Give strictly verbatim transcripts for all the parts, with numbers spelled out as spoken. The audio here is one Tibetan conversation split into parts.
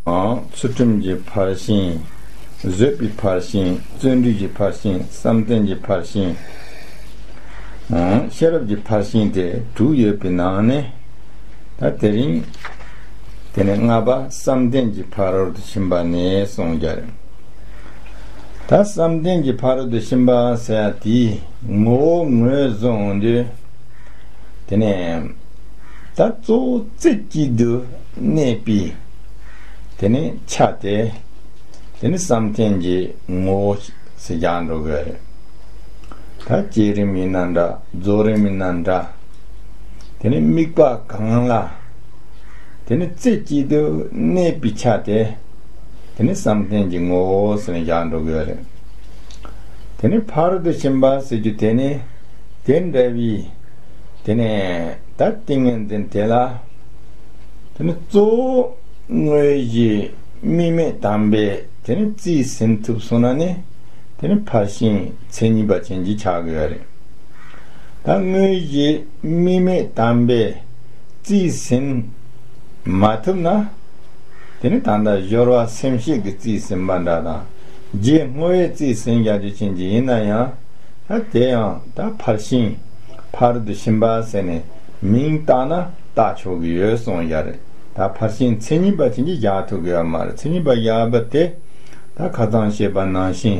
ཚུལ་ཁྲིམས་ཀྱི་ཕར་ཕྱིན། བཟོད་པའི་ཕར་ཕྱིན། བརྩོན་འགྲུས་ཀྱི་ཕར་ཕྱིན། བསམ་གཏན་གྱི་ཕར་ཕྱིན། ཤེས་རབ་ཀྱི་ཕར་ཕྱིན་དེ་དྲུག་ཡོད་པའི་ནང་ནས། ད་དེ་རིང་དེ་ནས་ལྔ་པ་བསམ་གཏན་གྱི་ཕ་རོལ་ཏུ་ཕྱིན་པ་ནས་གསུངས་རྒྱུ་རེད། ད་བསམ་གཏན་གྱི་ཕ་རོལ་ཏུ་ཕྱིན་པ་ཟེར་ཡ་དེའི་ངོ་བོ་ངོས་བཟུང་དུས། དེ་ནས་ད་གཙོ་བོ་རྩེ་གཅིག་ཏུ་གནས་པའི་དེ་ནས་ཆ་དེ། དེ་ནི་བསམ་གཏན་གྱི་ངོ་བོ་ཟེར་རྒྱག་འགྲོ་གི་རེད། ད་བསྐྱེད་རིམ་ཡིན་ན་འདྲ། རྫོགས་རིམ་ཡིན་ན་འདྲ། དེ་ནི་དམིགས་པ་གང་ལ་དེ་ནི་རྩེ་གཅིག་ཏུ་གནས་པའི་ཆ་དེ། དེ་ནི་བསམ་གཏན་གྱི་ངོ་བོ་ཟེར་ནས་བཞག་འགྲོ་གི་ཡོད་རེད། དེ་ནི་ཕ་རོལ་ཏུ་ཕྱིན་པ་ཟེར་རྒྱུ་དེ་ནི་དེ་འདྲ་བའི་དེ་ནི་ད་ཏིང་ངེ་འཛིན་དེ་ལ། དེ་ནི་གཙོ་བོ་དངོས་གཞི་དམིགས་མེད་དམ་པས་དེ་ནི་རྩིས་ཟིན་ཐུབ་སོང་ན་ནི། དེ་ནི་ཕར་ཕྱིན་མཚན་ཉིད་པ་ཅན་གྱི་ཆགས་ཀྱི་ཡོད་རེད། ད་དངོས་གཞི་དམིགས་མེད་དམ་པས་རྩིས་ཟིན་མ་ཐུབ་ན། དེ་ནི་ད་ལྟ་སྦྱོར་བ་སེམས་བསྐྱེད་ཀྱི་རྩིས་ཟིན་པ་འདྲ་དང་། རྗེས་བསྔོ་བའི་རྩིས་ཟིན་རྒྱག་རྒྱུ་ཅན་གྱི་ཡིན་ན་ཡང་། ད་དེ་ཡང་ད་ཕར་ཕྱིན་ཕ་རོལ་ཏུ་ཕྱིན་པ་ཟེར་ནས་མིང་བཏགས་ན་བཏགས་ཆོག་གི་ཡོད་གསུངས་ཡ་རེད། ད་ཕར་ཕྱིན་མཚན་ཉིད་པ་ཅན་གྱི་བཞག་ཐུབ་ཀྱི་ཡོད་མ་རེད། མཚན་ཉིད་པ་བཞག་པ་དེ། ད་ཁ་སང་བཤད་པ་ནང་བཞིན་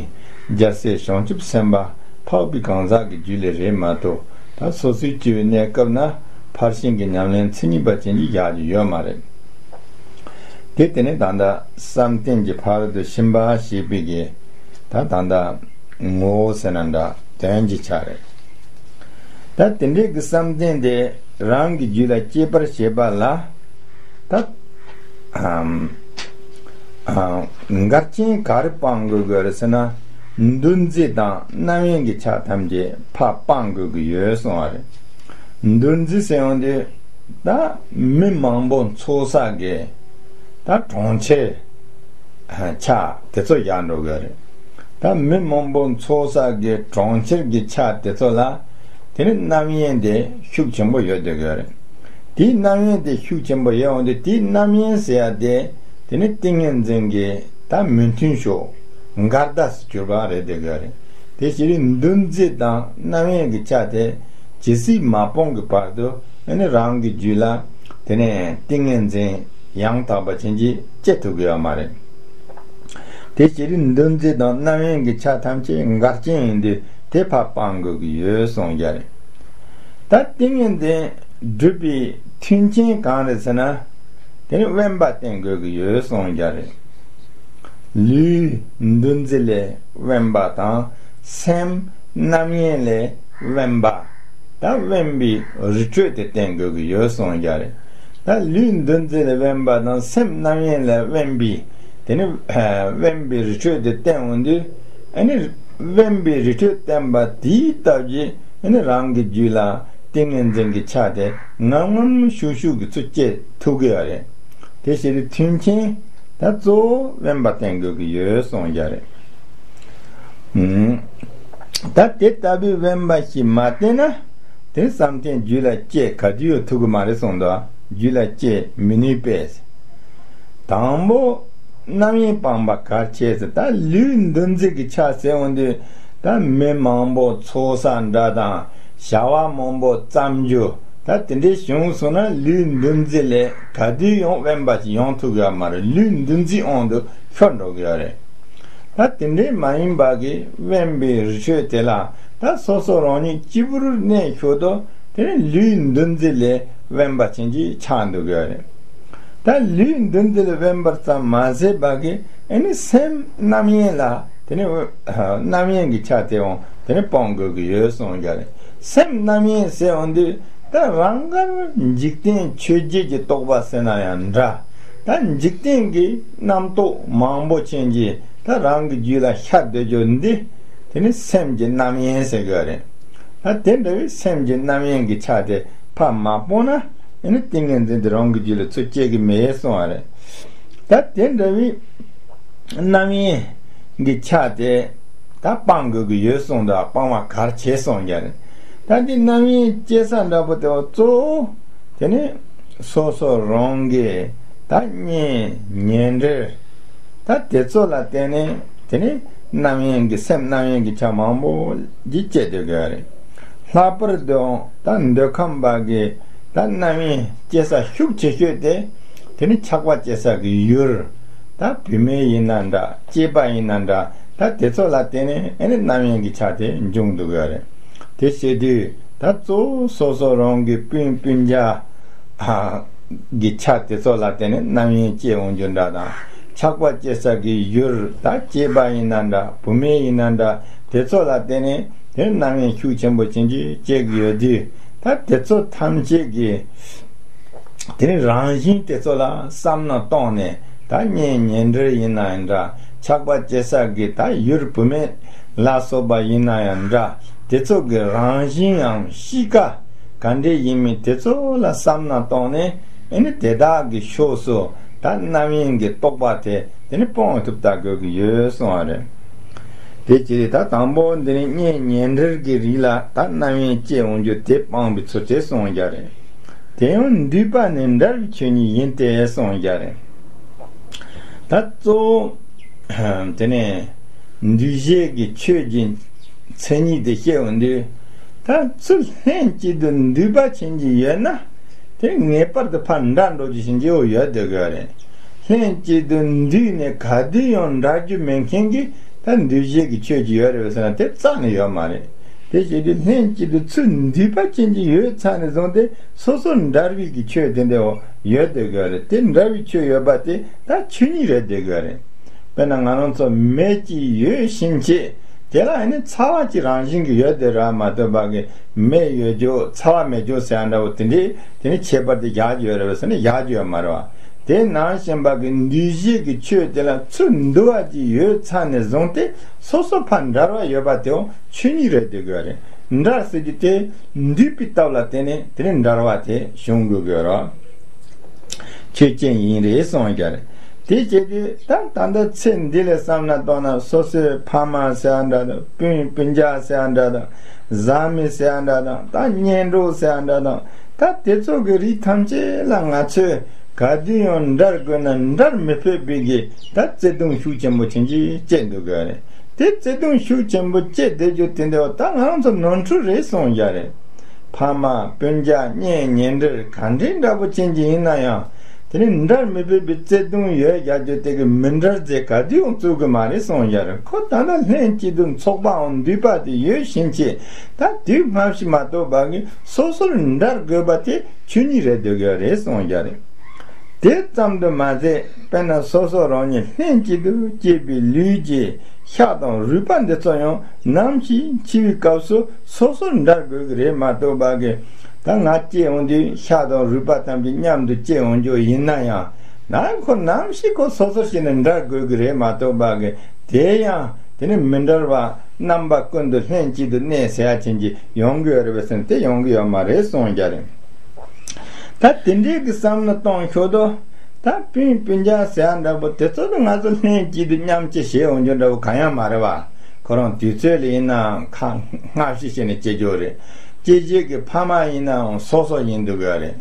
རྒྱལ་སྲས་བྱང་ཆུབ་སེམས་དཔའ་འཕགས་པའི་གང་ཟག་གི་རྒྱུད་ལས་རེད་མ་གཏོགས། ད་སོ་སོའི་སྐྱེ་བོའི་གནས་སྐབས་ན་ཕར་ཕྱིན་གྱི་ཉམས་ལེན་མཚན་ཉིད་པ་ཅན་གྱི་བཞག་རྒྱུ་ཡོད་མ་རེད། དེ་དེ་ནས་ད་ལྟ་བསམ་གཏན་གྱི་ཕ་རོལ་ཏུ་ཕྱིན་པ་ཞེས་པའི་གི་ད་ད་ལྟ་ངོ་བོ་ཟེར་ན་འདྲ་དོན་གྱི་ཆ་རེད། ད་དེ་འདྲའི་གི་བསམ་གཏན་དེ་རང་གི་རྒྱུད་ལ་སྐྱེས་པར་བྱེད་པ་ལ། ད་ཨམ་ཨ་འགལ་རྐྱེན་ག་རེ་སྤང་དགོས་དགོས་རེད་ཟེར་ན། འདུ་འཛི་དང་རྣམ་གཡེང་གི་ཆ་ཐམས་ཅད་ཕར་སྤང་དགོས་ཀྱི་ཡོད་གསུངས་པ་རེད། འདུ་འཛི་ཟེར་ཡོང་དུས་ད་མི་མང་པོ་འཚོ་ས་གི་ད་གྲོང་ཁྱེར་ཆ་དེ་ཚོ་བཞག་འགྲོ་དགོས་རེད། ད་མི་མང་པོ་འཚོ་ས་གི་གྲོང་ཁྱེར་གྱི་ཆ་དེ་ཚོ་ལ་དེ་ནི་རྣམ་གཡེང་དེ་ཤུགས་ཆེན་པོ་ཡོད་བསྡད་ཀྱི་ཡོད་རེད། དེའི་རྣམ་གཡེང་དེ་ཤུགས་ཆེན་པོ་ཡོད་འོང་དུས་དེའི་རྣམ་གཡེང་ཟེར་ཡ་དེ་དེ་ནི་ཏིང་ངེ་འཛིན་གྱི་ད་མི་མཐུན་ཕྱོགས་འགལ་ཟླ་སུ་གྱུར་པ་རེད་བསྡད་ཀྱི་ཡོད་རེད། དེ་ཕྱིར་འདུ་འཛི་དང་རྣམ་གཡེང་གི་ཆ་དེ་ཇི་སྲིད་མ་སྤོང་གི་བར་དུ་ཨ་ནི་རང་གི་རྒྱུད་ལ་དེ་ནས་ཏིང་ངེ་འཛིན་ཡང་དག་པ་ཅན་གྱི་སྐྱེ་ཐུབ་ཀྱི་ཡོད་མ་རེད། དེ་ཕྱིར་འདུ་འཛི་དང་རྣམ་གཡེང་གི་ཆ་ཐམས་ཅད་འགལ་རྐྱེན་ཡིན་དུས་དེ་ཕར་སྤང་དགོས་ཀྱི་ཡོད་གསུངས་ཡ་རེད། ད་ཏིང་ངེ་འཛིན་སྒྲུབ་པའི་མཐུན་རྐྱེན་གང་རེད་ཟེར་ན། དེ་ནི་དབེན་པ་བསྟེན་དགོས་ཀྱི་ཡོད་གསུངས་ཡ་རེད། ལུས་འདུ་འཛི་ལས་དབེན་པ་དང་སེམས་རྣམ་གཡེང་ལས་དབེན་པ། ད་དབེན་པའི་རི་ཁྲོད་དེ་བསྟེན་དགོས་ཀྱི་ཡོད་གསུངས་ཡ་རེད། ད་ལུས་འདུ་འཛི་ལས་དབེན་པ་དང་སེམས་རྣམ་གཡེང་ལས་དབེན་པའི་དེ་ནི་དབེན་པའི་རི་ཁྲོད་དེ་བསྟེན་འོང་དུས། ཨ་ནི་དབེན་པའི་རི་ཁྲོད་བསྟེན་པ་དེའི་སྟབས་ཀྱིས་ཨ་ནི་རང་གི་རྒྱུད་ལ་ཏིང་ངེ་འཛིན་གྱི་ཆ་དེ་ངམ་ངམ་ཤུགས་ཤུགས་ཀྱིས་ཚུར་སྐྱེ་ཐུབ་ཀྱི་ཡོད་རེད། དེ་ཕྱིར་མཐུན་རྐྱེན་ད་གཙོ་བོ་དབེན་པ་བསྟེན་དགོས་ཀྱི་ཡོད་གསུངས་ཡ་རེད། ཨུམ། ད་དེ་ལྟ་བུའི་དབེན་པ་ཞིག་མ་བསྟེན་ན། དེ་བསམ་གཏན་རྒྱུད་ལ་སྐྱེ་ག་དུས་ཡང་ཐུབ་ཀྱི་མ་རེད་གསུངས་འདུག་རྒྱུད་ལ་སྐྱེ་མི་ནུས་པས། དང་པོ་རྣམ་གཡེང་སྤངས་པ་གལ་ཆེ་ཟེར། ད་ལུས་འདུ་འཛི་གི་ཆ་ཟེར་འོང་དུས། ད་མི་མང་པོ་འཚོ་ས་འདྲ་དང་བྱ་བ་མང་པོ་བརྩམ་རྒྱུ། ད་དེ་འདྲའི་བྱུང་སོང་ན་ལུས་འདུ་འཛི་ལས་ག་དུས་ཡང་དབེན་པ་ཞིག་ཡོང་ཐུབ་ཡོད་མ་རེད། ལུས་འདུ་འཛི་དབང་དུ་ཤོར་འགྲོ་གི་ཡོད་རེད། ད་དེ་འདྲའི་མ་ཡིན་པ་གི་དབེན་པའི་རི་ཁྲོད་དེ་ལ་ད་སོ་སོ་རང་ཉིད་སྐྱིད་པོར་གནས་ཞོར་དུ་དེ་ནི་ལུས་འདུ་འཛི་ལས་དབེན་པ་ཅན་གྱི་ཆགས་འདུག་ཡོད་རེད། ད་ལུས་འདུ་འཛི་ལས་དབེན་པར་ཙམ་མ་ཟད་པ་གི་ཨ་ནི་སེམས་རྣམ་གཡེང་ལ་དེ་ནི་རྣམ་གཡེང་གི་ཆ་དེའང་དེ་ནི་སྤོང་དགོས་ཀྱི་ཡོད་གསུངས་ཡོད་རེད། སེམས་རྣམ་གཡེང་ཟེར་འོང་དུས་ད་རང་དགར་འཇིག་རྟེན་ཆོས་བརྒྱད་ཀྱི་རྟོག་པ་ཟེར་ན་ཡང་འདྲ། ད་འཇིག་རྟེན་གྱི་རྣམ་རྟོག་མང་པོ་ཅན་གྱིས་ད་རང་གི་རྒྱུད་ལ་ཤར་སྡོད་རྒྱུ་འདི་དེ་ནི་སེམས་ཀྱི་རྣམ་གཡེང་ཟེར་གྱི་ཡོད་རེད། ད་དེ་འདྲ་བའི་སེམས་ཀྱི་རྣམ་གཡེང་གི་ཆ་དེ་ཕར་མ་སྤོང་ན་ཨ་ནི་ཏིང་ངེ་འཛིན་དེ་རང་གི་རྒྱུད་ལ་ཚུར་སྐྱེ་གི་མེད་གསུངས་པ་རེད། ད་དེ་འདྲ་བའི་རྣམ་གཡེང་གི་ཆ་དེ་ད་སྤང་དགོས་ཀྱི་ཡོད་གསུངས་འདུག་སྤང་བ་གལ་ཆེ་གསུངས་ཡོད་རེད། ད་འདི་རྣམ་གཡེང་སྐྱེ་ས་འདྲ་པོ་དེ་གཙོ་བོ་དེ་ནི་སོ་སོ་རང་གི་ ད་གཉེན་ཉེ་འབྲེལ། ད་དེ་ཚོ་ལ་བརྟེན་ནས་དེ་ནི་རྣམ་གཡེང་གི་སེམས་རྣམ་གཡེང་གི་ཆ་མང་པོ་ཞིག་སྐྱེ་སྡོད་ཀྱི་ཡོད་རེད། ལྷག་པར་དུ་ད་འདོད་ཁམས་པ་གི་ད་རྣམ་གཡེང་སྐྱེ་ས་ཤུགས་ཆེ་ཤོས་དེ་དེ་ནི་ཆགས་པ་སྐྱེ་ས་གི་ཡུལ། ད་བུད་མེད་ཡིན་ན་འདྲ། སྐྱེས་པ་ཡིན་ན་འདྲ། ད་དེ་ཚོ་ལ་བརྟེན་ནས་ཨེ་ནི་རྣམ་གཡེང་གི་ཆ་དེ་འབྱུང་འདུག་ཡོད་རེད། དེ་བྱེད་དུས་ད་གཙོ་བོ་སོ་སོ་རང་གི་སྤུན་སྤུན་ཀྱག་གི་ཆ་དེ་ཚོ་ལ་བརྟེན་ནས་རྣམ་གཡེང་སྐྱེ་འོང་རྒྱུ་འདྲ་དང་། ཆགས་པ་སྐྱེ་ས་གི་ཡུལ། ད་སྐྱེས་པ་ཡིན་ན་འདྲ། བུད་མེད་ཡིན་ན་འདྲ། དེ་ཚོ་ལ་བརྟེན་ནས་དེ་རྣམ་གཡེང་ཤུགས་ཆེན་པོ་ཅན་གྱི་སྐྱེ་གི་ཡོད་དུས། ད་དེ་ཚོ་ཐམས་ཅད་ཀྱི་དེ་ནི་རང་བཞིན་དེ་ཚོ་ལ་བསམ་མནོ་བཏང་ནས། ད་གཉེན་ཉེ་འབྲེལ་ཡིན་ན་ཡང་འདྲ། ཆགས་པ་སྐྱེ་ས་གི་ད་ཡུལ་བུད་མེད་ལ་སོགས་པ་ཡིན་ན་ཡང་འདྲ། དེ་ཚོ་གི་རང་བཞིན་ཡང་གཤིས་ཀ་ག་འདྲས་ཡིན་མིན་དེ་ཚོ་ལ་བསམ་མནོ་བཏང་ནས། ཨེ་ནི་དེ་དག་གི་ཕྱོགས་སུ་ད་རྣམ་གཡེང་གི་རྟོག་པ་དེ་དེ་ནི་སྤོང་ཐུབ་ལྟ་དགོས་ཀྱི་ཡོད་གསུངས་པ་རེད། དེ་བྱས་ད་དང་པོ་འདི་ནི་གཉེན་ཉེ་འབྲེལ་གྱི་རིགས་ལ་ད་རྣམ་གཡེང་སྐྱེ་འོང་རྒྱུ་དེ་སྤངས་པའི་ཚུལ་དེ་གསུངས་རྒྱུ་རེད། དེ་ཡང་འདུས་པ་ནི་འདྲ་བའི་ཆོས་ཉིད་ཡིན་ཏེ་གསུངས་རྒྱུ་རེད། ད་གཙོ་བོ་དེ་ནས་འདུས་བྱས་ཀྱི་ཆོས་ཀྱི་མཚན་ཉིད་དེ་བཤད་འོང་དུས། ད་ཚུར་ལྷན་ཅིག་ཏུ་འདུས་པ་ཅན་གྱི་ཡོད་ན། དེ་ངེས་པར་དུ་ཕར་འདྲ་འགྲོ་རྒྱུ་ཞིག་ཅིག་ཡོད་སྡོད་དགོས་རེད། ལྷན་ཅིག་ཏུ་འདུས་ནས་ག་དུས་ཡང་འདྲ་རྒྱུ་མེད་མཁན་གྱི་ད་འདུས་བྱས་ཀྱི་ཆོས་ཅིག་ཡོད་རེད་པས་ཟེར་ན། དེ་རྩ་ནས་ཡོད་མ་རེད། དེ་བྱེད་དུས་ལྷན་ཅིག་ཏུ་ཚུར་འདུས་པ་ཅན་གྱི་ཡོད་ཚར་ནས་བཟུང་སྟེ། སོ་སོར་འདྲ་བའི་གི་ཆོས་དེ་འདྲ་བོ་ཡོད་སྡོད་དགོས་རེད། དེ་འདྲ་བའི་ཆོས་ཡོད་པ་དེ་ད་ཆོས་ཉིད་རེད་སྡོད་དགོས་རེད། དཔེར་ན་ང་རང་ཚོ་མེ་གཅིག་ཡོད་བཞིན་བྱས། དེ་ལ་ཨ་ནི་ཚ་བ་གཅིག་རང་བཞིན་གྱིས་ཡོད་སྡོད་རེད་མ་གཏོགས་པ་གི་མེ་ཡོད་རྒྱུ་ཚ་བ་མེད་རྒྱུ་ཟེར་ཡ་འདྲ་བོ་དེ་འདྲའི་དེ་ནི་ཁྱད་པར་དེ་བཞག་རྒྱུ་ཡོད་རེད་པས་ཟེར་ན་བཞག་རྒྱུ་ཡོད་མ་རེད་བ། དེ་ནང་བཞིན་པ་གི་འདུས་བྱས་ཀྱི་ཆོས་དེ་ལ་ཚུར་འདུ་བ་ཅིག་ཡོད་ཚར་ནས་བཟུང་སྟེ། སོ་སོ་ཕར་འདྲ་བ་ཡོད་པ་དེའང་ཆོས་ཉིད་རེད་སྡོད་དགོས་རེད། འདྲ་ཟེར་རྒྱུ་དེ་འདུས་པའི་སྟབས་ལ་བརྟེན་ནས་དེ་ནི་འདྲ་བ་དེ་བྱུང་དགོས་ཀྱི་ཡོད་རེད། ཆོས་ཅན་ཡིན་རེད་གསུངས་ཀྱི་རེད། དེ་བྱེད་དུས་ད་ད་ལྟ་ཚེ་འདི་ལ་བསམ་ན་བཏང་ན། སོ་སོའི་ཕ་མ་ཟེར་ཡ་འདྲ་དང་། སྤུན་སྤུན་ཀྱག་ཟེར་ཡ་འདྲ་དང་། བཟའ་མི་ཟེར་ཡ་འདྲ་དང་། ད་གཉེན་གྲོགས་ཟེར་ཡ་འདྲ་དང་། ད་དེ་ཚོ་གི་རིགས་ཐམས་ཅད་ལ་ང་ཚོས་ག་དུས་ཡང་འདྲར་དགོས་ན་འདྲར་མི་ཕོད་པའི་གི་ད་བརྩེ་དུང་ཤུགས་ཆེན་པོ་ཅན་གྱི་སྐྱེ་འདུག་གི་རེད། དེ་བརྩེ་དུང་ཤུགས་ཆེན་པོ་སྐྱེ་བསྡད་རྒྱུ་དེ་འདྲ་བ་ད་ང་རང་ཚོ་ནོར་འཁྲུལ་རེད་གསུངས་ཀྱི་རེད། ཕ་མ་སྤུན་ཀྱག་གཉེན་ཉེ་འབྲེལ་ག་འདྲའི་འདྲ་པོ་ཅན་གྱི་ཡིན་ན་ཡང་། དེ་ནི་འདྲར་མི་ཕོད་པའི་བརྩེ་དུང་ཡོད་རྒྱུ་དེ་གི་མི་འདྲར་རྫས་ག་དུས་ཡང་བཙུགས་གི་མ་རེད་གསུངས་ཀྱི་རེད། ཁོ་ད་ལྟ་ལྷན་ཅིག་ཏུ་ཚོགས་པའམ་འདུས་པ་དེ་ཡོད་བཞིན་བྱས། ད་དུས་སྔ་ཕྱི་མ་གཏོགས་པ་གི་སོ་སོར་འདྲར་དགོས་པ་དེ་ཆོས་ཉིད་རེད་སྡོད་ཀྱི་རེད་གསུངས་ཀྱི་རེད། དེ་ཙམ་དུ་མ་ཟད། དཔེར་ན་སོ་སོ་རང་ཉིད་ལྷན་ཅིག་ཏུ་སྐྱེས་པའི་ལུས་ཀྱི་ཤ་དང་རུས་པ་འདི་ཚོ་ཡང་ནམ་ཞིག་འཆི་བའི་སྐབས་སུ་སོ་སོར་འདྲར་དགོས་ཀྱི་རེད་མ་གཏོགས་པ་གི། ད་ང་སྐྱེ་འོང་དུས་ཤ་དང་རུས་པ་ཐམས་ཅད་མཉམ་དུ་སྐྱེ་འོང་རྒྱུ་ཡིན་ན་ཡང་། ན་ཁོ་ནམ་ཞིག་ཁོ་སོ་སོར་ཤེས་ནས་འདྲར་དགོས་ཀྱི་རེད་མ་གཏོགས་པ་གི། དེ་ཡང་དེ་ནི་མི་འདྲར་བ་རྣམ་པ་ཀུན་ཏུ་ལྷན་ཅིག་ཏུ་གནས་ཟེར་ཡ་ཅན་གྱི་ཡོང་གི་ཡོད་རེད་པས་ཟེར་ན། དེ་ཡོང་གི་ཡོད་མ་རེད་གསུངས་ཀྱི་རེད། ད་དེ་འདྲའི་གི་བསམ་བློ་གཏོང་ཞོར་དུ། ད་སྤུན་སྤུན་ཀྱག་ཟེར་ཡ་འདྲ་པོ་དེ་ཚོ་ནི་ང་ཚོ་ལྷན་ཅིག་ཏུ་མཉམ་སྐྱེ་བྱེད་འོང་རྒྱུ་འདྲ་པོ་གང་ཡང་མ་རེད་བ། ཁོ་རང་དུས་ཚོད་ལ་ཡིན་ནའང་ཁ་སྔ་ཕྱི་བྱས་ནས་སྐྱེ་རྒྱུ་རེད། སྐྱེ་རྒྱུ་གི་ཕ་མ་ཡིན་ནའང་སོ་སོ་ཡིན་འདུག་གི་རེད།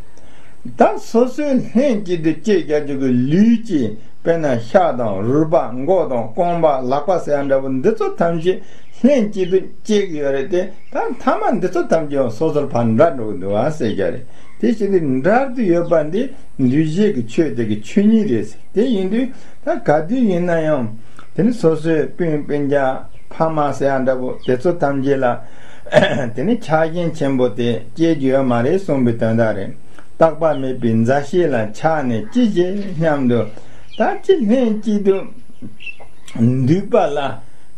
ད་སོ་སོའི་ལྷན་ཅིག་ཏུ་སྐྱེ་རྒྱུ་གི་ལུས་ཀྱི། དཔེར་ན་ཤ་དང་རུས་པ། མགོ་དང་རྐང་པ། ལག་པ་ཟེར་ཡ་འདྲ་པོ་འདི་ཚོ་ཐམས་ཅད་ལྷན་ཅིག་ཏུ་སྐྱེ་གི་ཡོད་རེད་དེ། ད་མཐའ་མ་འདི་ཚོ་ཐམས་ཅད་ཡང་སོ་སོར་ཕར་འདྲ་འགྲོ་གི་འདུག་ཨ་ཟེར་རྒྱུ་རེད། དེ་བཞིན་དུ་འདྲར་དུ་ཡོད་པ་འདི་འདུས་བྱས་ཀྱི་ཆོས་དེ་གི་ཆོས་ཉིད་རེད་ཟེར། དེ་ཡིན་དུས་ད་ག་དུས་ཡིན་ན་ཡང་དེ་ནི་སོ་སོའི་སྤུན་སྤུན་ཀྱག་ཕ་མ་ཟེར་ཡ་འདྲ་པོ་དེ་ཚོ་ཐམས་ཅད་ལ་དེ་ནི་ཆགས་ཞེན་ཆེན་པོ་དེ་སྐྱེ་རྒྱུ་ཡོད་མ་རེད་གསུངས་པའི་དོན་དག་རེད། རྟག་པ་མེད་པའི་མཛའ་བཤེས་ལ་ཆགས་ནས་ཅི་བྱེད་སྙམ་དུ། ད་ཅི་ལྷན་ཅིག་ཏུ་འདུས་པ་ལ་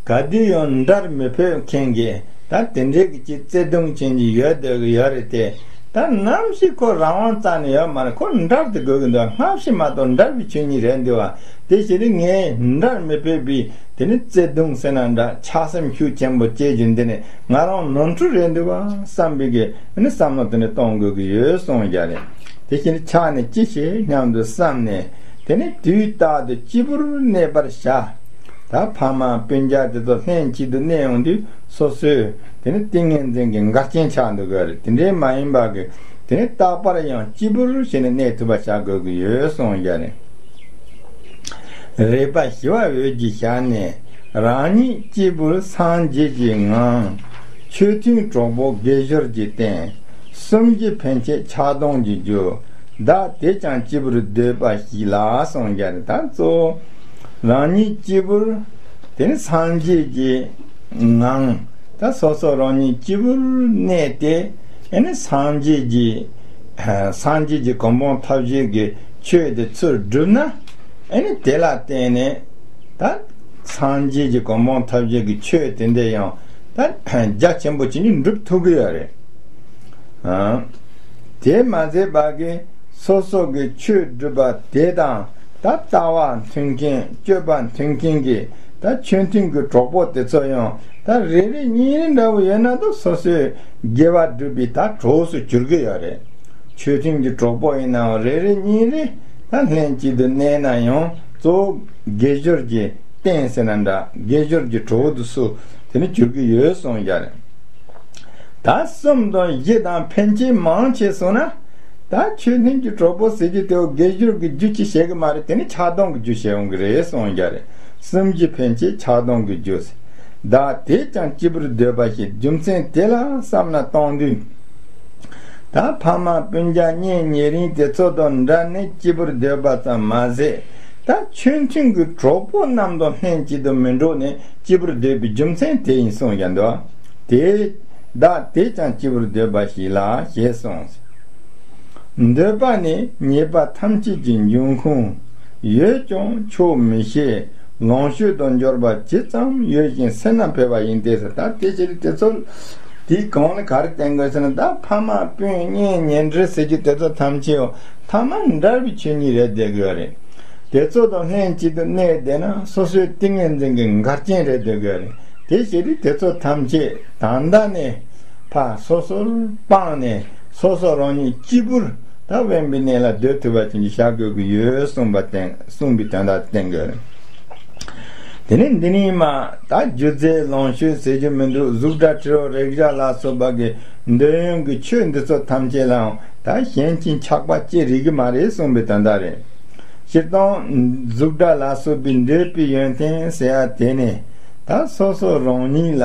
ག་དུས་ཡང་འདྲར་མི་ཕོད་མཁན་གྱི་ད་དེ་འདྲའི་གི་ཅིག་བརྩེ་དུང་ཅན་གྱི་ཡོད་སྡོད་ཀྱི་ཡོད་རེད་དེ། ད་ནམ་ཞིག་ཁོ་རང་དབང་རྩ་ནས་ཡོད་མ་རེད། ཁོ་འདྲར་དུ་དགོས་ཀྱི་འདུག་སྔ་ཕྱི་མ་གཏོགས་འདྲ་བའི་ཆོས་ཉིད་རེད་འདུག་བ། དེ་བཞིན་དུ་ངས་འདྲར་མི་ཕོད་པའི་དེ་ནི་བརྩེ་དུང་ཟེར་ན་འདྲ། ཆགས་སེམས་ཤུགས་ཆེན་པོ་སྐྱེ་རྒྱུ་འདི་ནི་ང་རང་ནོར་འཁྲུལ་རེད་འདུག་བ་བསམ་པའི་གི་ནི་བསམ་བློ་དེ་ནི་གཏོང་དགོས་ཀྱི་ཡོད་གསུངས་རྒྱུ་རེད། དེ་བཞིན་དུ་ཆགས་ནས་ཅི་བྱེད་སྙམ་དུ་བསམ་ནས། དེ་ནི་དུས་རྟག་ཏུ་སྐྱིད་པོར་གནས་པར་བྱ། ད་ཕ་མ་སྤུན་ཀྱག་དེ་ཚོ་ལྷན་ཅིག་ཏུ་གནས་ཡོང་དུས་སོ་སོས་དེ་ནི་ཏིང་ངེ་འཛིན་གྱི་འགག་རྐྱེན་ཆགས་འདུག་གི་རེད། དེ་འདྲའི་མ་ཡིན་པ་གི་དེ་ནི་རྟག་པར་ཡང་སྐྱིད་པོར་བྱས་ནས་གནས་ཐུབ་པ་བྱ་དགོས་ཀྱི་ཡོད་གསུངས་རྒྱུ་རེད། རེག་པ་ཞི་བ་འོད་ཀྱི་ཞལ་ནས། རང་ཉིད་གཅིག་པུར་སངས་རྒྱས་ཀྱི་ངང་། ཆོས་མཐུན་གྲོགས་པོ་དགེ་སྦྱོར་གྱི་རྟེན། གསུམ་གྱི་ཕན་ཆད་ཆགས་སྡང་གི་རྒྱུ། བདག་དེས་ཀྱང་སྤྱི་བོར་འདོད་པ་ཞིག་ལ་གསུངས་ཀྱང་། ད་གཙོ་བོ་རང་ཉིད་སྤྱི་བོར་དེ་ནི་སངས་རྒྱས་ཀྱི་ངང་། ད་སོ་སོ་རང་ཉིད་སྤྱི་བོར་གནས་ཏེ། ཨེ་ནི་སངས་རྒྱས་ཀྱི་སངས་རྒྱས་ཀྱི་གོ་འཕང་ཐོབ་བྱེད་ཀྱི་ཆོས་དེ་ཚུར་བསྒྲུབས་ན། ཨེ་ནི་དེ་ལ་བརྟེན་ནས་ད་སངས་རྒྱས་ཀྱི་གོ་འཕང་ཐོབ་བྱེད་ཀྱི་ཆོས་དེ་འདྲ་ཡང་ད་རྒྱ་ཆེན་པོ་ཅན་གྱིས་འགྲུབ་ཐུབ་ཀྱི་ཡོད་རེད། ཨ། དེ་མ་ཟད་པ་གི་སོ་སོ་གི་ཆོས་སྒྲུབ་པ་དེ་དང་ད་ལྟ་བ་མཐུན་མཁན་སྤྱོད་པ་མཐུན་མཁན་གྱི་ད་ཆོས་མཐུན་གྱི་གྲོགས་པོ་དེ་ཚོ་ཡང་ད་རེ་རེ་གཉིས་རེ་འདྲ་བོ་ཡོད་ན་ད་སོ་སོའི་དགེ་བ་སྒྲུབ་པའི་ད་གྲོགས་སུ་གྱུར་གྱི་ཡོད་རེད། ཆོས་མཐུན་གྱི་གྲོགས་པོ་ཡིན་ནའང་རེ་རེ་གཉིས་རེ་ད་ལྷན་ཅིག་ཏུ་གནས་ན་ཡང་གཙོ་བོ་དགེ་སྦྱོར་གྱི་རྟེན་ཟེར་ན་འདྲ། དགེ་སྦྱོར་གྱི་གྲོགས་སུ་དེ་ནི་གྱུར་གྱི་ཡོད་གསུངས་ཀྱང་རེད། ད་གསུམ་དང་བཞི་དང་ཕན་ཆད་མང་ཆེ་སོང་ན། ད་ཆོས་མཐུན་གྱི་གྲོགས་པོ་ཟེར་རྒྱུ་དེའོ་དགེ་སྦྱོར་གྱི་རྒྱུ་ཅིག་བྱེད་ཀྱི་མ་རེད། དེ་ནི་ཆགས་སྡང་གི་རྒྱུ་བྱེད་ཡོང་གི་རེད་གསུངས་ཀྱང་རེད། གསུམ་གྱི་ཕན་ཆད་ཆགས་སྡང་གི་རྒྱུ་ཟེར། བདག་དེས་ཀྱང་སྐྱིད་པོར་འདོད་པ་ཞེས། རྒྱུ་མཚན་དེ་ལ་བསམ་ན་གཏོང་དུས། ད་ཕ་མ་སྤུན་ཀྱག་གཉེན་ཉེ་རིང་དེ་ཚོ་དང་འདྲ་ནས་སྐྱིད་པོར་སྡོད་པ་ཙམ་མ་ཟད། ད་ཆོས་མཐུན་གྱི་གྲོགས་པོ་རྣམས་དང་ལྷན་ཅིག་ཏུ་མི་འགྲོགས་ནས་སྐྱིད་པོར་སྡོད་པའི་རྒྱུ་མཚན་དེ་ཡིན་གསུངས་ཀྱང་འདུག་དེ་བདག་དེས་ཀྱང་སྐྱིད་པོར་སྡོད་པ་ཞིག་ལ་ཞེས་གསུངས། འདོད་པ་ནི་ཉེས་པ་ཐམས་ཅད་ཀྱི་འབྱུང་ཁུངས། ཡོད་ཀྱང་ཆོག་མི་ཤེས། ལོངས་སྤྱོད་དང་འབྱོར་པ་ཇི་ཙམ་ཡོད་བཞིན་སེར་སྣ་འཕེལ་བ་ཡིན་ཏེ་ཟེར། ད་དེ་ཕྱིར་དེ་ཚོ་དེའི་གོང་ལ་ག་རེ་བསྟན་དགོས་ཟེར་ན། ད་ཕ་མ་སྤུན་གཉེན་ཉེ་འབྲེལ་ཟེར་རྒྱུ་དེ་ཚོ་ཐམས་ཅད་ཐ་མ་འདྲ་བའི་ཆོས་ཉིད་རེད་བསྡད་དགོས་རེད། དེ་ཚོ་དང་ལྷན་ཅིག་ཏུ་གནས་བསྡད་ན་སོ་སོའི་ཏིང་ངེ་འཛིན་གྱི་འགལ་རྐྱེན་རེད་བསྡད་དགོས་རེད། དེ་ཕྱིར་དེ་ཚོ་ཐམས་ཅད་ད་ལྟ་ནས་ཕར་སོ་སོར་སྤངས་ནས་སོ་སོ་རང་ཉིད་སྐྱིད་པོར་ད་དབེན་པའི་གནས་ལ་སྡོད་ཐུབ་པ་ཅན་གྱི་བྱ་དགོས་ཀྱི་ཡོད་གསུངས་པ་བསྟན། གསུངས་པའི་དོན་དག་བསྟན་དགོས། དེ་ནས་འདི་ནས་མ་ད་རྒྱུ་རྫས་ལོངས་སྤྱོད་ཟེར་རྒྱུ་མི་འདུག་གཟུགས་སྒྲ་དྲི་རོ་རེག་བྱ་ལ་སོགས་པ་གི་འདོད་ཡོན་གྱི་ཆོས་འདི་ཚོ་ཐམས་ཅད་ལའང་ད་གཞན་གྱིས་ཆགས་པ་སྐྱེ་རིགས་ཀྱི་མ་རེད་གསུངས་པའི་དོན་དག་རེད། སྤྱིར་བཏང་གཟུགས་སྒྲ་ལ་སོགས་པའི་འདོད་པའི་ཡོན་ཏན་ཟེར་ཡ་དེ་ནི་ད་སོ་སོ་རང་ཉིད་ལ་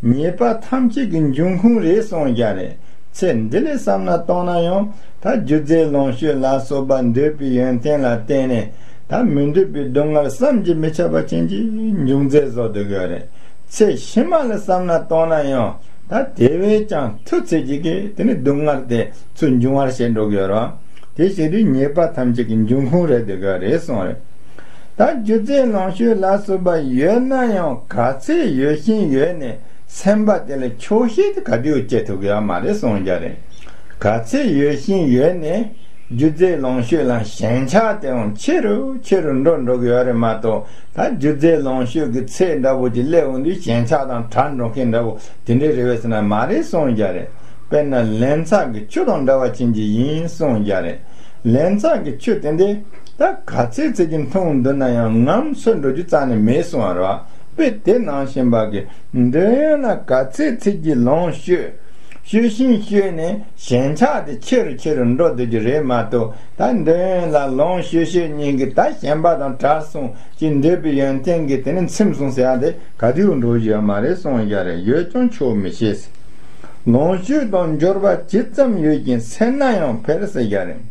ཉེས་པ་ཐམས་ཅད་ཀྱི་འབྱུང་ཁུངས་རེད་གསུངས་ཀྱང་རེད། ཚེ་འདི་ལས་བསམ་ན་གཏོང་ན་ཡང་ད་རྒྱུ་རྫས་ལོངས་སྤྱོད་ལ་སོགས་པ་འདོད་པའི་ཡོན་ཏན་ལ་བརྟེན་ནས་ད་མི་འདོད་པའི་སྡུག་བསྔལ་བསམ་གྱིས་མི་ཁྱབ་པ་ཅན་གྱི་འབྱུང་རྩིས་བཟོ་སྡོད་ཀྱི་ཡོད་རེད། ཚེ་ཕྱི་མ་ལ་བསམ་ན་གཏོང་ན་ཡང་ད་དེ་བས་ཀྱང་མཐུ་ཚད་ཅིག་གིས་དེ་ནི་སྡུག་བསྔལ་དེ་ཚུར་འབྱུང་བར་བྱེད་འགྲོ་གི་ཡོད་རེད། དེ་བྱེད་དུས་ཉེས་པ་ཐམས་ཅད་ཀྱི་འབྱུང་ཁུངས་རེད་འདོད་ཀྱི་རེད་གསུངས་རེད། ད་རྒྱུ་རྫས་ལོངས་སྤྱོད་ལ་སོགས་པ་ཡོད་ན་ཡང་ག་ཚད་ཡོད་བཞིན་ཡོད་ནས་སེམས་པ་དེ་ལ་ཆོག་ཤེས་དེ་ག་དུས་སྐྱེ་ཐུབ་ཀྱི་ཡོད་མ་རེད་གསུངས་ཀྱང་རེད། ག་ཚད་ཡོད་བཞིན་ཡོད་ནས་རྒྱུ་རྫས་ལོངས་སྤྱོད་ལ་ཞེན་ཆགས་དེའང་ཆེ་རུ་ཆེ་རུ་འགྲོ་འགྲོ་གི་ཡོད་རེད་མ་གཏོགས། ད་རྒྱུ་རྫས་ལོངས་སྤྱོད་ཀྱི་ཚད་འདྲ་བོ་ཅིག་སླེབས་འོང་དུས་ཞེན་ཆགས་དང་བྲལ་འགྲོ་མཁན་འདྲ་བོ་དེ་འདྲའི་རེད་པས་ཟེར་ན་མ་རེད་གསུངས་ཀྱང་རེད། དཔེར་ན་ལན་ཚྭ་གི་ཆུ་དང་འདྲ་བ་ཅན་གྱི་ཡིན་གསུངས་ཀྱང་རེད། ལན་ཚྭ་གི་ཆུ་དེ་འདི་ད་ག་ཚད་ཚད་ཀྱི་འཐུང་འདོད་ན་ཡང་ངམ་སོས་འགྲོ་རྒྱུ་རྩ་ནས་མེད་གསུངས་པ་རེད་བ། དཔེ་དེ་ནང་བཞིན་པ་གི་འདོད་ཡོན་ལ་ག་ཚད་ཚད་ཀྱི་ལོངས་སྤྱོད་སྤྱོད་བཞིན་སྤྱོད་ནས་ཞེན་ཆགས་དེ་ཆེ་རུ་ཆེ་རུ་འགྲོ་སྡོད་རྒྱུ་རེད་མ་གཏོགས། ད་འདོད་ཡོན་ལ་ལོངས་སྤྱོད་སྤྱོད་ཉིད་ཀྱི་ད་ཞེན་པ་དང་བྲལ་སོང་ཅིག་འདོད་པའི་ཡོན་ཏན་གྱི་དེ་ནི་ཚིམ་སོང་ཟེར་ཡ་དེ་ག་དུས་འགྲོ་རྒྱུ་ཡོད་མ་རེད་གསུངས་ཀྱང་རེད། ཡོད་ཀྱང་ཆོག་མི་ཤེས། ལོངས་སྤྱོད་དང་འབྱོར་པ་ཇི་ཙམ་ཡོད་ཀྱང་སེར་སྣ་ཡང་འཕེལ་ཟེར་ཡ་རེད།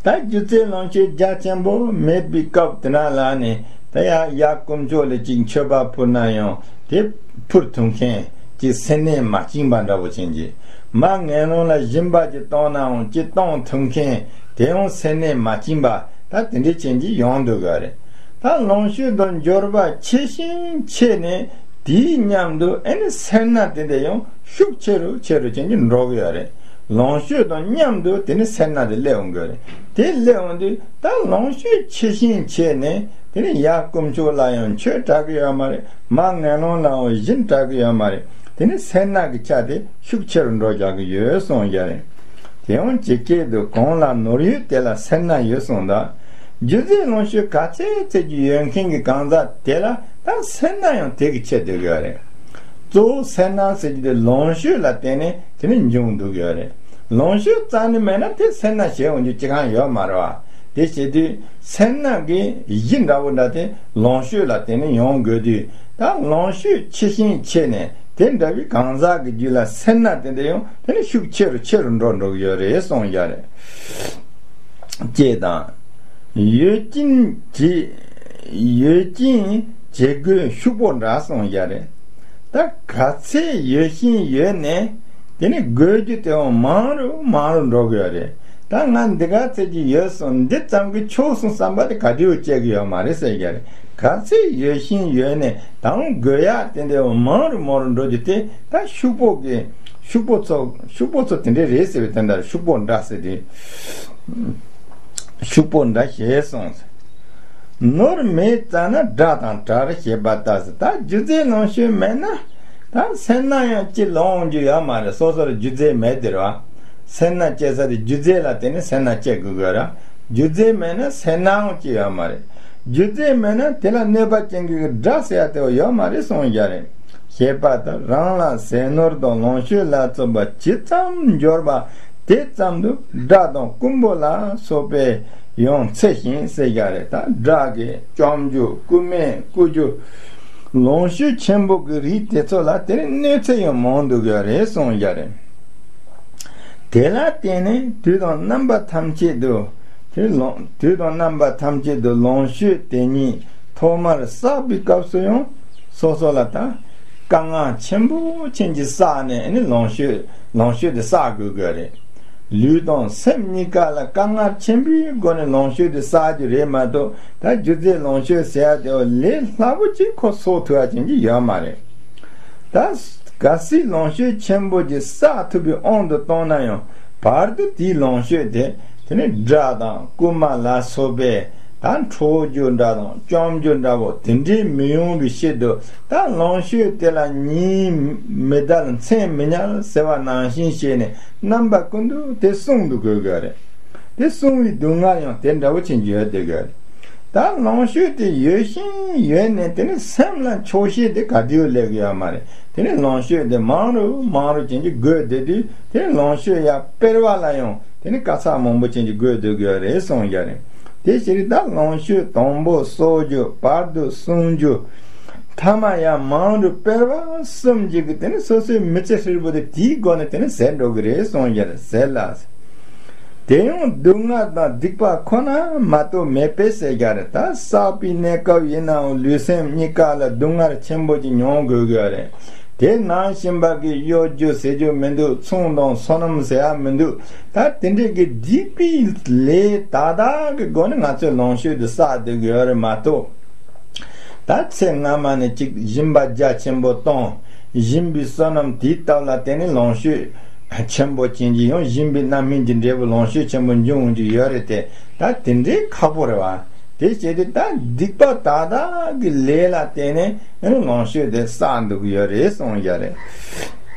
ད་རྒྱུ་རྫས་ལོངས་སྤྱོད་རྒྱ་ཆེན་པོ་མེད་པའི་སྐབས་དེ་ན་ལ་ནི་ད་ཡ་ཡ་དཀོན་མཆོག་ལ་ཅིག་མཆོད་པ་ཕུལ་ན་ཡང་དེ་ཕུལ་ཐུབ་མཁན་གྱི་སེར་སྣས་མ་བཅིངས་པ་འདྲ་བོ་ཅན་གྱི། མར་ངན་སློང་ལ་སྦྱིན་པ་ཅིག་གཏོང་ནའང་ཅིག་གཏོང་ཐུབ་མཁན་དེ་ཡང་སེར་སྣས་མ་བཅིངས་པ་ད་དེ་འདྲའི་ཅན་གྱི་ཡོང་འདུག་ག་རེད། ད་ལོངས་སྤྱོད་དང་འབྱོར་པ་ཆེ་ཞིང་ཆེ་ནས་དེའི་མཉམ་དུ་ཨེ་ནི་སེར་སྣ་དེ་འདྲ་ཡང་ཤུགས་ཆེ་རུ་ཆེ་རུ་ཅན་གྱི་འགྲོ་གི་ཡོད་རེད། ལོངས་སྤྱོད་དང་མཉམ་དུ་དེ་ནི་སེར་སྣ་དེ་སླེབས་འོང་གི་ཡོད་རེད། དེ་སླེབས་འོང་དུས་ད་ལོངས་སྤྱོད་ཆེ་ཞིང་ཆེ་ནས་དེ་ནི་ཡ་དཀོན་མཆོག་ལ་ཡང་མཆོད་དྲག་གི་ཡོད་མ་རེད། མར་ངན་སློང་ལའང་སྦྱིན་དྲག་གི་ཡོད་མ་རེད། དེ་ནི་སེར་སྣ་གི་ཆ་དེ་ཤུགས་ཆེ་རུ་འགྲོ་རྒྱག་གི་ཡོད་གསུངས་ཡ་རེད། དེ་ཡང་ཇི་སྐད་དུ་གང་ལ་ནོར་ཡོད་དེ་ལ་སེར་སྣ་ཡོད་གསུངས་ད། རྒྱུ་རྫས་ལོངས་སྤྱོད་ག་ཚད་ཚད་ཀྱི་ཡོད་མཁན་གྱི་གང་ཟག་དེ་ལ་ད་སེར་སྣ་ཡང་དེ་གི་ཆེ་སྡོད་ཀྱི་ཡོད་རེད། གཙོ་བོ་སེར་སྣ་ཟེར་རྒྱུ་དེ་ལོངས་སྤྱོད་ལ་བརྟེན་ནས་དེ་ནི་འབྱུང་འདུག་ཡོད་རེད། ལོངས་སྤྱོད་རྩ་ནས་མེད་ན་དེ་སེར་སྣ་ཞེ་འོང་རྒྱུ་ཅི་གང་ཡོད་མ་རེད་བ། དེ་བྱེད་དུས་སེར་སྣ་གི་གཞི་འདྲ་བོ་འདྲ་དེ་ལོངས་སྤྱོད་ལ་བརྟེན་ནས་ཡོང་དགོས་དུས། ད་ལོངས་སྤྱོད་ཆེ་ཞིང་ཆེ་ནས་དེ་འདྲ་བའི་གང་ཟག་གི་རྒྱུད་ལ་སེར་སྣ་དེ་འདྲ་ཡང་དེ་ནི་ཤུགས་ཆེ་རུ་ཆེ་རུ་འགྲོ་འགྲོ་གི་ཡོད་རེད་གསུངས་ཡ་རེད། ཅེས་དང་། ཡོད་ཅིང་བྱེད། ཡོད་ཅིང་བྱེད་དགོས་ཤུགས་པོ་འདྲ་གསུངས་ཡ་རེད། ད་ག་ཚད་ཡོད་བཞིན་ཡོད་ནས་དེ་ནི་དགོས་རྒྱུ་དེའང་མང་རུ་མང་རུ་འགྲོ་གི་ཡོད་རེད། ད་ང་འདི་ག་ཚད་ཀྱི་ཡོད་སོང་འདི་ཙམ་གྱིས་ཆོག་སོང་བསམ་པ་དེ་ག་དུས་སྐྱེ་གི་ཡོད་མ་རེད་ཟེར་གྱི་རེད། ག་ཚད་ཡོད་བཞིན་ཡོད་ནས་ད་རུང་དགོས་ཡག་དེ་འདྲའི་མང་རུ་མང་རུ་འགྲོ་རྒྱུ་དེ་ད་ཤུགས་པོ་གི་ཤུགས་པོ་ཚོ་ཤུགས་པོ་ཚོ་དེ་འདྲའི་རེད་ཟེར་བའི་དོན་དག་ཤུགས་པོ་འདྲ་ཟེར་དུས། ཤུགས་པོ་འདྲ་ཞེས་གསུངས། ནོར་མེད་རྩ་ན་དགྲ་དང་བྲལ་ཞེས་པ་ལྟ་ཟེར། ད་རྒྱུ་རྫས་ལོངས་སྤྱོད་མེད་ན་ད་སེར་སྣ་ཡང་ཅི་ལོངས་རྒྱུ་ཡོད་མ་རེད། སོ་སོར་རྒྱུ་རྫས་མེད་དེ་རེད་བ། སེར་སྣ་སྐྱེ་ས་དེ་རྒྱུ་རྫས་ལ་བརྟེན་ནས་སེར་སྣ་སྐྱེ་དགོས་དགོས་ར། རྒྱུ་རྫས་མེད་ན་སེར་སྣའང་ཅི་ཡོད་མ་རེད། རྒྱུ་རྫས་མེད་ན་དེ་ལ་གནོད་པ་ཅན་གྱི་དགྲ་ཟེར་ཡ་དེ་ཡོད་མ་རེད་གསུངས་ཡ་རེད། ཞེས་པ་ལྟར་རང་ལ་ཟས་ནོར་དང་ལོངས་སྤྱོད་ལ་སོགས་པ་ཇི་ཙམ་འབྱོར་པ་དེ་ཙམ་དུ་དགྲ་དང་རྐུན་པོ་ལ་སོགས་པས་ཡང་འཚེ་ཞིང་ཟེར་ཡ་རེད། ད་དགྲ་གི་བཅོམ་རྒྱུ་རྐུན་མས་རྐུ་རྒྱུ་ལོངས་སྤྱོད་ཆེན་པོ་གི་རིགས་དེ་ཚོ་ལ་དེ་ནི་གནོད་འཚེ་ཡང་མང་འདུག་ཡ་རེད་གསུངས་ཡ་རེད། དེ་ལ་བརྟེན་ནས་དུས་དང་རྣམ་པ་ཐམས་ཅད་དུ། དེ་ལོངས་དུས་དང་རྣམ་པ་ཐམས་ཅད་དུ་ལོངས་སྤྱོད་དེ་ཉིད་ཐོག་མར་བསགས་པའི་སྐབས་སུ་ཡང་སོ་སོ་ལ་ད་དཀའ་ངལ་ཆེན་པོ་ཅན་གྱིས་བསགས་ནས་ནི་ལོངས་སྤྱོད་ལོངས་སྤྱོད་དེ་བསགས་དགོས་དགོས་རེད། ལུས་དང་སེམས་གཉིས་ཀ་ལ་དཀའ་ངལ་ཆེན་པོའི་སྒོ་ནས་ལོངས་སྤྱོད་དེ་བསགས་རྒྱུ་རེད་མ་གཏོགས། ད་རྒྱུ་རྫས་ལོངས་སྤྱོད་ཟེར་ཡ་དེ་བ་ལས་སླ་པོ་ཅིག་ཁོ་གསོག་ཐུབ་ཡ་ཅན་གྱི་ཡོད་མ་རེད། ད་གལ་སྲིད་ལོངས་སྤྱོད་ཆེན་པོ་ཅིག་བསགས་ཐུབ་པའི་དབང་དུ་བཏང་ན་ཡང་བར་དུ་དེའི་ལོངས་སྤྱོད་དེ་དེ་ནི་དགྲ་དང་རྐུན་མ་ལ་སོགས་པས་ད་འཕྲོག་རྒྱུ་འདྲ་དང་བཅོམ་རྒྱུ་འདྲ་བོ་དེ་འདྲའི་མི་ཡོང་བའི་ཆེད་དུ། ད་ལོངས་སྤྱོད་དེ་ལ་ཉིན་མི་འདལ་མཚན་མི་ཉལ་ཟེར་བ་ནང་བཞིན་བྱས་ནས་རྣམ་པ་ཀུན་ཏུ་དེ་བསྲུང་དུ་དགོས་དགོས་རེད། དེ་བསྲུང་བའི་སྡུག་བསྔལ་ཡང་དེ་འདྲ་བོ་ཅན་གྱི་ཡོད་དེ་དགོས་རེད། ད་ལོངས་སྤྱོད་དེ་ཡོད་བཞིན་ཡོད་ནས་དེ་ནི་སེམས་ལ་ཆོག་ཤེས་དེ་ག་དུས་སླེབས་ཀྱི་ཡོད་མ་རེད། དེ་ནི་ལོངས་སྤྱོད་དེ་མང་རུ་མང་རུ་ཅན་གྱི་དགོས་བསྡད་དུས་དེ་ནི་ལོངས་སྤྱོད་ཡ་སྤེལ་བ་ལ་ཡང་དེ་ནི་དཀའ་ཚེགས་མང་པོ་ཅན་གྱི་དགོས་བསྡད་ཀྱི་ཡོད་རེད་གསུངས་ཡ་རེད། དེ་ཕྱིར་ད་ལོངས་སྤྱོད་དང་པོ་གསོག་རྒྱུ་བར་དུ་བསྲུང་རྒྱུ། ཐ་མ་ཡང་མང་རུ་སྤེལ་བ་གསུམ་གྱིས་ཀྱི་དེ་ནི་སོ་སོའི་མི་ཚེ་ཧྲིལ་པོ་དེ་དེའི་སྒོ་ནས་དེ་ནི་ཟད་འགྲོ་གི་རེད་གསུངས་ཡ་རེད་ཟེར་ལ། དེ་ཡང་སྡུག་བསྔལ་དང་སྡིག་པ་ཁོ་ན་མ་གཏོགས་མེད་པས་ཟེར་རྒྱུ་རེད། ད་བསགས་པའི་གནས་སྐབས་ཡིན་ནའང་ལུས་སེམས་གཉིས་ཀ་ལ་སྡུག་བསྔལ་ཆེན་པོ་ཅིག་མྱོང་དགོས་ཀྱི་རེད། དེ་ནང་བཞིན་པ་གི་གཡོ་སྒྱུ་ཟེར་རྒྱུ་མི་འདུག། བཙོན་དང་སོ་ནམ་ཟེར་ཡ་མི་འདུག། ད་དེ་འདྲའི་གི་སྡིག་པའི་ལས་ད་ལྟ་གི་སྒོ་ནས་ང་ཚོས་ལོངས་སྤྱོད་དེ་བསགས་བསྡད་ཀྱི་ཡོད་རེད་མ་གཏོགས། ད་ཚེ་སྔ་མ་ནས་ཅིག་སྦྱིན་པ་རྒྱ་ཆེན་པོ་བཏང་། སྦྱིན་པའི་བསོད་ནམས་དེའི་སྟབས་ལ་བརྟེན་ནས་ལོངས་སྤྱོད་ཆེན་པོ་ཅན་གྱི་ཡང་སྦྱིན་པའི་རྣམ་སྨིན་གྱི་འབྲས་བུ་ལོངས་སྤྱོད་ཆེན་པོ་འབྱུང་འོང་རྒྱུ་ཡོད་རེད་དེ། ད་དེ་འདྲའི་ཁག་པོ་རེད་བ། དེ་བྱས་ཏེ་ད་སྡིག་པ་ད་ལྟ་གི་ལས་ལ་བརྟེན་ནས་ལོངས་སྤྱོད་དེ་བསགས་འདུག་ཡོད་རེད་གསུངས་ཡ་རེད།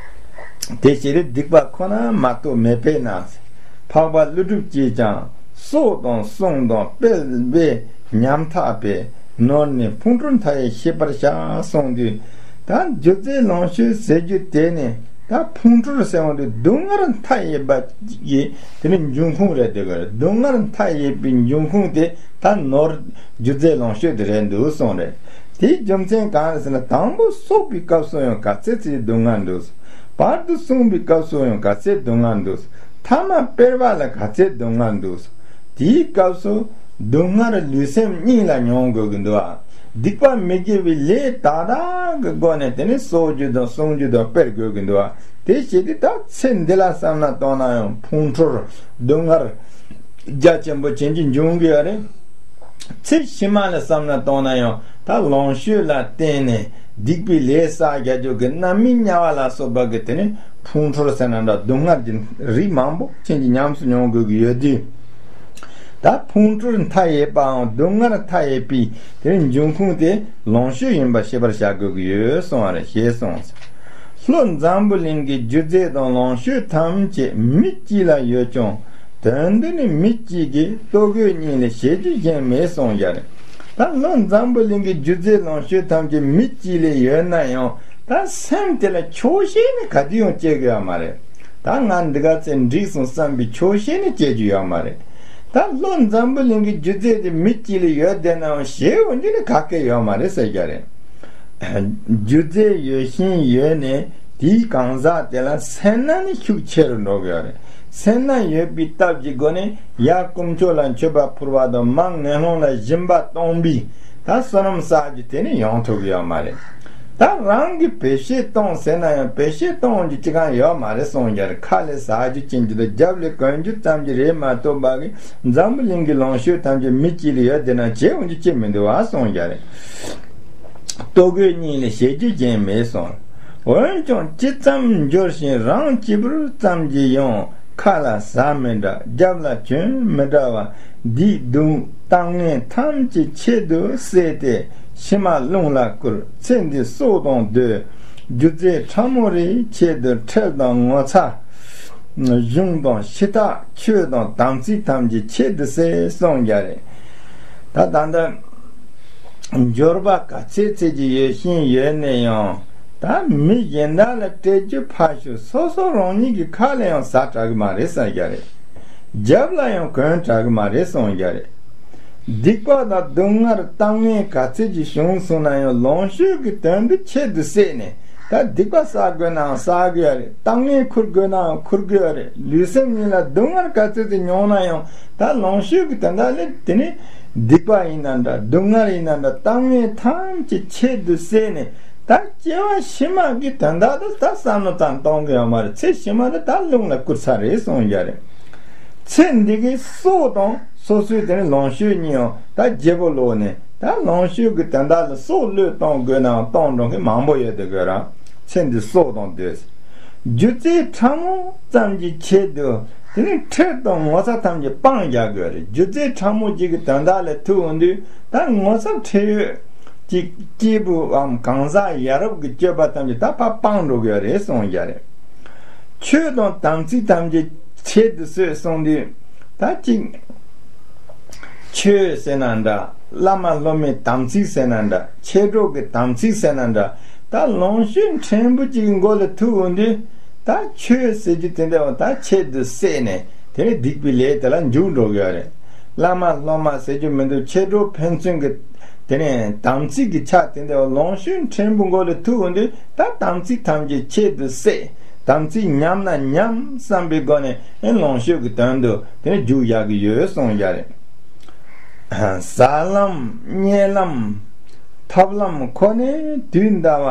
དེ་བྱས་ཏེ་སྡིག་པ་ཁོ་ན་མ་གཏོགས་མེད་པས་ན། འཕགས་པ་ཀླུ་སྒྲུབ་ཀྱིས་ཀྱང་གསོག་དང་བསྲུང་དང་སྤེལ་བས་ཉམ་ཐག་པས་ནོར་ནི་ཕུང་ཁྲོལ་མཐའ་ཡས་ཤེས་པར་བྱ་གསུངས་དུས། ད་རྒྱུ་རྫས་ལོངས་སྤྱོད་ཟེར་རྒྱུ་དེ་ནི་ད་ཕུང་ཁྲོལ་ཟེར་བ་འདི་སྡུག་བསྔལ་མཐའ་ཡས་པ་ཡི་དེ་ནི་འབྱུང་ཁུངས་རེད་དེ་ག་རེད། སྡུག་བསྔལ་མཐའ་ཡས་པའི་འབྱུང་ཁུངས་དེ་ད་ནོར་རྒྱུ་རྫས་ལོངས་སྤྱོད་དེ་རེད་འདུག་གསུངས་རེད། དེའི་རྒྱུ་མཚན་གང་རེད་ཟེར་ན། དང་པོ་གསོག་པའི་སྐབས་སུ་ཡང་ག་ཚད་ཅིག་སྡུག་བསྔལ་འདུག། བར་དུ་བསྲུང་བའི་སྐབས་སུ་ཡང་ག་ཚད་སྡུག་བསྔལ་འདུག། ཐ་མ་སྤེལ་བ་ལ་ག་ཚད་སྡུག་བསྔལ་འདུག། དེའི་སྐབས་སུ་སྡུག་བསྔལ་ལུས་སེམས་གཉིས་ལ་མྱོང་དགོས་ཀྱི་འདུག་ཨ། སྡིག་པ་མི་དགེ་བའི་ལས་དག་དག་གི་སྒོ་ནས་དེ་ནི་གསོག་རྒྱུ་དང་བསྲུང་རྒྱུ་དང་སྤེལ་དགོས་ཀྱི་འདུག་ཨ། དེ་བྱེད་དུས་ད་ཚེ་འདི་ལ་བསམ་ན་གཏོང་ན་ཡང་ཕུང་ཁྲོལ་སྡུག་བསྔལ་རྒྱ་ཆེན་པོ་ཅན་གྱི་འབྱུང་གི་ཡོད་རེད། ཚེ་ཕྱི་མ་ལ་བསམ་ན་གཏོང་ན་ཡང་ད་ལོངས་སྤྱོད་ལ་བརྟེན་ནས་སྡིག་པའི་ལས་བསགས་རྒྱ་ཆོག་གི་རྣམ་སྨིན་དམྱལ་བ་ལ་སོགས་པ་གི་དེ་ནི་ཕུང་ཁྲོལ་ཟེར་ན་འདྲ་སྡུག་བསྔལ་གྱི་རིགས་མང་པོ་ཅན་གྱི་ཉམས་སུ་མྱོང་དགོས་ཀྱི་ཡོད་དུས། ད་ཕུང་ཁྲོལ་མཐའ་ཡས་པའམ་སྡུག་བསྔལ་མཐའ་ཡས་པའི་དེ་ནི་འབྱུང་ཁུངས་དེ་ལོངས་སྤྱོད་ཡིན་པ་ཤེས་པར་བྱ་དགོས་ཀྱི་ཡོད་གསུངས་པ་རེད། ཞེས་གསུངས། ལྷོ་འཛམ་བུ་གླིང་གི་རྒྱུ་རྫས་དང་ལོངས་སྤྱོད་ཐམས་ཅད་མི་གཅིག་ལ་ཡོད་ཀྱང་། དོན་དུ་ནི་མི་གཅིག་གིས་ལྟོ་གོས་གཉིས་ལས་བྱེད་རྒྱུ་གཞན་མེད་གསུངས་ཡ་རེད། ད་ལྷོ་འཛམ་བུ་གླིང་གི་རྒྱུ་རྫས་ལོངས་སྤྱོད་ཐམས་ཅད་མི་གཅིག་ལ་ཡོད་ན་ཡང་། ད་སེམས་དེ་ལ་ཆོག་ཤེས་ནི་ག་དུས་ཡང་སྐྱེ་གི་ཡོད་མ་རེད། ད་ང་འདི་ག་ཚད་འགྲིག་སོང་བསམ་པའི་ཆོག་ཤེས་ནི་སྐྱེ་རྒྱུ་ཡོད་མ་རེད། ད་ལྷོ་འཛམ་བུ་གླིང་གི་སྒྱུ་རྩལ་དེ་མི་གཅིག་ལ་ཡོད་བསྡད་ནའང་ཞེ་པོ་འདི་ནི་ག་གེ་ཡོད་མ་རེད་ཟེར་རྒྱུ་རེད། སྒྱུ་རྩལ་ཡོད་བཞིན་ཡོད་ནས་དེའི་གང་ཟག་དེ་ལ་སེར་སྣ་ནི་ཤུགས་ཆེ་རུ་འགྲོ་གི་ཡོད་རེད། སེར་སྣ་ཡོད་པའི་སྟབས་ཀྱི་སྒོ་ནས་ཡར་དཀོན་མཆོག་ལ་མཆོད་པ་ཕུལ་བ་དང་མར་ངན་སློང་ལ་སྦྱིན་པ་གཏོང་བའི་ད་བསོད་ནམས་བསགས་རྒྱུ་དེ་ནི་ཡོང་ཐུབ་ཀྱི་ཡོད་མ་རེད། ད་རང་གིས་བེད་སྤྱོད་གཏོང་ཟེར་ན་ཡང་བེད་སྤྱོད་གཏོང་རྒྱུ་ཅི་གང་ཡོད་མ་རེད་གསུངས་རྒྱུ་རེད། ཁ་ལས་ཟ་རྒྱུ་ཅན་གྱི་དང་རྒྱབ་ལས་གོན་རྒྱུ་ཙམ་གྱི་རེད་མ་གཏོགས་པ་གི་འཛམ་བུ་གླིང་གི་ལོངས་སྤྱོད་ཐམས་ཅད་མི་གཅིག་ལ་ཡོད་བསྡད་ན་བྱེད་འོང་རྒྱུ་ཅི་མི་འདུག་བ་གསུངས་རྒྱུ་རེད། ལྟོ་གོས་གཉིས་ལས་བྱེད་རྒྱུ་གཞན་མེད་གསུངས། འོན་ཀྱང་ཇི་ཙམ་འབྱོར་ཞིང་རང་སྐྱིད་པོར་ཙམ་གྱིས་ཡང་ཁ་ལ་ཟ་མི་འདྲ་རྒྱབ་ལ་གྱོན་མི་འདྲ་བ་སྡིག་སྡུག་གཏམ་ངན་ཐམས་ཅད་ཆེད་དུ་བསད་དེ་ཕྱི་མ་རླུང་ལ་བསྐུར། ཚེ་འདི་སྲོག་དང་བསྡོས། སྒྱུ་རྩལ་ཕྲ་མོ་རེའི་ཆེད་དུ་ཁྲེལ་དང་ངོ་ཚ། གཞུང་དང་ཕྱི་ཐག་ཆོས་དང་དམ་ཚིག་ཐམས་ཅད་ཆེད་དུ་བསད་གསུངས་རྒྱུ་རེད། ད་ད་ལྟ་འབྱོར་པ་ག་ཚད་ཚད་ཀྱི་ཡོད་བཞིན་ཡོད་ནས་ཡང་ད་མི་གཞན་དག་ལ་སྤྲད་རྒྱུ་ཕར་ཞོག་སོ་སོ་རང་ཉིད་ཀྱི་ཁ་ལ་ཡང་ཟ་དྲག་གི་མ་རེད་ཟེར་རྒྱུ་རེད། རྒྱབ་ལ་ཡང་གོན་དྲག་གི་མ་རེད་གསུངས་རྒྱུ་རེད། སྡིག་པ་དང་སྡུག་བསྔལ་གཏམ་ངན་ག་ཚད་ཅིག་བྱུང་སོང་ན་ཡང་ལོངས་སྤྱོད་ཀྱི་དོན་དུ་ཆེད་དུ་བསད་ནས་ད་སྡིག་པ་བསགས་དགོས་ནའང་བསགས་དགོས་རེད། གཏམ་ངན་ཁུར་དགོས་ནའང་ཁུར་དགོས་རེད། ལུས་སེམས་གཉིས་ལ་སྡུག་བསྔལ་ག་ཚད་ཅིག་མྱོང་ན་ཡང་ད་ལོངས་སྤྱོད་ཀྱི་དོན་དག་ལས་དེ་ནི་སྡིག་པ་ཡིན་ན་འདྲ་སྡུག་བསྔལ་ཡིན་ན་འདྲ་གཏམ་ངན་ཐམས་ཅད་ཆེད་དུ་བསད་ནས་ད་སྐྱེ་བ་ཕྱི་མ་གི་དོན་དག་ཏུ་ད་བསམ་བློ་ཙམ་གཏོང་གི་ཡོད་མ་རེད། ཚེ་ཕྱི་མ་ལ་ད་རླུང་ལ་བསྐུར་ཚར་རེད་གསུངས་རྒྱུ་རེད། ཚེ་འདི་གི་སྲོག་དང་སོ་སོའི་དེ་ནི་ལོངས་སྤྱོད་གཉིས་ཡང་ད་བརྗེ་པོ་ལོག་ནས་ད་ལོངས་སྤྱོད་ཀྱི་དོན་དག་ལ་སྲོག་བློས་གཏོང་དགོས་ནའང་གཏོང་འགྲོ་མཁན་མང་པོ་ཡོད་དེ་དགོས་ར། ཚེ་འདི་སྲོག་དང་བསྡོས། སྒྱུ་རྩལ་ཕྲ་མོ་ཙམ་གྱི་ཆེད་དུ་དེ་ནི་ཁྲེལ་དང་ངོ་ཚ་ཐམས་ཅད་སྤང་རྒྱག་དགོས་རེད། སྒྱུ་རྩལ་ཕྲ་མོ་གཅིག་གི་དོན་དག་ལ་ཐུག་འོང་དུས་ད་ངོ་ཚ་ཁྲེལ་ཡོད་ཅིག་སྐྱེས་བུའམ་གང་ཟག་ཡ་རབས་ཀྱི་སྤྱོད་པ་ཐམས་ཅད་ད་ཕར་སྤང་འགྲོ་དགོས་རེད་གསུངས་རྒྱུ་རེད། ཆོས་དང་དམ་ཚིག་ཐམས་ཅད་ཆེད་དུ་གསོད་གསུངས་དུས་ད་གཅིག་ཆོས་ཟེར་ན་འདྲ། བླ་མ་སློབ་མའི་དམ་ཚིག་ཟེར་ན་འདྲ། མཆེད་གྲོགས་ཀྱི་དམ་ཚིག་ཟེར་ན་འདྲ། ད་ལོངས་སྤྱོད་ཕྲན་བུ་གཅིག་གི་མགོ་ལ་ཐུག་འོང་དུས་ད་ཆོས་ཟེར་རྒྱུ་དེ་འདྲ་བ་ད་ཆེད་དུ་བསད་ནས་དེ་ནས་སྡིག་པའི་ལས་དེ་ལ་འཇུག་འགྲོ་གི་ཡོད་རེད། བླ་མ་སློབ་མ་ཟེར་རྒྱུ་མི་འདུག་མཆེད་གྲོགས་ཕན་ཚུན་གྱི་དེ་ནས་དམ་ཚིག་གི་ཆ་དེ་འདྲ་བ་ལོངས་སྤྱོད་ཕྲན་བུ་མགོ་ལ་ཐུག་འོང་དུས་ད་དམ་ཚིག་ཐམས་ཅད་ཆེད་དུ་བསད། དམ་ཚིག་ཉམས་ན་ཉམས་བསམ་པའི་སྒོ་ནས་ཨེ་ལོངས་སྤྱོད་ཀྱི་དོན་དུ་དེ་ནི་རྒྱུག་ཡག་གི་ཡོད་གསུངས་ཡ་རེད། ཟ་ལམ་ཉལ་ལམ་ཐབས་ལམ་ཁོ་ནས་དུས་འདའ་བ་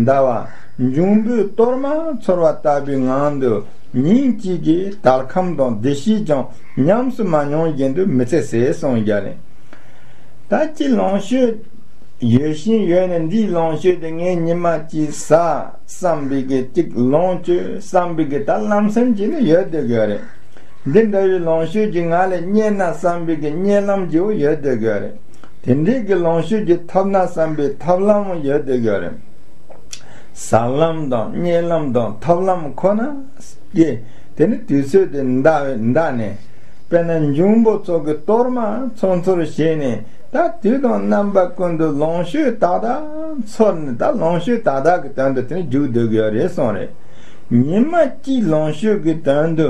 འདའ་བ་འབྱུང་པོའི་གཏོར་མ་ཚོར་བ་ལྟ་བུའི་ངང་དུ་ཉིན་གཅིག་གི་དལ་ཁམས་དང་བདེ་སྐྱིད་ཀྱང་ཉམས་སུ་མ་མྱོང་བཞིན་དུ་མི་ཚེ་ཟད་གསུངས་ཡ་རེད། ད་ཅི་ལོངས་སྤྱོད་ཡོད་བཞིན་ཡོད་ནས་འདིའི་ལོངས་སྤྱོད་དེ་ངས་ཉི་མ་གཅིག་ཟ་བསམ་པའི་གི་གཅིག་ལོངས་སྤྱོད་བསམ་པའི་གི་ད་ལམ་སེང་གཅིག་ནི་ཡོད་བསྡད་དགོས་རེད། འདི་འདྲ་བའི་ལོངས་སྤྱོད་ཀྱི་ང་ལས་རྙེད་ན་བསམ་པའི་གི་རྙེད་ལམ་གཅིག་པོ་ཡོད་བསྡད་དགོས་རེད། དེ་འདྲའི་གི་ལོངས་སྤྱོད་ཀྱི་ཐོབ་ན་བསམ་པའི་ཐབས་ལམ་ཡོད་བསྡད་དགོས་རེད། ཟ་ལམ་དང་རྙེད་ལམ་དང་ཐབས་ལམ་ཁོ་ན་སྐྱེ། དེ་ནི་དུས་ཚོད་དེ་འདའ་བའི་འདའ་ནས། དཔེར་ན་འབྱུང་པོ་ཚོ་གི་གཏོར་མ་ཚོ་ཚོར་བྱས་ནས་ད་དུས་དང་རྣམ་པ་ཀུན་ཏུ་ལོངས་སྤྱོད་དག་དག་ཚོར་ནས་ད་ལོངས་སྤྱོད་དག་དག་གི་དོན་དུ་དེ་ནི་རྒྱུག་སྡོད་དགོས་ཡོད་རེད་གསུངས་རེད། ཉི་མ་གཅིག་ལོངས་སྤྱོད་ཀྱི་དོན་དུ་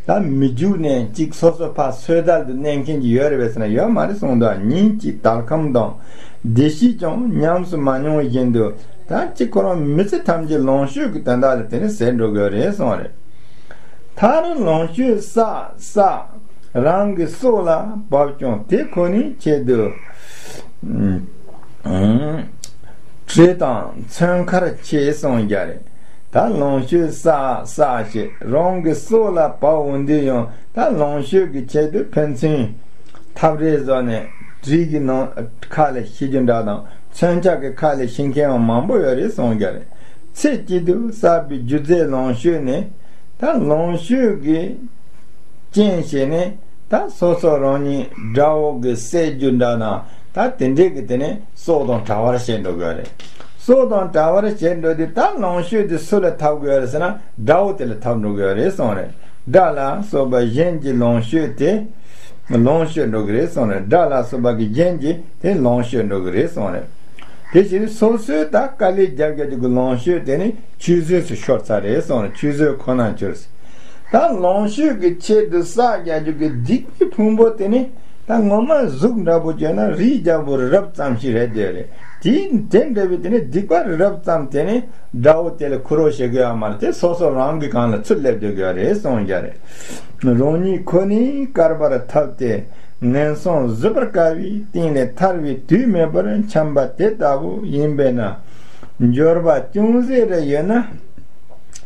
ད་མི་རྒྱུག་ནས་གཅིག་སོ་སོ་ཕར་སོས་དལ་དུ་གནས་མཁན་གྱི་ཡོད་རེད་པས་ཟེར་ན་ཡོད་མ་རེད་གསུངས་འདུག་ཉིན་གཅིག་དལ་ཁམས་དང་བདེ་སྐྱིད་ཀྱང་ཉམས་སུ་མ་མྱོང་བཞིན་དུ་ད་གཅིག་ཁོ་རང་མི་ཚེ་ཐམས་ཅད་ལོངས་སྤྱོད་ཀྱི་དོན་དག་ལ་དེ་ནི་ཟད་འགྲོ་གི་ཡོད་རེད་གསུངས་རེད། མཐར་ལོངས་སྤྱོད་བསགས་བསགས་རང་གི་སྲོག་ལ་བབ་ཀྱང་དེ་ཁོ་ནའི་ཆེད་དུ་དྲེད་དང་མཚོན་ཁར་ཆེ་གསུངས་རྒྱུ་རེད། ད་ལོངས་སྤྱོད་བསགས་བསགས་བྱས་རང་གི་སྲོག་ལ་བབ་འོང་དུས་ཡང་ད་ལོངས་སྤྱོད་ཀྱི་ཆེད་དུ་ཕན་ཚུན་ཐབས་རེ་བཟོ་ནས་གྲི་གི་ནང་ཁ་ལ་ཤི་རྒྱུ་འདྲ་དང་མཚོན་ཆ་གི་ཁ་ལ་ཤི་མཁན་ཡང་མང་པོ་ཡོད་རེད་གསུངས་རྒྱུ་རེད། ཚེ་གཅིག་ཏུ་བསགས་པའི་རྒྱུ་རྫས་ལོངས་སྤྱོད་ནི་ད་ལོངས་སྤྱོད་ཀྱི་རྐྱེན་བྱས་ནས་ད་སོ་སོ་རང་ཉིད་དགྲ་བོ་གི་བསད་རྒྱུ་འདྲ་དང་ད་དེ་འདྲས་ཀྱི་དེ་ནས་སྲོག་དང་བྲལ་བར་བྱེད་འགྲོ་གི་རེད། སྲོག་དང་བྲལ་བར་བྱེད་འགྲོ་དུས་ད་ལོངས་སྤྱོད་དེ་སུ་ལ་ཐོབ་དགོས་རེད་ཟེར་ན་དགྲ་བོ་དེ་ལ་ཐོབ་འགྲོ་གི་རེད་གསུངས་རེད། དགྲ་ལ་སོགས་པ་གཞན་གྱི་ལོངས་སྤྱོད་དེ་ལོངས་སྤྱོད་འགྲོ་གི་རེད་གསུངས་རེད། དགྲ་ལ་སོགས་པ་གི་གཞན་གྱི་དེ་ལོངས་སྤྱོད་འགྲོ་གི་རེད་གསུངས་རེད། དེ་བཞིན་སོ་སོའི་ད་དཀའ་ལས་རྒྱབ་རྒྱབ་ཀྱི་ལོངས་སྤྱོད་དེ་ནི་ཆུད་ཟོས་སུ་ཤོར་ཚར་རེད་གསུངས་རེད། ཆུད་ཟོས་ཁོ་ན་གྱུར། ད་ལོངས་སྤྱོད་ཀྱི་ཆེད་དུ་བསགས་རྒྱག་རྒྱུ་གི་སྡིག་པའི་ཕུང་པོ་དེ་ནི་ད་ངོ་མ་གཟུགས་འདྲ་པོ་བྱས་ན་རིའི་རྒྱལ་པོ་རི་རབ་ཙམ་ཞིག་རེད་དེ་རེད། དེ་དེ་འདྲ་བའི་དེ་ནི་སྡིག་པ་རི་རབ་ཙམ་དེ་ནི་དགྲ་བོ་དེ་ལ་ཁུར་རོགས་བྱེད་དགོས་ཡ་མ་རེད་དེ། སོ་སོ་རང་གི་སྒང་ལ་ཚུར་སླེབས་སྡོད་དགོས་རེད་གསུངས་རྒྱུ་རེད། རང་ཉིད་ཁོ་ནས་བསྐལ་པར་ཐབས་ཏེ་ངན་སོང་བཟོད་པར་དཀའ་བའི་སྟེང་ལས་ཐར་བའི་དུས་མེད་པར་འཁྱམས་པ་དེ་ལྟ་བུ་ཡིན་པས་ན། འབྱོར་པ་ཅུང་ཟད་རེ་ཡོད་ན།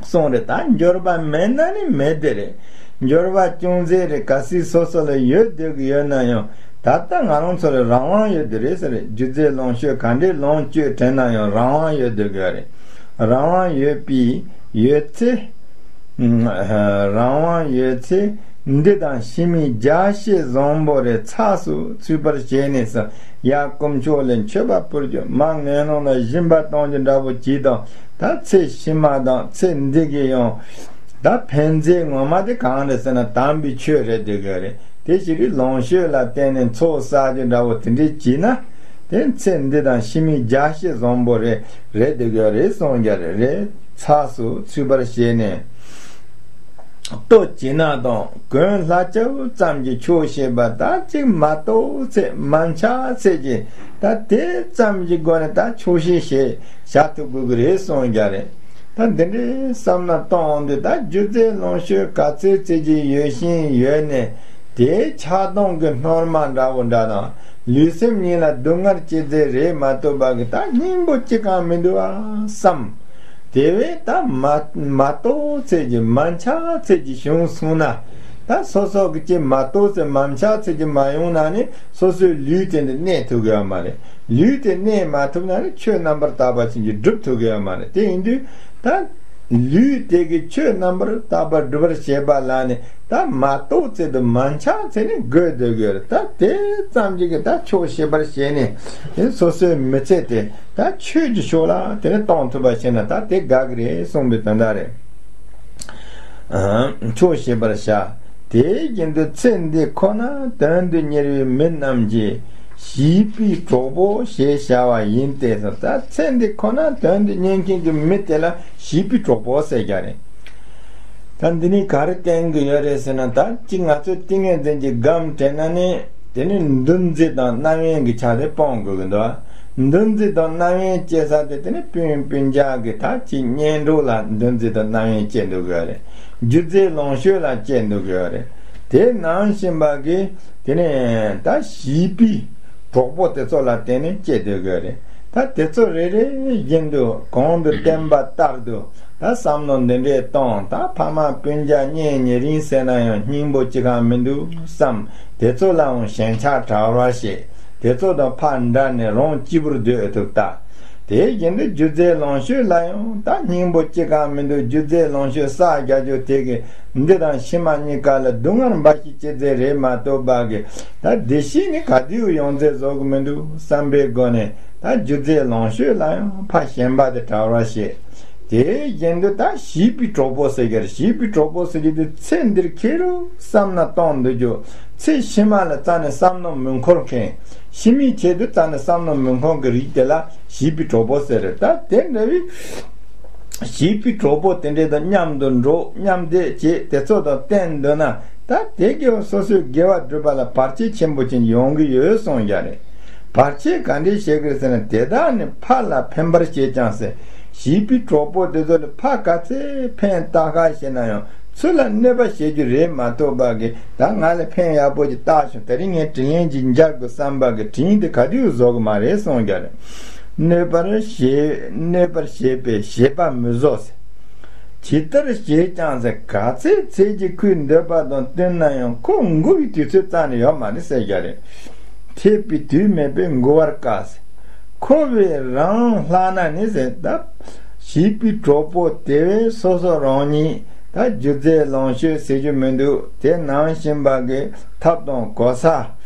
གསུངས་རེད། ད་འབྱོར་པ་མེད་ན་ནི་མེད་དེ་རེད། འབྱོར་པ་ཅུང་ཟད་རེ་གལ་སྲིད་སོ་སོ་ལ་ཡོད་སྡོད་ཀྱི་ཡོད་ན་ཡང་ད་ལྟ་ང་རང་ཚོ་ལ་རང་དབང་ཡོད་དེ་རེད་ཟེར། རྒྱུ་རྫས་ལོངས་སྤྱོད་ག་འདྲའི་ལོངས་སྤྱོད་དྲན་ན་ཡང་རང་དབང་ཡོད་སྡོད་ཀྱི་ཡོད་རེད། རང་དབང་ཡོད་པའི་ཡོད་ཚེ། རང་དབང་ཡོད་ཚེ་འདི་དང་ཕྱི་མའི་རྒྱ་ཤེས་བཟང་པོ་རེ་ཚགས་སུ་ཚུད་པར་བྱས་ནས་སུ། ཡར་དཀོན་མཆོག་ལ་མཆོད་པ་ཕུལ་རྒྱུ། མར་ངན་སློང་ལ་སྦྱིན་པ་གཏོང་རྒྱུ་འདྲ་པོ་གྱིས་དང་། ད་ཚེ་ཕྱི་མ་དང་ཚེ་འདི་གི་ཡང་ད་ཕན་མཛད་ངོ་མ་དེ་གང་རེད་ཟེར་ན་དམ་པའི་ཆོས་རེད་སྡོད་ཀྱི་རེད། དེ་ཕྱིར་ལོངས་སྤྱོད་ལ་བརྟེན་ནས་ཚོགས་བསགས་རྒྱུ་འདྲ་པོ་དེ་འདྲས་བྱས་ན། དེ་ཚེ་འདི་དང་ཕྱི་མའི་རྒྱ་ཤེས་བཟང་པོ་རེ་རེད་སྡོད་ཀྱི་རེད་གསུངས་རྒྱུ་རེད། ཚགས་སུ་ཚུད་པར་བྱས་ནས། ལྟོ་བྱིན་ན་དང་གོན་ལྷ་ཆབ་ཙམ་གྱིས་ཆོག་ཤེས་པ་ད་ཅིག་མ་གཏོགས་ཚེ་མ་འཆག་ཚེ་གྱི་ད་དེ་ཙམ་གྱི་སྒོ་ནས་ད་ཆོག་ཤེས་བྱས་བྱ་ཐུབ་དགོས་ཀྱི་རེད་གསུངས་རྒྱུ་རེད། ད་འདི་འདྲའི་བསམ་ན་གཏོང་འོང་དུས་ད་རྒྱུ་རྫས་ལོངས་སྤྱོད་ག་ཚོད་ཚེ་གྱི་ཡོད་བཞིན་ཡོད་ནས། དེའི་ཆགས་སྡང་གི་སྣོར་མ་འདྲ་བོ་འདྲ་དང་། ལུས་སེམས་གཉིས་ལ་སྡུག་བསྔལ་སྐྱེ་རྩིས་རེད་མ་གཏོགས་པ་གི་ད་སྙིང་པོ་གཅིག་གང་མི་འདུག་ཨ་བསམ། དེ་བས་ད་མ་མ་གཏོགས་ཚེ་གྱི་མ་འཆག་ཚེ་གྱི་བྱུང་སོང་ན། ད་སོ་སོ་གི་ཅི་མ་གཏོགས་ཚེ་མ་འཆག་ཚེ་གྱི་མ་ཡོང་ན་ནི་སོ་སོའི་ལུས་དེ་འདི་གནས་ཐུབ་ཀྱི་ཡོད་མ་རེད། ལུས་དེ་གནས་མ་ཐུབ་ན་ནི་ཆོས་རྣམ་པར་དག་པ་ཅན་གྱི་སྒྲུབ་ཐུབ་ཀྱི་ཡོད་མ་རེད། དེ་ཡིན་དུས་ད། ལུས་དེ་གི་ཆོས་རྣམ་པར་དག་པར་སྒྲུབ་པར་བྱེད་པ་ལ་ནི་ད་མ་གཏོགས་ཚེ་དུ་མ་འཆག་ཚེ་ནི་དགོས་འདོད་དགོས་རེད། ད་དེ་ཙམ་གྱིས་གི་ད་ཆོག་ཤེས་པར་བྱས་ནས་དེ་སོ་སོའི་མི་ཚེ་དེ་ད་ཆོས་ཀྱི་ཕྱོགས་ལ་དེ་ནི་གཏོང་ཐུབ་པ་བྱས་ན་ད་དེ་དགའ་གི་རེད་གསུངས་པའི་དོན་དག་རེད། ཆོག་ཤེས་པར་བྱ། དེ་བཞིན་དུ་ཚེ་འདི་ཁོ་ན་དོན་དུ་གཉེར་བའི་མི་རྣམས་ཀྱིས་བྱིས་པའི་གྲོགས་པོ་ཞེས་བྱ་བ་ཡིན་ཏེ། ད་ཚེ་འདི་ཁོ་ན་དོན་དུ་གཉེར་མཁན་གྱི་མི་དེ་ལ་བྱིས་པའི་གྲོགས་པོ་ཟེར་རྒྱུ་རེད། ད་འདི་ནི་ག་རེ་བསྟན་གྱི་ཡོད་རེད་ཟེར་ན། ད་ཅིག་ང་ཚོས་ཏིང་ངེ་འཛིན་གྱི་སྒོམ་དྲན་ན་ནི་དེ་ནི་འདུ་འཛི་དང་རྣམ་གཡེང་གི་ཆ་དེ་སྤོང་དགོས་ཀྱི་འདུག་འདུ་འཛི་དང་རྣམ་གཡེང་སྐྱེ་ས་དེ་དེ་ནི་སྤུན་སྤུན་ཀྱག་གི་ད་ཅིག་གཉེན་གྲོགས་ལ་འདུ་འཛི་དང་རྣམ་གཡེང་སྐྱེ་འདུག་གི་ཡོད་རེད། རྒྱུ་རྫས་ལོངས་སྤྱོད་ལ་སྐྱེ་འདུག་གི་ཡོད་རེད། དེ་ནང་བཞིན་པ་གི་དེ་ནས་ད་བྱིས་པའི་གྲོགས་པོ་དེ་ཚོ་ལ་བརྟེན་ནས་སྐྱེ་འདུག་གི་ཡོད་རེད། ད་དེ་ཚོ་རེ་རེ་བཞིན་དུ་གོང་དུ་བསྟན་པ་ལྟར་དུ་ད་བསམ་བློ་འདི་འདྲས་གཏོང་། ད་ཕ་མ་སྤུན་ཀྱག་གཉེན་ཉེ་རིང་ཟེར་ན་ཡང་སྙིང་པོ་གཅིག་གང་མི་འདུག་བསམ། དེ་ཚོ་ལའང་ཞེན་ཆགས་བྲལ་བར་བྱེད། དེ་ཚོ་དང་ཕར་འདྲ་ནས་རང་སྐྱིད་པོར་སྡོད་ཐུབ་ལྟ། དེ་བཞིན་དུ་རྒྱུ་རྫས་ལོངས་སྤྱོད་ལ་ཡང་ད་སྙིང་པོ་གཅིག་གང་མི་འདུག་རྒྱུ་རྫས་ལོངས་སྤྱོད་བསགས་རྒྱག་རྒྱུ་དེ་གི་འདི་དང་ཕྱི་མ་གཉིས་ཀ་ལ་སྡུག་བསྔལ་འབའ་ཞིག་སྐྱེ་རྩིས་རེད་མ་གཏོགས་པ་གི་ད་བདེ་སྐྱིད་ནི་ག་དུས་ཡོང་རྩིས་བཟོ་གི་མི་འདུག་བསམ་པའི་སྒོ་ནས་ད་རྒྱུ་རྫས་ལོངས་སྤྱོད་ལ་ཡང་ཕར་ཞེན་པ་དེ་བྲལ་བར་བྱེད། དེ་བཞིན་དུ་ད་བྱིས་པའི་གྲོགས་པོ་ཟེར་གྱི་རེད། བྱིས་པའི་གྲོགས་པོ་ཟེར་གྱི་དེ་ཚེ་འདིར་ཁེར་རོ་བསམ་ན་གཏོང་འདོད་རྒྱུ། ཚེ་ཕྱི་མ་ལ་རྩ་ནས་བསམ་མནོ་མི་འཁོར་མཁན། ཕྱི་མའི་ཆེད་དུ་རྩ་ནས་བསམ་བློ་མི་འཁོར་གྱི་རིགས་དེ་ལ་བྱིས་པའི་གྲོགས་པོ་ཟེར་རེད། ད་དེ་འདྲ་བའི་བྱིས་པའི་གྲོགས་པོ་དེ་འདྲའི་དང་མཉམ་དུ་འགྲོགས། མཉམ་བསྡད་བྱེད། དེ་ཚོ་དང་བསྟེན་འདོད་ན་ད་དེ་གིས་སོ་སོའི་དགེ་བ་སྒྲུབ་པ་ལ་བར་ཆད་ཆེན་པོ་ཅན་ཡོང་གི་ཡོད་གསུངས་ཀྱང་རེད། བར་ཆད་ག་འདྲས་བྱེད་ཀྱི་རེད་ཟེར་ན། དེ་དག་ནི་ཕ་ལ་ཕན་པར་བྱེད་ཀྱང་ཟེར། བྱིས་པའི་གྲོགས་པོ་དེ་ཚོ་ལ་ཕ་ག་ཚད་ཕན་ཐོགས་ཤེས་ན་ཡང་། ཚུར་ལ་གནོད་པ་བྱེད་རྒྱུ་རེད་མ་གཏོགས་པ་གི་ད་ང་ལ་ཕན་ཡག་པོ་ཅིག་བཏགས་བྱུང་། དེ་རིང་ངས་དྲིན་ལན་ཅིག་འཇལ་དགོས་བསམ་པ་གི་དྲིན་དེ་ག་དུས་བཟོ་གི་མ་རེད་གསུངས་ཀྱང་རེད། གནོད་པར་བྱེད་གནོད་པར་བྱེད་པའི་བྱེད་པ་མི་བཟོ་ཟེར། ཇི་ལྟར་བྱེད་ཀྱང་ཟེར། ག་ཚད་ཚེ་གཅིག་ཁོའི་འདོད་པ་དང་བསྟུན་ན་ཡང་ཁོ་མགུ་བའི་དུས་ཚོད་རྩ་ནས་ཡོད་མ་རེད་ཟེར་ཀྱང་རེད། ཐེག་པའི་དུས་མེད་པས་མགུ་བར་དཀའ་ཟེར། ཁོ་བས་རང་ལྷག་ན་ནི་ཟེར། ད་བྱིས་པའི་གྲོགས་པོ་དེ་བས་སོ་སོ་རང་ཉིད་ད་རྒྱུ་རྫས་ལོངས་སྤྱོད་ཟེར་རྒྱུ་མི་འདུག་དེ་ནང་བཞིན་པ་གི་ཐབས་དང་གོ་ས་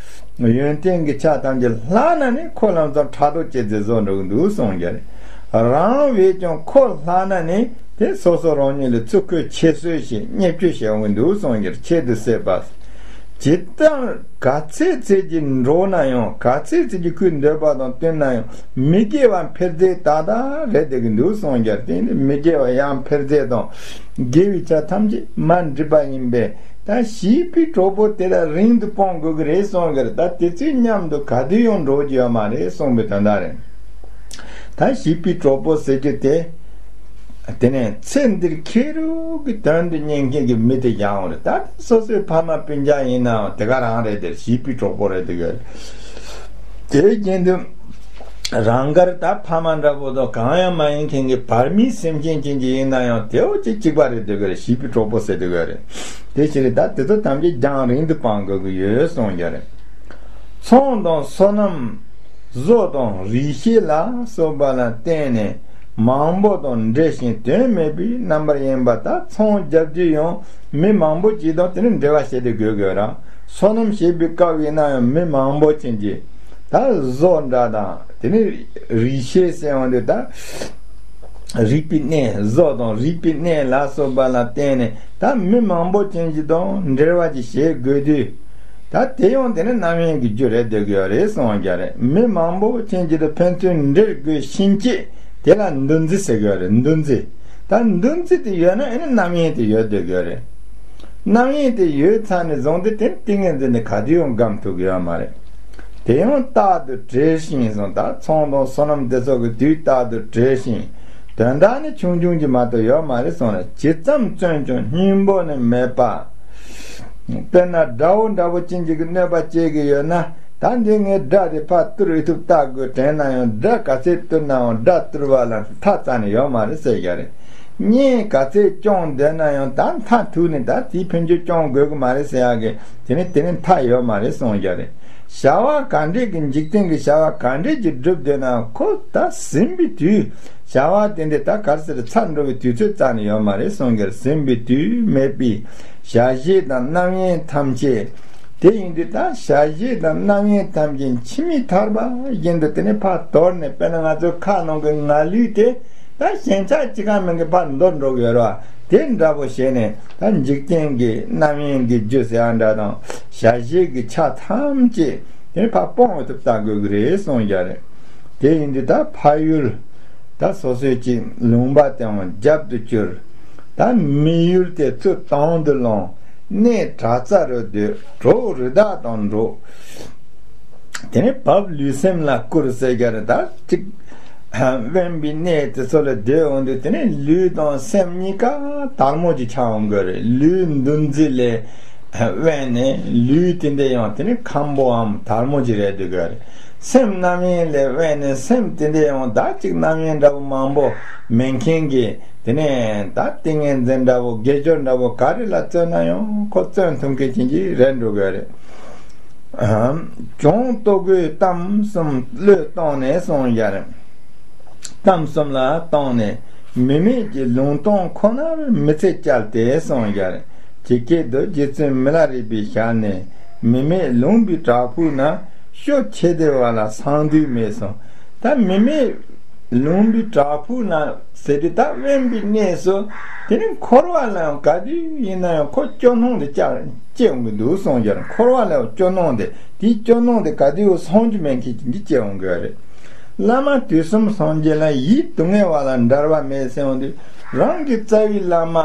ཡོན་ཏན་གྱི་ཆ་ཐམས་ཅད་ལྷག་ན་ནི་ཁོ་ལམ་སང་ཕྲག་དོག་སྐྱེ་རྩིས་བཟོ་འགྲོ་གི་འདུག་གསུངས་ཀྱང་རེད། རང་བས་ཀྱང་ཁོ་ལྷག་ན་ནི་དེ་སོ་སོ་རང་ཉིད་ལ་ཚུར་ཁོས་ཁྱད་གསོད་བྱེད། བརྙས་བཅོས་བྱེད་འོང་གི་འདུག་གསུངས་ཀྱང་རེད། ཁྱད་དུ་བསད་པ། ཇི་ལྟར་ག་ཚད་ཚད་ཀྱིས་འགྲོ་ན་ཡང་། ག་ཚད་ཚད་ཀྱིས་ཁོའི་འདོད་པ་དང་བསྟུན་ན་ཡང་། མི་དགེ་བ་འཕེལ་ཚད་ཏག་ཏག་རེད་བསྡད་ཀྱི་འདུག་གསུངས་ཀྱང་། དེ་ནི་མི་དགེ་བ་ཡང་འཕེལ་ཚད་དང་། དགེ་བའི་ཆ་ཐམས་ཅད་མར་འགྲིབ་པ་ཡིན་པས། ད་བྱིས་པའི་གྲོགས་པོ་དེ་ལ་རིང་དུ་སྤོང་དགོས་ཀྱི་རེད་གསུངས་ཀྱང་། ད་དེ་ཚོའི་མཉམ་དུ་ག་དུས་ཡང་འགྲོ་རྒྱུ་ཡོད་མ་རེད་གསུངས་པའི་དོན་དག་རེད། ད་བྱིས་པའི་གྲོགས་པོ་ཟེར་རྒྱུ་དེ། དེ་ནས་ཚེ་འདིར་ཁེར་རོ་གི་དོན་དུ་གཉེར་མཁན་གྱི་མི་དེ་ཡང་རེད། ད་སོ་སོའི་ཕ་མ་སྤུན་ཀྱག་ཡིན་ནའང་དེ་ག་རང་རེད། དེར་བྱིས་པའི་གྲོགས་པོ་རེད་དེ་ག་རེད། དེ་བཞིན་དུ་རང་དགར་ད་ཕ་མ་འདྲ་པོ་དང་གང་ཡང་མ་ཡིན་མཁན་གྱི་བར་མའི་སེམས་ཅན་ཅན་གྱི་ཡིན་ནའང་དེའོ་ཅིག་གཅིག་པ་རེད་དེ་ག་རེད། བྱིས་པའི་གྲོགས་པོ་ཟེར་དེ་ག་རེད། དེ་ཕྱིར་ད་དེ་ཚོ་ཐམས་ཅད་རྒྱང་རིང་དུ་སྤང་དགོས་ཀྱི་ཡོད་གསུངས་ཀྱང་རེད། ཚོང་དང་སོ་ནམ། བཟོ་དང་རིག་བྱེད་ལ་སོགས་པ་ལ་བརྟེན་ནས་མང་པོ་དང་འབྲེལ་ཞིང་དོན་མེད་པའི་རྣམ་པར་གཡེང་བ། ད་ཚོང་རྒྱག་རྒྱུ་ཡང་མི་མང་པོ་ཅིག་དང་དེ་ནི་འབྲེལ་བ་བྱེད་དུ་དགོས་དགོས་ར། སོ་ནམ་བྱེད་པའི་སྐབས་ཡིན་ན་ཡང་མི་མང་པོ་ཅན་གྱི་ད་བཟོ་འདྲ་དང་དེ་ནི་རིག་བྱེད་ཟེར་བ་འདི་ད་རིག་པའི་གནས། བཟོ་དང་རིག་པའི་གནས་ལ་སོགས་པ་ལ་བརྟེན་ནས་ད་མི་མང་པོ་ཅན་ཅིག་དང་འབྲེལ་བ་ཅིག་བྱེད་དགོས་དུས། ད་དེ་ཡང་དེ་ནི་རྣམ་གཡེང་གི་རྒྱུ་རེད་བསྡད་ཀྱི་ཡོད་རེད་གསུངས་ཀྱང་རེད། མི་མང་པོ་ཅན་གྱི་དང་ཕན་ཚུན་འབྲེལ་དགོས་ཕྱིན་ཆད་དེ་ལ་འདུ་འཛི་ཟེར་གྱི་ཡོད་རེད། འདུ་འཛི། ད་འདུ་འཛི་དེ་ཡོད་ན་ཨེ་ནི་རྣམ་གཡེང་དེ་ཡོད་བསྡད་ཀྱི་ཡོད་རེད། རྣམ་གཡེང་དེ་ཡོད་ཚར་ནས་བཟུང་སྟེ་དེ་ཏིང་ངེ་འཛིན་དེ་ག་དུས་ཡང་སྒོམ་ཐུབ་ཀྱི་ཡོད་མ་རེད། དེ་ཡང་རྟག་ཏུ་བྲེལ་ཞིང་གསུངས། ད་ཚོང་དང་སོ་ནམ་དེ་ཚོ་གི་དུས་རྟག་ཏུ་བྲེལ་ཞིང་། དོན་དག་ནི་ཆུང་ཆུང་ཅིག་མ་གཏོགས་ཡོད་མ་རེད་གསུངས་ལ། ཇི་ཙམ་བརྩོན་ཀྱང་སྙིང་པོ་ནི་མེད་པ། དཔེར་ན་དགྲ་བོ་འདྲ་བོ་ཅན་ཅིག་གིས་གནོད་པ་བྱེད་ཀྱི་ཡོད་ན། ད་འདི་ངས་དགྲ་དེ་ཕར་གཏོར་ཨེ་ཐུབ་ལྟ་དགོས་དྲན་ན་ཡང་། དགྲ་ག་ཚད་གཏོར་ནའང་དགྲ་གཏོར་བ་ལ་མཐའ་རྩ་ནས་ཡོད་མ་རེད་ཟེར་ཡ་རེད། གཉེན་ག་ཚད་སྐྱོང་བསྡད་ན་ཡང་ད་མཐའ་ཐུག་ནས་ད་དེའི་ཕན་ཆད་སྐྱོང་དགོས་ཀྱི་མ་རེད་ཟེར་ཡ་གི་དེ་ནི་དེ་ནི་མཐའ་ཡོད་མ་རེད་གསུངས་ཡ་རེད། བྱ་བ་ག་འདྲས་ཀྱི་འཇིག་རྟེན་གྱི་བྱ་བ་ག་འདྲས་ཀྱི་སྒྲུབ་བསྡད་ན་ཁོ་ད་ཟིན་པའི་དུས། བྱ་བ་དེ་འདྲས་ད་ག་རེ་ཟེར་ཚར་འགྲོ་བའི་དུས་ཚོད་རྩ་ནས་ཡོད་མ་རེད་གསུངས་ཀྱང་། ཟིན་པའི་དུས་མེད་པའི་བྱ་བྱེད་དང་རྣམ་གཡེང་ཐམས་ཅད། དེ་ཡིན་དུས་ད་བྱ་བྱེད་དང་རྣམ་གཡེང་ཐམས་ཅད་འཆི་མེད་ཐར་པ་བཞིན་དུ་དེ་ནས་ཕར་དོར་ནས། དཔེར་ན་ང་ཚོའི་ཁ་ནང་གི་ང་ལུས་དེ་ད་ཞེན་ཆགས་ཅི་གང་མིན་གྱི་ཕར་འདོར་འགྲོ་གི་ཡོད་རེད་བ། དེ་འདྲ་པོ་བྱས་ནས་ད་འཇིག་རྟེན་གྱི་རྣམ་གཡེང་གི་རྒྱུ་ཟེར་ཡ་འདྲ་དང་། བྱ་བྱེད་ཀྱི་ཆ་ཐམས་ཅད་དེ་ནི་ཕར་སྤོང་ཐུབ་ལྟ་དགོས་ཀྱི་རེད་གསུངས་ཀྱང་རེད། དེ་ཡིན་དུས་ད་ཕ་ཡུལ་ད་སོ་སོའི་ཅིག་ལུང་པ་དེའང་རྒྱབ་ཏུ་བསྐྱུར། ད་མི་ཡུལ་དེ་ཚུར་དང་དུ་བླངས། གནས་གྲྭ་ཚང་རུ་སྡོད། གྲོགས་རི་དྭགས་དང་འགྲོགས། དེ་ནས་བབ་ལུས་སེམས་ལ་བསྐུར་ཟེར་ཀྱང་རེད། ད་ཅིག་དབེན་པའི་གནས་དེ་ཚོ་ལ་སྡོད་འོང་དུས་དེ་ནས་ལུས་དང་སེམས་གཉིས་ཀ་དལ་མོ་ཅིག་ཆགས་འོང་གི་རེད། ལུས་འདུ་འཛི་ལས་དབེན་ནས་ལུས་དེ་འདྲ་ཡང་དེ་ནས་ཁམ་པོའམ་དལ་མོ་ཅིག་རེད་འདུག་གི་རེད། སེམས་རྣམ་གཡེང་ལས་དབེན་ནས་སེམས་དེ་འདྲ་ཡང་ད་ཅིག་རྣམ་གཡེང་འདྲ་པོ་མང་པོ་མེད་མཁན་གྱི་དེ་ནས་ད་ཏིང་ངེ་འཛིན་འདྲ་པོ་དགེ་སྦྱོར་འདྲ་པོ་ག་རེ་ལ་བརྩོན་ན་ཡང་ཁོ་བརྩོན་ཐུབ་མཁན་ཅན་གྱི་རེད་འགྲོ་གི་རེད། གྱོང་ལྟོ་གོས་གཏམ་གསུམ་བློས་བཏང་ནས་གསུངས་ཡ་རེད། གཏམ་གསུམ་ལ་བཏང་ནས་མི་མེད་ཀྱི་ལུང་སྟོང་ཁོ་ནར་མི་ཚེ་བསྐྱལ་ཏེ་གསུངས་ཡ་རེད། ཇི་སྐད་དུ་རྗེ་བཙུན་མི་ལ་རས་པའི་ཞལ་ནས། མི་མེད་ལུང་པའི་བྲག་ཕུག་ན། སྐྱོ་ཆེ་བདེ་བ་ལ་སངས་དུས་མེད་གསུངས། ད་མི་མེད་ལུང་པའི་བྲག་ཕུག་ན་ཟེར་དུས་ད་དབེན་པའི་གནས་སུ་དེ་ནི་འཁོར་བ་ལ་ཡང་ག་དུས་ཡིན་ན་ཡང་ཁོ་སྐྱོ་སྣང་དེ་སྐྱེ་སྐྱེ་འོང་གི་འདུག་གསུངས་ཀྱང་། འཁོར་བ་ལ་ཡང་སྐྱོ་སྣང་དེ་དེའི་སྐྱོ་སྣང་དེ་ག་དུས་ཡང་སངས་རྒྱུ་མེད་མཁན་ཅིག་འདི་སྐྱེ་འོང་གི་རེད། བླ་མ་དུས་གསུམ་སངས་རྒྱས་ལ། ཡིད་སྡུག་བསྔལ་བ་ལ་འབྲལ་བ་མེད་ཟེར་འོང་དུས་རང་གི་རྩ་བའི་བླ་མ་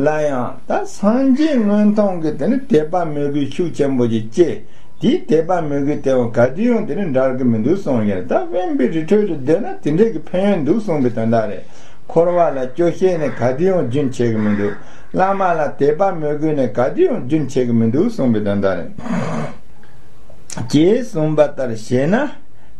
ལ་ཡང་ད་སངས་རྒྱས་མངོན་མཐོང་གི་དེ་ནི་དད་པ་མོས་གུས་ཤུགས་ཆེན་པོ་ཅིག་སྐྱེས། དེའི་དད་པ་མོས་གུས་དེ་ཡང་ག་དུས་ཡང་དེ་ནི་འབྲལ་གི་མི་འདུག་གསུངས་ཡོད། ད་དབེན་པའི་རི་ཁྲོད་དུ་བསྡད་ན་དེ་འདྲས་ཀྱི་ཕན་ཡོན་འདུག་གསུངས་པའི་དོན་དག་རེད། འཁོར་བ་ལ་སྐྱོ་ཤས་ནི་ག་དུས་ཡང་རྒྱུན་ཆད་གི་མི་འདུག་བླ་མ་ལ་དད་པ་མོས་གུས་ནི་ག་དུས་ཡང་རྒྱུན་ཆད་གི་མི་འདུག་གསུངས་པའི་དོན་དག་རེད། ཅེས་གསུངས་པ་ལྟར་བྱས་ན།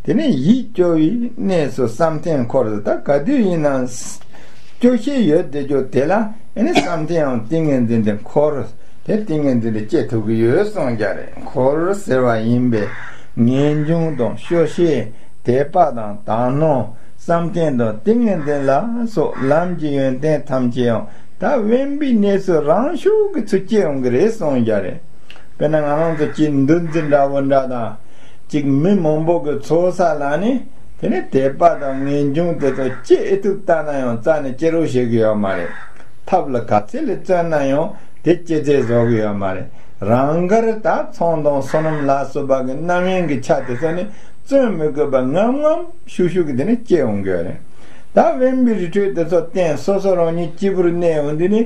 དེ་ནས་ཡིད་སྐྱོ་བའི་གནས་སུ་བསམ་གཏན་འཁོར། ད་ག་དུས་ཡིན་ནའང་སྐྱོ་ཤས་ཡོད་བསྡད་རྒྱུ་དེ་ལ་ཨེ་ནི་བསམ་གཏན་ཡང་ཏིང་ངེ་འཛིན་དེ་འཁོར། དེ་ཏིང་ངེ་འཛིན་དེ་སྐྱེ་ཐུབ་ཀྱི་ཡོད་གསུངས་ཀྱང་རེད། འཁོར་ཟེར་བ་ཡིན་པས་ངེས་འབྱུང་དང་སྐྱོ་ཤས། དད་པ་དང་དག་སྣང་། བསམ་གཏན་དང་ཏིང་ངེ་འཛིན་ལ་སོགས་ལམ་གྱི་ཡོན་ཏན་ཐམས་ཅད་ཡང་ད་དབེན་པའི་གནས་སུ་རང་ཤུགས་ཀྱིས་ཚུར་སྐྱེ་འོང་གི་རེད་གསུངས་ཀྱང་རེད། དཔེར་ན་ང་རང་ཚོ་ཅིག་འདུ་འཛི་འདྲ་བོ་འདྲ་དང་། ཅིག་མི་མང་པོ་གི་ཚོགས་ས་ལ་ནི། དེ་ནི་དད་པ་དང་ངེས་འབྱུང་དེ་ཚོ་སྐྱེ་ཨེ་ཐུབ་ལྟ་ན་ཡང་རྩ་ནས་སྐྱེ་རོགས་བྱེད་ཀྱི་ཡོད་མ་རེད། ཐབས་ལ་ག་ཚད་ལ་བརྩོན་ན་ཡང་དེ་སྐྱེ་ཚད་བཟོ་གི་ཡོད་མ་རེད། རང་དགར་ད་ཚོང་དང་སོ་ནམ་ལ་སོགས་པ་གི་རྣམ་གཡེང་གི་ཆ་དེ་ཚོ་ནི་བཙོན་མི་དགོས་པར་ངམ་ངམ་ཤུགས་ཤུགས་ཀྱིས་དེ་ནི་སྐྱེ་འོང་གི་ཡོད་རེད། ད་དབེན་པའི་རི་ཁྲོད་དེ་ཚོ་བསྟེན། སོ་སོ་རང་ཉིད་སྐྱིད་པོར་གནས་འོང་དུས་ནི།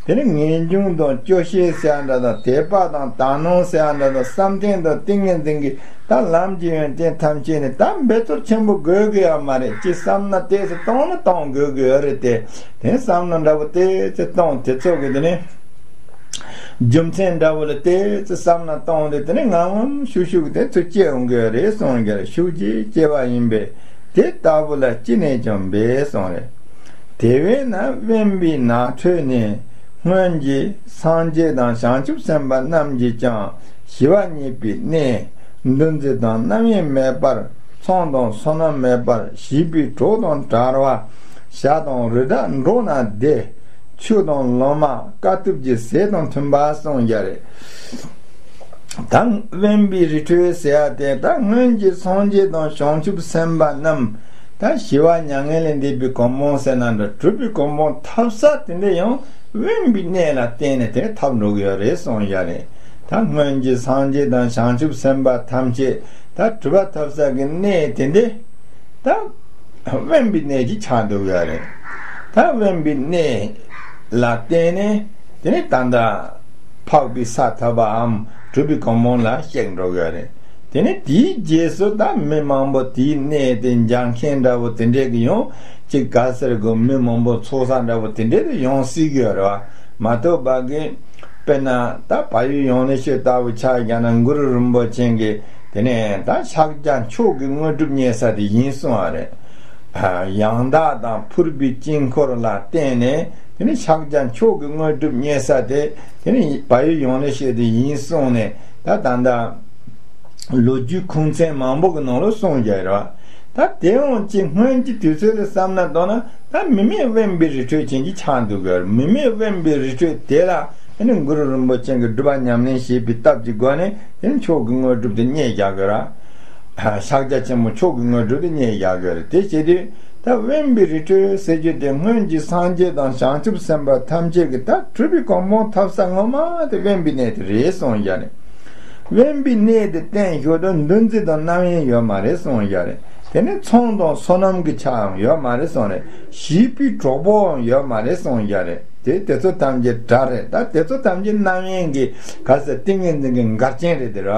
དེ་ནི་ངེས་འབྱུང་དང་སྐྱོ་ཤས་ཟེར་ཡ་འདྲ་དང་། དད་པ་དང་དག་སྣང་ཟེར་ཡ་འདྲ་དང་། བསམ་གཏན་དང་ཏིང་ངེ་འཛིན་གྱི་ད་ལམ་གྱི་ཡོན་ཏན་ཐམས་ཅད་ནི་ད་འབད་རྩོལ་ཆེན་པོ་དགོས་ཀྱི་ཡོད་མ་རེད། ཅི་བསམ་ན་ཏོག་ཙམ་གཏོང་ན་གཏོང་དགོས་ཀྱི་ཡོད་རེད་དེ། དེ་བསམ་ན་འདྲ་པོ་ཏོག་ཙམ་གཏོང་། དེ་ཚོ་གི་དེ་ནི་རྒྱུ་མཚན་འདྲ་པོ་ལ་ཏོག་ཙམ་བསམ་ན་གཏོང་དེ། དེ་ནི་ངམ་ངམ་ཤུགས་ཤུགས་དེ་ཚོ་སྐྱེ་འོང་གི་ཡོད་རེད་གསུངས་ཀྱི་རེད། ཤུགས་ཀྱིས་སྐྱེ་བ་ཡིན་པས། དེ་ལྟ་བུ་ལ་ཅི་ནས་ཀྱང་འབད་གསུངས་རེད། དེ་བས་ན་དབེན་པའི་ནགས་ཁྲོད་ནས། སྔོན་གྱི་སངས་རྒྱས་དང་བྱང་ཆུབ་སེམས་དཔའ་རྣམས་ཀྱིས་ཀྱང་ཞི་བ་བརྙེས་པའི་གནས། འདུ་འཛི་དང་རྣམ་གཡེང་མེད་པར། ཚོང་དང་སོ་ནམ་མེད་པར། བྱིས་པའི་གྲོགས་དང་བྲལ་བ། བྱ་དང་རི་དྭགས་འགྲོགས་ན་བདེ། ཆུ་དང་ལོ་མ་དཀའ་ཐུབ་ཀྱི་ཟས་དང་མཐུན་པ་གསུངས་ཀྱི་རེད། ད་དབེན་པའི་རི་ཁྲོད་ཟེར་ཡ་དེ། ད་སྔོན་གྱི་སངས་རྒྱས་དང་བྱང་ཆུབ་སེམས་དཔའ་རྣམས་ད་ཞི་བ་མྱ་ངན་ལས་འདས་པའི་གོ་འཕང་ཟེར་ན་འདྲ། གྲུབ་པའི་གོ་འཕང་ཐོབ་ས་དེ་འདྲ་ཡང་དབེན་པའི་གནས་ལ་བརྟེན་ནས་དེ་ཐོབ་འགྲོ་གི་ཡོད་རེད་གསུངས་ཀྱི་རེད། ད་སྔོན་གྱི་སངས་རྒྱས་དང་བྱང་ཆུབ་སེམས་དཔའ་ཐམས་ཅད་ད་གྲུབ་པ་ཐོབ་ས་གི་གནས་དེ་འདྲ་ད་དབེན་པའི་གནས་ཀྱི་ཆགས་འདུག་ཡོད་རེད། ད་དབེན་པའི་གནས་ལ་བརྟེན་ནས་དེ་ནས་ད་ལྟ་འཕགས་པའི་ས་ཐོབ་པའམ་གྲུབ་པའི་གོ་འཕང་ལ་གཤེགས་འགྲོ་གི་ཡོད་རེད། དེ་ནས་དེའི་རྗེས་སུ་ད་མི་མང་པོ་དེའི་གནས་དེ་མཇལ་མཁན་འདྲ་བོ་དེ་འདྲས་ཀྱི་ཡང་ཅིག་ག་ཟེར་དགོས། མི་མང་པོ་ཚོགས་ས་འདྲ་བོ་དེ་འདྲས་དུ་ཡོང་སྲིད་ཀྱི་ཡོད་རེད་བ། མ་གཏོགས་པ་གི་དཔེར་ན་ད་བལ་ཡུལ་ཡང་ན་ཤོད་ལྟ་བུ་ཆ་བཞག་ན་གུ་རུ་རིན་པོ་ཆེ་གིས་དེ་ནས་ད་ཕྱག་རྒྱ་མཆོག་གི་དངོས་གྲུབ་བརྙེས་ས་དེ་ཡིན་གསུངས་པ་རེད། ཡང་དག་དང་ཕུར་པའི་དཀྱིལ་འཁོར་ལ་བརྟེན་ནས་དེ་ནས་ཕྱག་རྒྱ་མཆོག་གི་དངོས་གྲུབ་བརྙེས་ས་དེ་དེ་ནས་བལ་ཡུལ་ཡང་ན་ཤོད་དེ་ཡིན་གསུངས་ནས། ད་ད་ལྟ་ལོ་རྒྱུས་ཁུངས་བཙན་མང་པོ་གི་ནང་ལ་གསུངས་བཞག་རེད་བ། ད་དེ་འོང་ཅིག་སྔོན་གྱི་དུས་ཚོད་ལ་བསམ་ན་དོ་ན་ད་མི་མེད་དབེན་པའི་རི་ཁྲོད་ཅན་གྱི་ཆགས་འདུག་གི་རེད། མི་མེད་དབེན་པའི་རི་ཁྲོད་དེ་ལ་ཨ་ནི་གུ་རུ་རིན་པོ་ཆེ་གིས་སྒྲུབ་པ་ཉམས་ལེན་བྱས་པའི་སྟབས་ཀྱི་སྒོ་ནས་དེ་ནི་མཆོག་གི་དངོས་གྲུབ་དེ་བརྙེས་བཞག་གི་རེད། ཕྱག་རྒྱ་ཆེན་པོ་མཆོག་གི་དངོས་གྲུབ་དེ་བརྙེས་བཞག་གི་རེད། དེ་བྱེད་དུས་ད་དབེན་པའི་རི་ཁྲོད་ཟེར་རྒྱུ་དེ་སྔོན་གྱི་སངས་རྒྱས་དང་བྱང་ཆུབ་སེམས་དཔའ་ཐམས་ཅད་ཀྱིས་ད་གྲུབ་པའི་གོ་འཕང་ཐོབ་ས་ངོ་མ་དེ་དབེན་པའི་གནས་དེ་རེད་གསུངས་བཞག་ནས། དབེན་པའི་གནས་དེ་བརྟན་ཞོར་དུ་འདུ་འཛི་དང་རྣམ་གཡེང་ཡོད་མ་རེད་གསུངས་བཞག་རེད། དེ་ནས་ཚོང་དང་སོ་ནམ་གྱི་ཆའང་ཡོད་མ་རེད་གསུངས་རེད། བྱིས་པའི་གྲོགས་པོའང་ཡོད་མ་རེད་གསུངས་བཞག་རེད། དེ་དེ་ཚོ་ཐམས་ཅད་དགྲ་རེད། ད་དེ་ཚོ་ཐམས་ཅད་རྣམ་གཡེང་གི་ག་ཟེར་ཏིང་ངེ་འཛིན་གྱི་འགལ་རྐྱེན་རེད། དེ་ར་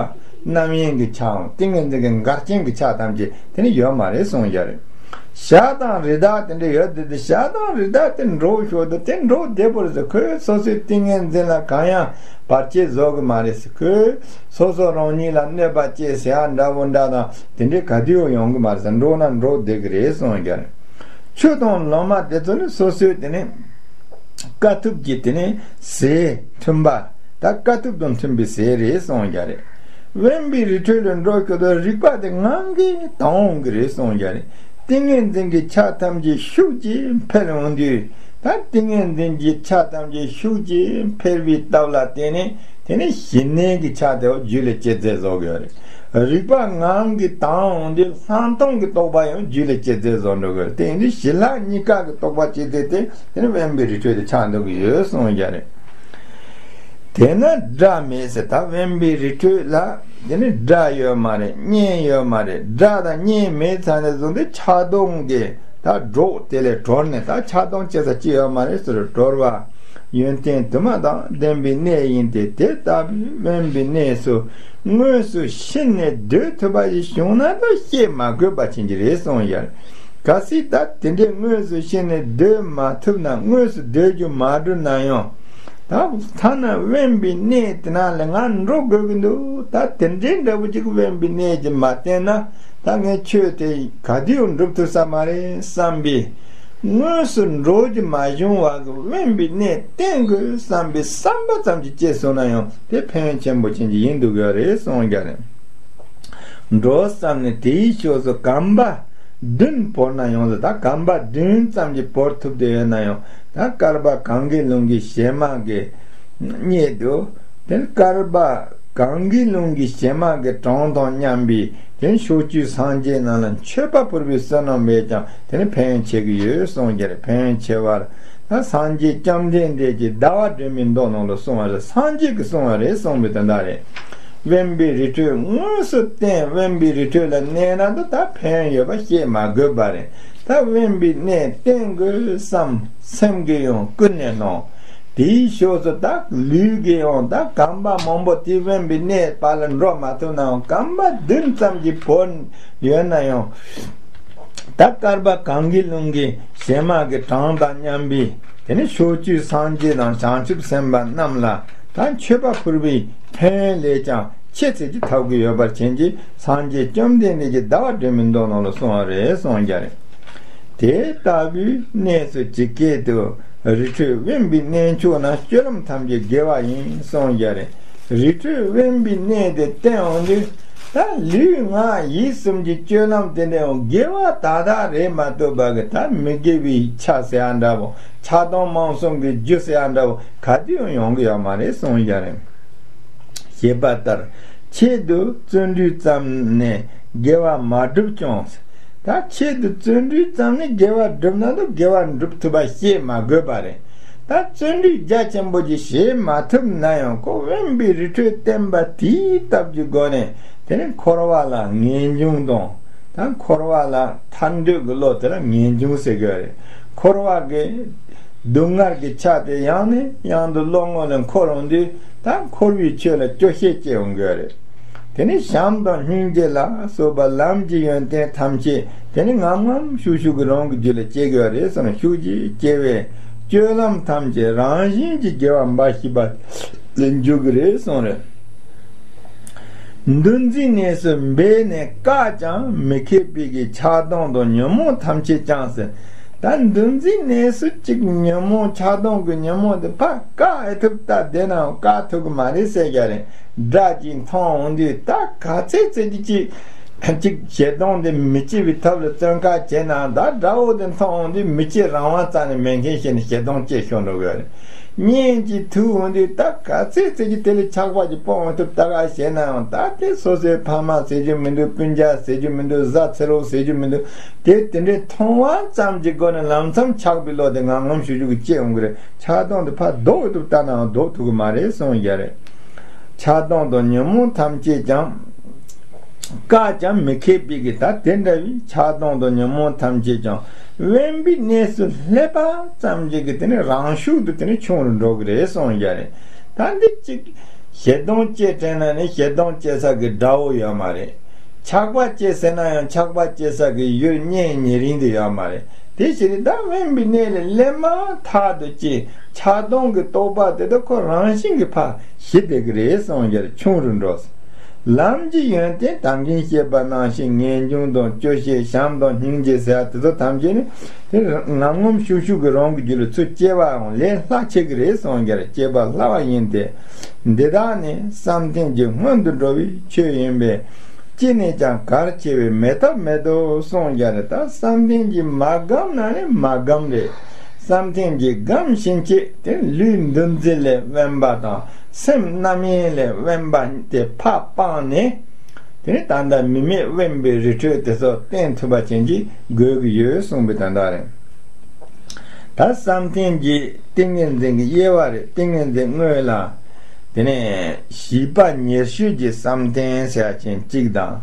རྣམ་གཡེང་གི་ཆའང་ཏིང་ངེ་འཛིན་གྱི་འགལ་རྐྱེན་གྱི་ཆ་ཐམས་ཅད་དེ་ནི་ཡོད་མ་རེད་གསུངས་བཞག་རེད། བྱ་དང་རི་དྭགས་དེ་འདྲ་ཡོད་དེ། དེ་བྱ་དང་རི་དྭགས་དེ་འགྲོགས་ཞོར་དུ་དེ་འགྲོགས་བདེ་པོ་རེད་ཟེར། ཁོས་སོ་སོའི་ཏིང་ངེ་འཛིན་ལ་གང་ཡང་བར་ཆད་བཟོ་གི་མ་རེད་ཟེར། ཁོས་སོ་སོ་རང་ཉིད་ལ་གནོད་པ་སྐྱེལ་ཟེར་ཡ་འདྲ་བོ་འདྲ་དང་དེ་འདྲའི་ག་དུས་ཡང་ཡོང་གི་མ་རེད་ཟེར། འགྲོགས་ན་འགྲོགས་བསྡད་ཀྱི་རེད་གསུངས་བཞག་རེད། ཆུ་དང་ལོ་མ་དེ་ཚོ་ནི་སོ་སོའི་དེ་ནི་དཀའ་ཐུབ་ཀྱི་དེ་ནི་ཟས་མཐུན་པ། ད་དཀའ་ཐུབ་དང་མཐུན་པའི་ཟས་རེད་གསུངས་བཞག་རེད། དབེན་པའི་རི་ཁྲོད་ལ་འགྲོ་ཞོར་དུ་རིག་པ་དེ་ངང་གིས་དྭངས་འོང་གི་རེད་གསུངས་བཞག་རེད། ཏིང་ངེ་འཛིན་གྱི་ཆ་ཐམས་ཅད་ཤུགས་ཀྱིས་འཕེལ་འོང་དུས། ད་ཏིང་ངེ་འཛིན་གྱི་ཆ་ཐམས་ཅད་ཤུགས་ཀྱིས་འཕེལ་བའི་སྟབས་ལ་བརྟེན་ནས་དེ་ནས་ཞི་གནས་ཀྱི་ཆ་དེ་རྒྱུད་ལ་སྐྱེ་རྩལ་བཟོ་གི་ཡོད་རེད། རིག་པ་ངང་གིས་དྭངས་འོང་དུས་ལྷག་མཐོང་གི་རྟོགས་པ་ཡང་རྒྱུད་ལ་སྐྱེ་རྩལ་བཟོ་འགྲོ་གི་ཡོད་རེད། དེ་ཡིན་དུས་ཞི་ལྷག་གཉིས་ཀ་གི་རྟོགས་པ་སྐྱེ་རྩལ་དེ་དེ་ནི་དབེན་པའི་རི་ཁྲོད་དུ་ཆགས་འདུག་གི་ཡོད་གསུངས་བཞག་རེད། དེས་ན་དགྲ་མེད་ཟེར། ད་དབེན་པའི་རི་ཁྲོད་ལ་དེ་ནི་དགྲ་ཡོད་མ་རེད། གཉེན་ཡོད་མ་རེད། དགྲ་དང་གཉེན་མེད་ཚར་ནས་བཟུང་སྟེ་ཆགས་སྡང་གི་ད་སྒྲོག་དེ་ལས་གྲོལ་ནས། ད་ཆགས་སྡང་བྱེད་ས་ཅི་ཡོད་མ་རེད་ཟེར། གྲོལ་བ་ཡོན་ཏན་དུ་མ་དང་ལྡན་པའི་གནས་ཡིན་ཏེ། དེ་ལྟ་བུའི་དབེན་པའི་གནས་སུ་དངོས་སུ་ཕྱིན་ནས་སྡོད་ཐུབ་པ་ཞིག་བྱུང་ན་ད་བཤད་མ་དགོས་པ་ཅན་གྱི་རེད་གསུངས་ཡ། གལ་སྲིད་ད་དེ་འདྲའི་དངོས་སུ་ཕྱིན་ནས་སྡོད་མ་ཐུབ་ན། དངོས་སུ་སྡོད་རྒྱུ་མ་གྲུབ་ན་ཡང་། ད་ཐ་ན་དབེན་པའི་གནས་དེ་ན་ལ་ང་འགྲོ་དགོས་ཀྱི་འདུག་ད་དེ་འདྲའི་འདྲ་བོ་ཅིག་དབེན་པའི་གནས་ཀྱི་མ་བསྟེན་ན་ད་ངས་ཆོས་དེ་ག་དུས་ཡང་འགྲུབ་ཐུབ་ས་མ་རེད་བསམ་པའི། དངོས་སུ་འགྲོ་རྒྱུ་མ་བྱུང་བ་གི་དབེན་པའི་གནས་བསྟེན་དགོས་བསམ་པའི་བསམ་པ་ཙམ་གྱིས་སྐྱེས་སོང་ན་ཡང་དེ་ཕན་ཡོན་ཆེན་པོ་ཅན་གྱི་ཡིན་འདུག་ཡོད་རེད་གསུངས་ཀྱང་རེད། འགྲོ་བསམ་ནས་དེའི་ཕྱོགས་སུ་གོམ་པ་བདུན་བོར་ན་ཡང་ཟེར། ད་གོམ་པ་བདུན་ཙམ་གྱིས་བོར་ཐུབ་བསྡད་ཡོད་ན་ཡང་། ད་བསྐལ་པ་གངྒཱའི་ཀླུང་གི་བྱེ་མ་གི་སྙེད་དུ། དེ་བསྐལ་པ་གངྒཱའི་ཀླུང་གི་བྱེ་མ་གི་གྲངས་དང་མཉམ་པའི་ དེ་ཕྱོགས་བཅུའི་སངས་རྒྱས་རྣམས་ལ་མཆོད་པ་ཕུལ་བའི་བསོད་ནམས་བས་ཀྱང་དེ་ནི་ཕན་ཆེ་གི་ཡོད་གསུངས་ཀྱི་རེད། ཕན་ཆེ་བར་ད་སངས་རྒྱས་བཅོམ་ལྡན་འདས་ཀྱིས་ཟླ་བ་སྒྲོན་མའི་མདོ་ནང་ལ་གསུངས་པ་རེད། སངས་རྒྱས་ཀྱིས་གསུངས་པ་རེད་གསུངས་པའི་དོན་དག་རེད། དབེན་པའི་རི་ཁྲོད་དངོས་སུ་བསྟེན། དབེན་པའི་རི་ཁྲོད་ལ་གནས་ན་འདི་ད་ཕན་ཡོད་པ་བཤད་མ་དགོས་པ་རེད། ད་དབེན་པའི་གནས་བསྟེན་དགོས་བསམ། སེམས་ཀྱིས་ཡང་ཀུན་ནས་སློང་། དེའི་ཕྱོགས་སུ་ད་ལུས་ཀྱིས་ཡང་ད་གོམ་པ་མང་པོ་དེ་དབེན་པའི་གནས་བར་ལ་འགྲོ་མ་ཐུབ་ནའང་གོམ་པ་བདུན་ཙམ་གྱི་བར་ཡོད་ན་ཡང་ད་བསྐལ་པ་གང་གི་ཀླུང་གི་བྱེ་མ་གི་གྲངས་དང་མཉམ་པའི་དེ་ནི་ཕྱོགས་བཅུའི་སངས་རྒྱས་དང་བྱང་ཆུབ་སེམས་དཔའ་རྣམས་ལ་ད་མཆོད་པ་ཕུལ་བའི་ཕན་ལས་ཀྱང་ཆེ་ཚད་ཀྱི་ཐོབ་ཀྱི་ཡོད་པར་བྱིན་གྱིས་སངས་རྒྱས་བཅོམ་ལྡན་འདས་ཀྱིས་ཟླ་བ་སྒྲོན་མའི་མདོ་ནང་ལ་གསུངས་པ་རེད་གསུངས་ཀྱི་རེད། དེ་ལྟ་བུའི་གནས་སུ་ཇི་སྐད་དུ། རི་ཁྲོད་དབེན་པའི་གནས་མཆོག་ན། སྤྱོད་ལམ་ཐམས་ཅད་དགེ་བ་ཡིན་གསུངས་ཀྱི་རེད། རི་ཁྲོད་དབེན་པའི་གནས་དེ་བསྟེན་འོང་དུས་ད་ལུས་ངག་ཡིད་གསུམ་གྱི་སྤྱོད་ལམ་དེ་འདྲ་ཡང་དགེ་བ་དག་དག་རེད་མ་གཏོགས་པ་གི་ད་མི་དགེ་བའི་ཆ་ཟེར་ཡ་འདྲ་བོ་ཆགས་སྡང་རྨོངས་གསུམ་གྱི་རྒྱུ་ཟེར་ཡ་འདྲ་བོ་ག་དུས་ཡང་ཡོང་གི་ཡོད་མ་རེད་གསུངས་ཀྱི་རེད། ཞེས་པ་ལྟར་ཆེད་དུ་བརྩོན་འགྲུས་ཙམ་ནས་དགེ་བ་མ་བསྒྲུབས་ཀྱང་། ད་ཆེད་དུ་བརྩོན་འགྲུས་ཙམ་ནས་དགེ་བ་བསྒྲུབས་ན་ད་དགེ་བ་འགྲུབ་ཐུབ་པ་ཤེས་མ་དགོས་པ་རེད། ད་བརྩོན་འགྲུས་རྒྱ་ཆེན་པོ་ཅིག་བྱེད་མ་ཐུབ་ན་ཡང་ཁོ་དབེན་པའི་རི་ཁྲོད་བསྟེན་པ་དེའི་སྟབས་ཀྱི་སྒོ་ནས་དེ་ནི་འཁོར་བ་ལ་ངེས་འབྱུང་དང་ད་འཁོར་བ་ལ་ཐར་འདོད་ཀྱི་བློ་དེ་ལ་ངེས་འབྱུང་ཟེར་དགོས་རེད། འཁོར་བ་གི་སྡུག་བསྔལ་གྱི་ཆ་དེ་ཡང་ནས་ཡང་དུ་བློ་ངོ་ལ་འཁོར་འོང་དུས་ད་འཁོར་བའི་ཆོས་ལ་སྐྱོ་ཤས་སྐྱེ་འོང་གི་རེད། དེ་ནས་བྱམས་དང་སྙིང་རྗེ་ལ་སོགས་པ་ལམ་གྱི་ཡོན་ཏན་ཐམས་ཅད་དེ་ནི་ངམ་ངམ་ཤུགས་ཤུགས་ཀྱིས་རང་གི་རྒྱུད་ལ་སྐྱེ་དགོས་རེད་གསུངས། ཤུགས་ཀྱིས་སྐྱེ་བའི་སྤྱོད་ལམ་ཐམས་ཅད་རང་བཞིན་གྱིས་དགེ་བ་འབའ་ཞིག་པ་ལ་འཇུག་གི་རེད་གསུངས་རེད། འདུ་འཛིའི་གནས་སུ་འབད་ནས་བཀག་ཀྱང་མི་ཁེགས་པའི་གི་ཆགས་སྡང་དང་ཉོན་མོངས་ཐམས་ཅད་ཀྱང་ཟེར། ད་འདུ་འཛིའི་གནས་སུ་གཅིག་ཉོན་མོངས་ཆགས་སྡང་གི་ཉོན་མོངས་དེ་ཕར་བཀག་ཨེ་ཐུབ་ལྟ་བསྡད་ནའང་བཀག་ཐུབ་ཀྱི་མ་རེད་ཟེར་གྱི་རེད། དགྲ་གཅིག་མཐོང་འོང་དུས་ད་ག་ཚད་ཚད་ཀྱི་གཅིག་གཅིག་ཞེ་སྡང་དེ་མི་སྐྱེ་བའི་ཐབས་ལ་བརྩོན་ཁ་བྱས་ནའང་ད་དགྲ་བོ་དེ་མཐོང་འོང་དུས་མི་སྐྱེ་རང་དབང་རྩ་ནས་མེད་མཁན་བྱས་ནས་ཞེ་སྡང་སྐྱེ་ཤོར་འགྲོ་གི་རེད། གཉེན་གྱིས་ཐུག་འོང་དུས་ད་ག་ཚད་ཚད་ཀྱི་དེ་ལས་ཆགས་པ་ཅིག་སྤོང་ཐུབ་ལྟ་ག་བྱས་ནའང་ད་དེ་སོ་སོའི་ཕ་མ་ཟེར་རྒྱུ་མི་འདུག་སྤུན་ཀྱག་ཟེར་རྒྱུ་མི་འདུག་བཟའ་ཚེ་རོགས་ཟེར་རྒྱུ་མི་འདུག་དེ་དེ་འདྲའི་མཐོང་བ་ཙམ་གྱི་སྒོ་ནས་ལམ་མཚམས་ཆགས་པའི་བློ་དེ་ངམ་ངམ་ཤུགས་ཤུགས་ཀྱིས་སྐྱེ་འོང་གི་རེད། ཆགས་སྡང་དེ་ཕར་ཟློག་ཐུབ་ལྟ་ནའང་ཟློག་ཐུབ་ཀྱི་མ་རེད་གསུངས་ཀྱི་རེད། ཆགས་སྡང་དང་ཉོན་མོངས་ཐམས་ཅད་ཀྱང་བཀག་ཀྱང་མི་ཁེགས་པའི་གི་ད་དེ་འདྲ་བའི་ཆགས་སྡང་དང་ཉོན་མོངས་ཐམས་ཅད་ཀྱང་དབེན་པའི་གནས་སུ་སླེབས་པ་ཙམ་གྱིས་གི་དེ་ནི་རང་ཤུགས་དུ་དེ་ནི་ཆུང་རུ་འགྲོ་གི་རེད་གསུངས་ཀྱི་རེད། ད་འདི་གཅིག་ཞེ་སྡང་སྐྱེ་དྲན་ན་ནི་ཞེ་སྡང་སྐྱེ་ས་གི་དགྲ་བོ་ཡོད་མ་རེད། ཆགས་པ་སྐྱེ་ཟེར་ན་ཡང་ཆགས་པ་སྐྱེ་ས་གི་ཡུལ་གཉེན་ཉེ་རིང་དུ་ཡོད་མ་རེད། དེ་ཕྱིར་ད་དབེན་པའི་གནས་ལས་སླེབས་མ་ཐག་ཏུ་ཅི་ཆགས་སྡང་གི་རྟོག་པ་དེ་དག་ཁོ་རང་བཞིན་གྱིས་ཕར་ཞི་བསྡད་ཀྱི་རེད་གསུངས་ཀྱི་རེད། ཆུང་རུ་འགྲོ། ལམ་གྱི་ཡོན་ཏན་ད་གིན་བཤད་པ་ནང་བཞིན་ངེས་འབྱུང་དང་སྐྱོ་ཤས་བྱམས་དང་སྙིང་རྗེ་ཟེར་བ་དེ་ཚོ་ཐམས་ཅད་ནི་དེ་ངམ་ངམ་ཤུགས་ཤུགས་ཀྱིས་རང་གི་རྒྱུད་ལ་ཚུར་སྐྱེ་བའང་ལས་སླ་ཆེ་གི་རེད་གསུངས་ཀྱི་རེད། སྐྱེ་བ་སླ་བ་ཡིན་ཏེ། འདི་དག་ནི་བསམ་གཏན་གྱི་སྔོན་དུ་འགྲོ་བའི་ཆོས་ཡིན་པས། ཅི་ནས་ཀྱང་གལ་ཆེ་བས་མེད་ཐབས་མེད་དོ་གསུངས་ཀྱང་རེད། ད་བསམ་གཏན་གྱིས་མ་བསྒོམས་ན་ནི་མ་བསྒོམས་རེད། བསམ་གཏན་གྱིས་བསྒོམས་ཕྱིན་ཆད་དེ་ལུས་འདུ་འཛི་ལས་དབེན་པ་དང་སེམས་རྣམ་གཡེང་ལས་དབེན་པ་དེ་ཕར་སྤངས་ནས་དེ་ནི་ད་ལྟ་མི་མེད་དབེན་པའི་རི་ཁྲོད་དེ་ཚོ་བསྟེན་ཐུབ་པ་ཅན་གྱི་དགོས་ཀྱི་ཡོད་གསུངས་པའི་དོན་དག་རེད། ད་བསམ་གཏན་གྱི་ཏིང་ངེ་འཛིན་གྱི་དབྱེ་བ་རེད། ཏིང་ངེ་འཛིན་དངོས་ལ། དེ་ནས་བྱིས་པ་ཉེར་སྤྱོད་ཀྱི་བསམ་གཏན་ཟེར་ཡ་ཅན་གཅིག་དང་།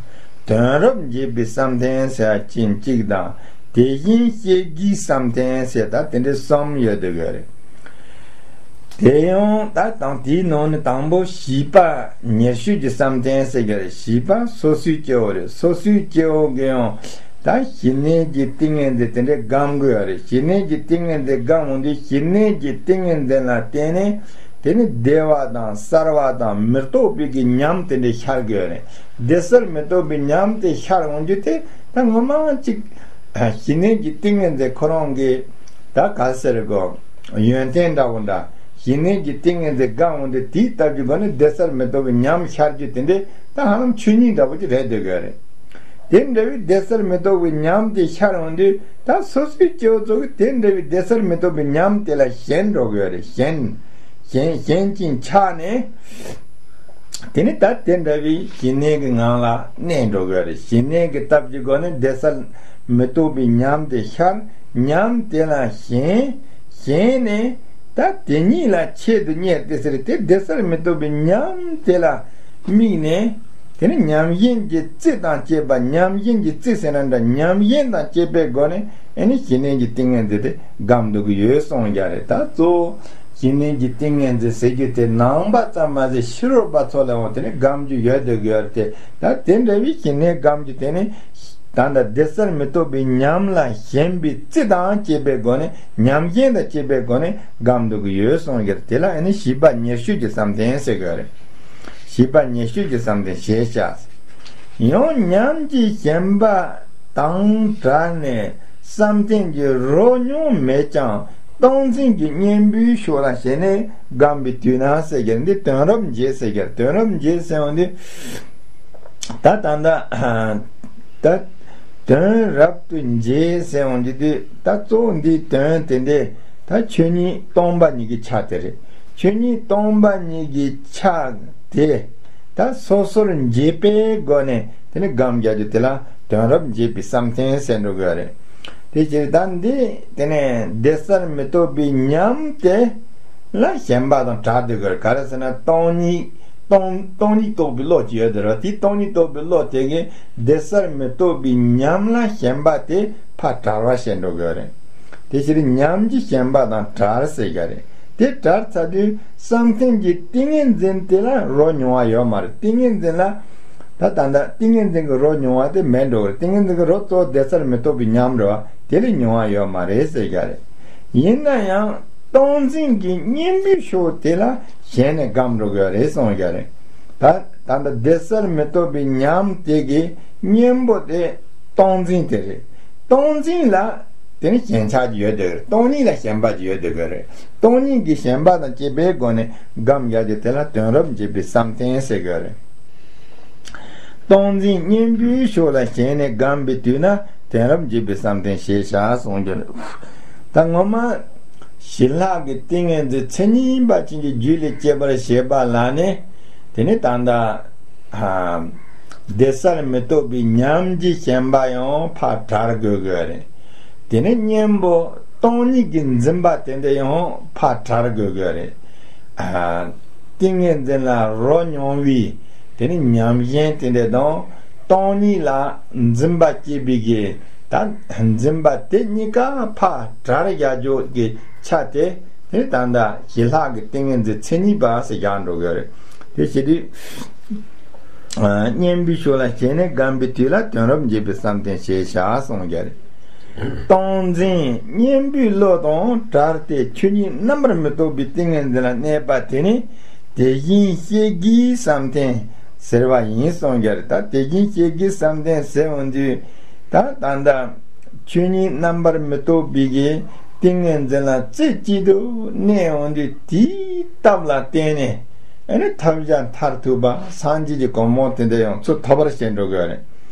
དོན་རབ་འབྱེད་པའི་བསམ་གཏན་ཟེར་ཡ་ཅན་གཅིག་དང་། དེ་བཞིན་གཤེགས་བགྱིའི་བསམ་གཏན་ཟེར་ད་དེ་འདྲའི་གསུམ་ཡོད་དེ་གི་རེད། དེ་ཡང་ད་དང་དེའི་ནང་ནས་དང་པོ་བྱིས་པ་ཉེར་སྤྱོད་ཀྱི་བསམ་གཏན་ཟེར་གི་རེད། བྱིས་པ་སོ་སོའི་སྐྱེ་བོ་རེད། སོ་སོའི་སྐྱེ་བོ་གི་ཡང་ད་ཞི་གནས་ཀྱི་ཏིང་ངེ་འཛིན་དེ་འདྲའི་སྒོམ་དགོས་ཡ་རེད། ཞི་གནས་ཀྱི་ཏིང་ངེ་འཛིན་སྒོམ་འོང་དུས་ཞི་གནས་ཀྱི་ཏིང་ངེ་འཛིན་ལ་བརྟེན་ནས་དེ་ནི་བདེ་བ་དང་གསལ་བ་དང་མི་རྟོག་པའི་གི་ཉམས་དེ་འདྲའི་ཤར་དགོས་རེད། བདེ་གསལ་མི་རྟོག་པའི་ཉམས་དེ་ཤར་འོང་རྒྱུ་དེ་ད་ངོ་མ་གཅིག་ཞི་གནས་ཀྱི་ཏིང་ངེ་འཛིན་ཁོ་རང་གི་ད་ག་ཟེར་གོ་ཡོན་ཏན་འདྲ་བོ་འདྲ། ཞི་གནས་ཀྱི་ཏིང་ངེ་འཛིན་སྒོམ་འོང་དུས་དེའི་སྟབས་ཀྱི་སྒོ་ནས་བདེ་གསལ་མི་རྟོག་པའི་ཉམས་ཤར་རྒྱུ་དེ་འདྲའི་ད་ཧ་ལམ་ཆོས་ཉིད་འདྲ་བོ་ཅིག་རེད་འདོད་གི་རེད། དེ་འདྲ་བའི་བདེ་གསལ་མི་རྟོག་པའི་ཉམས་དེ་ཤར་འོང་དུས་ད་སོ་སོའི་སྐྱེ་བོ་ཚོ་གིས་དེ་འདྲ་བའི་བདེ་གསལ་མི་རྟོག་པའི་ཉམས་དེ་ལ་ཞེན་འགྲོ་གི་ཡོད་རེད། ཞེན། ཞེན་ཞེན་ཅིང་ཆགས་ནས་ དེ་ནི་ད་དེ་འདྲ་བའི་ཞི་གནས་ཀྱི་ངང་ལ་གནས་འགྲོ་དགོས་རེད། ཞི་གནས་ཀྱི་སྟོབས་ཀྱི་སྒོ་ནས་བདེ་གསལ་མི་རྟོག་པའི་ཉམས་དེ་ཤར། ཉམས་དེ་ལ་ཞེན། ཞེན་ནས་ད་དེ་ཉིད་ལ་ཆེད་དུ་གཉེར་ཏེ་ཟེར་ཏེ། བདེ་གསལ་མི་རྟོག་པའི་ཉམས་དེ་ལ་དམིགས་ནས། དེ་ནི་ཉམས་ཞེན་གྱི་རྩི་དང་བཅས་པ། ཉམས་ཞེན་གྱི་རྩི་ཟེར་ན་འདྲ། ཉམས་ཞེན་དང་བཅས་པའི་སྒོ་ནས་ཨེ་ནི་ཞི་གནས་ཀྱི་ཏིང་ངེ་འཛིན་དེ་སྒོམ་འདོད་ཀྱི་ཡོད་གསུངས་ཀྱི་རེད། ད་གཙོ་བོ་ཞི་གནས་ཀྱི་ཏིང་ངེ་འཛིན་ཟེར་རྒྱུ་དེ་ནང་པ་ཙམ་མ་ཟད་ཕྱི་རོལ་པ་ཚོ་ལའང་དེ་ནི་སྒོམ་རྒྱུ་ཡོད་འདོད་ཀྱི་ཡོད་རེད་དེ། ད་དེ་འདྲ་བའི་ཞི་གནས་སྒོམ་རྒྱུ་དེ་ནི་ད་ལྟ་བདེ་གསལ་མི་རྟོག་པའི་ཉམས་ལ་ཞེན་པའི་རྩི་དང་བཅས་པའི་སྒོ་ནས། ཉམས་ཞེན་དང་བཅས་པའི་སྒོ་ནས་སྒོམ་འདོད་ཀྱི་ཡོད་གསུངས་ཀྱི་རེད། དེ་ལ་ཨེ་ནི་བྱིས་པ་ཉེར་སྤྱོད་ཀྱི་བསམ་གཏན་ཟེར་གྱི་རེད། བྱིས་པ་ཉེར་སྤྱོད་ཀྱི་བསམ་གཏན་ཞེས་བྱ། ཡང་ཉམས་ཀྱི་ཞེན་པ་དང་བྲལ་ནས་བསམ་གཏན་གྱི་རོ་མྱོང་མེད་ཀྱང་སྟངས་འཛིན་གྱི་གཉེན་པོའི་ཕྱོགས་ལ་ཞེན་ནས་སྒོམ་པའི་དུས་ན་ཟེར་གྱི་རེད། འདི་དོན་རབ་འབྱེད་ཟེར་གྱི་རེད། དོན་རབ་འབྱེད་ཟེར་བ་འདི་ད་ད་ད་ད་དོན་རབ་ཏུ་འབྱེད་ཟེར་བ་འདི་དུས་ད་གཙོ་བོ་འདིའི་དོན་དེ་འདི་ད་ཆོས་ཉིད་སྟོང་པ་ཉིད་ཀྱི་ཆ་དེ་རེད། ཆོས་ཉིད་སྟོང་པ་ཉིད་ཀྱི་ཆ་དེ་ད་སོ་སོར་འབྱེད་པའི་སྒོ་ནས་དེ་ནི་སྒོམ་རྒྱག་རྒྱུ་དེ་ལ་དོན་རབ་འབྱེད་པའི་བསམ་གཏན་ཟེར་འགྲོ་དགོས་རེད། དེ་ཕྱིར་ད་འདི་དེ་ནས་བདེ་གསལ་མི་རྟོག་པའི་ཉམས་དེ་ལ་ཞེན་པ་དང་བྲལ་སྡོད་དགོས་རེད། ག་རེ་ཟེར་ན་སྟོང་ཉིད་སྟོང་སྟོང་ཉིད་རྟོགས་པའི་བློ་ཅིག་ཡོད་དེ་རེད། དེ་སྟོང་ཉིད་རྟོགས་པའི་བློ་དེ་གིས་བདེ་གསལ་མི་རྟོག་པའི་ཉམས་ལ་ཞེན་པ་དེ་ཕར་བྲལ་བ་བྱེད་འགྲོ་དགོས་རེད། དེ་ཕྱིར་ཉམས་ཀྱི་ཞེན་པ་དང་བྲལ་ཟེར་གྱི་རེད། དེ་བྲལ་ཚར་དུས་བསམ་གཏན་གྱི་ཏིང་ངེ་འཛིན་དེ་ལ་རོ་མྱོང་བ་ཡོད་མ་རེད། ཏིང་ངེ་འཛིན་ལ་ད་ད་ལྟ་ཏིང་ངེ་འཛིན་གྱི་རོ་མྱོང་བ་དེ་མེད་འགྲོ་གི་རེད། ཏིང་ངེ་འཛིན་གྱི་རོ་གཙོ་བོ་བདེ་གསལ་མི་རྟོག་པའི་ཉམས་རེད་བ། དེ་ལས་མྱོང་བ་ཡོད་མ་རེད་ཟེར་གྱི་རེད། ཡིན་ན་ཡང་སྟངས་འཛིན་གྱི་གཉེན་པོའི་ཕྱོགས་དེ་ལ་ཞེན་ནས་སྒོམ་འགྲོ་གི་རེད་གསུངས་ཀྱི་རེད། ད་ད་ལྟ་བདེ་གསལ་མི་རྟོག་པའི་ཉམས་དེ་གི་གཉེན་པོ་དེ་སྟངས་འཛིན་དེ་རེད། སྟངས་འཛིན་ལ་དེ་ནི་ཞེན་ཆགས་ཀྱི་ཡོད་དེ་རེད། སྟོང་ཉིད་ལ་ཞེན་པ་ཀྱི་ཡོད་དེ་གི་རེད། སྟོང་ཉིད་ཀྱི་ཞེན་པ་དང་བཅས་པའི་སྒོ་ནས་སྒོམ་རྒྱག་རྒྱུ་དེ་ལ་དོན་རབ་འབྱེད་པའི་བསམ་གཏན་ཟེར་གི་རེད། སྟངས་འཛིན་གཉེན་པོའི་ཕྱོགས་ལ་ཞེན་ནས་སྒོམ་པའི་དུས་ན་དོན་རབ་འབྱེད་པའི་བསམ་གཏན་ཞེས་བྱ་གསུངས་ཀྱི་རེད། ད་ངོ་མ་ཞི་ལྷག་གི་ཏིང་ངེ་འཛིན་མཚན་ཉིད་པ་ཅན་གྱི་རྒྱུད་ལས་སྐྱེས་པར་བྱེད་པ་ལ་ནི་དེ་ནི་ད་ལྟ་བདེ་གསལ་མི་རྟོག་པའི་ཉམས་ཀྱི་ཞེན་པ་ཡང་ཕར་བྲལ་དགོས་དགོས་རེད། དེ་ནི་གཉེན་པོ་སྟོང་ཉིད་ཀྱི་འཛིན་པ་དེ་འདྲ་ཡང་ཕར་བྲལ་དགོས་དགོས་རེད། ཏིང་ངེ་འཛིན་ལ་རོ་མྱོང་བའི་དེ་ནི་ཉམས་ཞེན་དེ་འདྲ་དང་སྟོང་ཉིད་ལ་འཛིན་པ་སྐྱེས་པའི་གི་ད་འཛིན་པ་དེ་གཉིས་ཀ་ཕར་བྲལ་བཞག་རྒྱུ་གི་ཆ་དེ་དེ་ནི་ད་ལྟ་ཞི་ལྷག་གི་ཏིང་ངེ་འཛིན་མཚན་ཉིད་པ་ཟེར་བཞག་འགྲོ་གི་རེད། དེ་བྱེད་དུས་གཉེན་པོའི་ཕྱོགས་ལ་ཞེན་ནས་སྒོམ་པའི་དུས་ལ་དོན་རབ་འབྱེད་པའི་བསམ་གཏན་ཞེས་བྱ་གསུངས་ཀྱི་རེད། སྟངས་འཛིན་གཉེན་པོའི་བློ་དང་བྲལ་ཏེ་ཆོས་ཉིད་རྣམ་པར་མི་རྟོག་པའི་ཏིང་ངེ་འཛིན་ལ་གནས་པ་དེ་ནི་དེ་བཞིན་གཤེགས་དགུའི་བསམ་གཏན་ཟེར་བ་ཡིན་གསུངས་ཀྱི་རེད། ད་དེ་བཞིན་གཤེགས་དགུའི་བསམ་གཏན་ཟེར་འོང་དུས་ད་ད་ལྟ་ཆོས་ཉིད་རྣམ་པར་མི་རྟོག་པའི་གི་ཏིང་ངེ་འཛིན་ལ་རྩེ་གཅིག་ཏུ་གནས་འོང་དུས་དེའི་སྟོབས་ལ་བརྟེན་ནས་ཨ་ནི་ཐབས་བརྒྱ་མཐར་ཐུག་པ་སངས་རྒྱས་ཀྱི་གོ་འཕང་དེ་འདྲ་ཡང་ཚུར་ཐོབ་པར་བྱེད་འགྲོ་དགོས་རེད།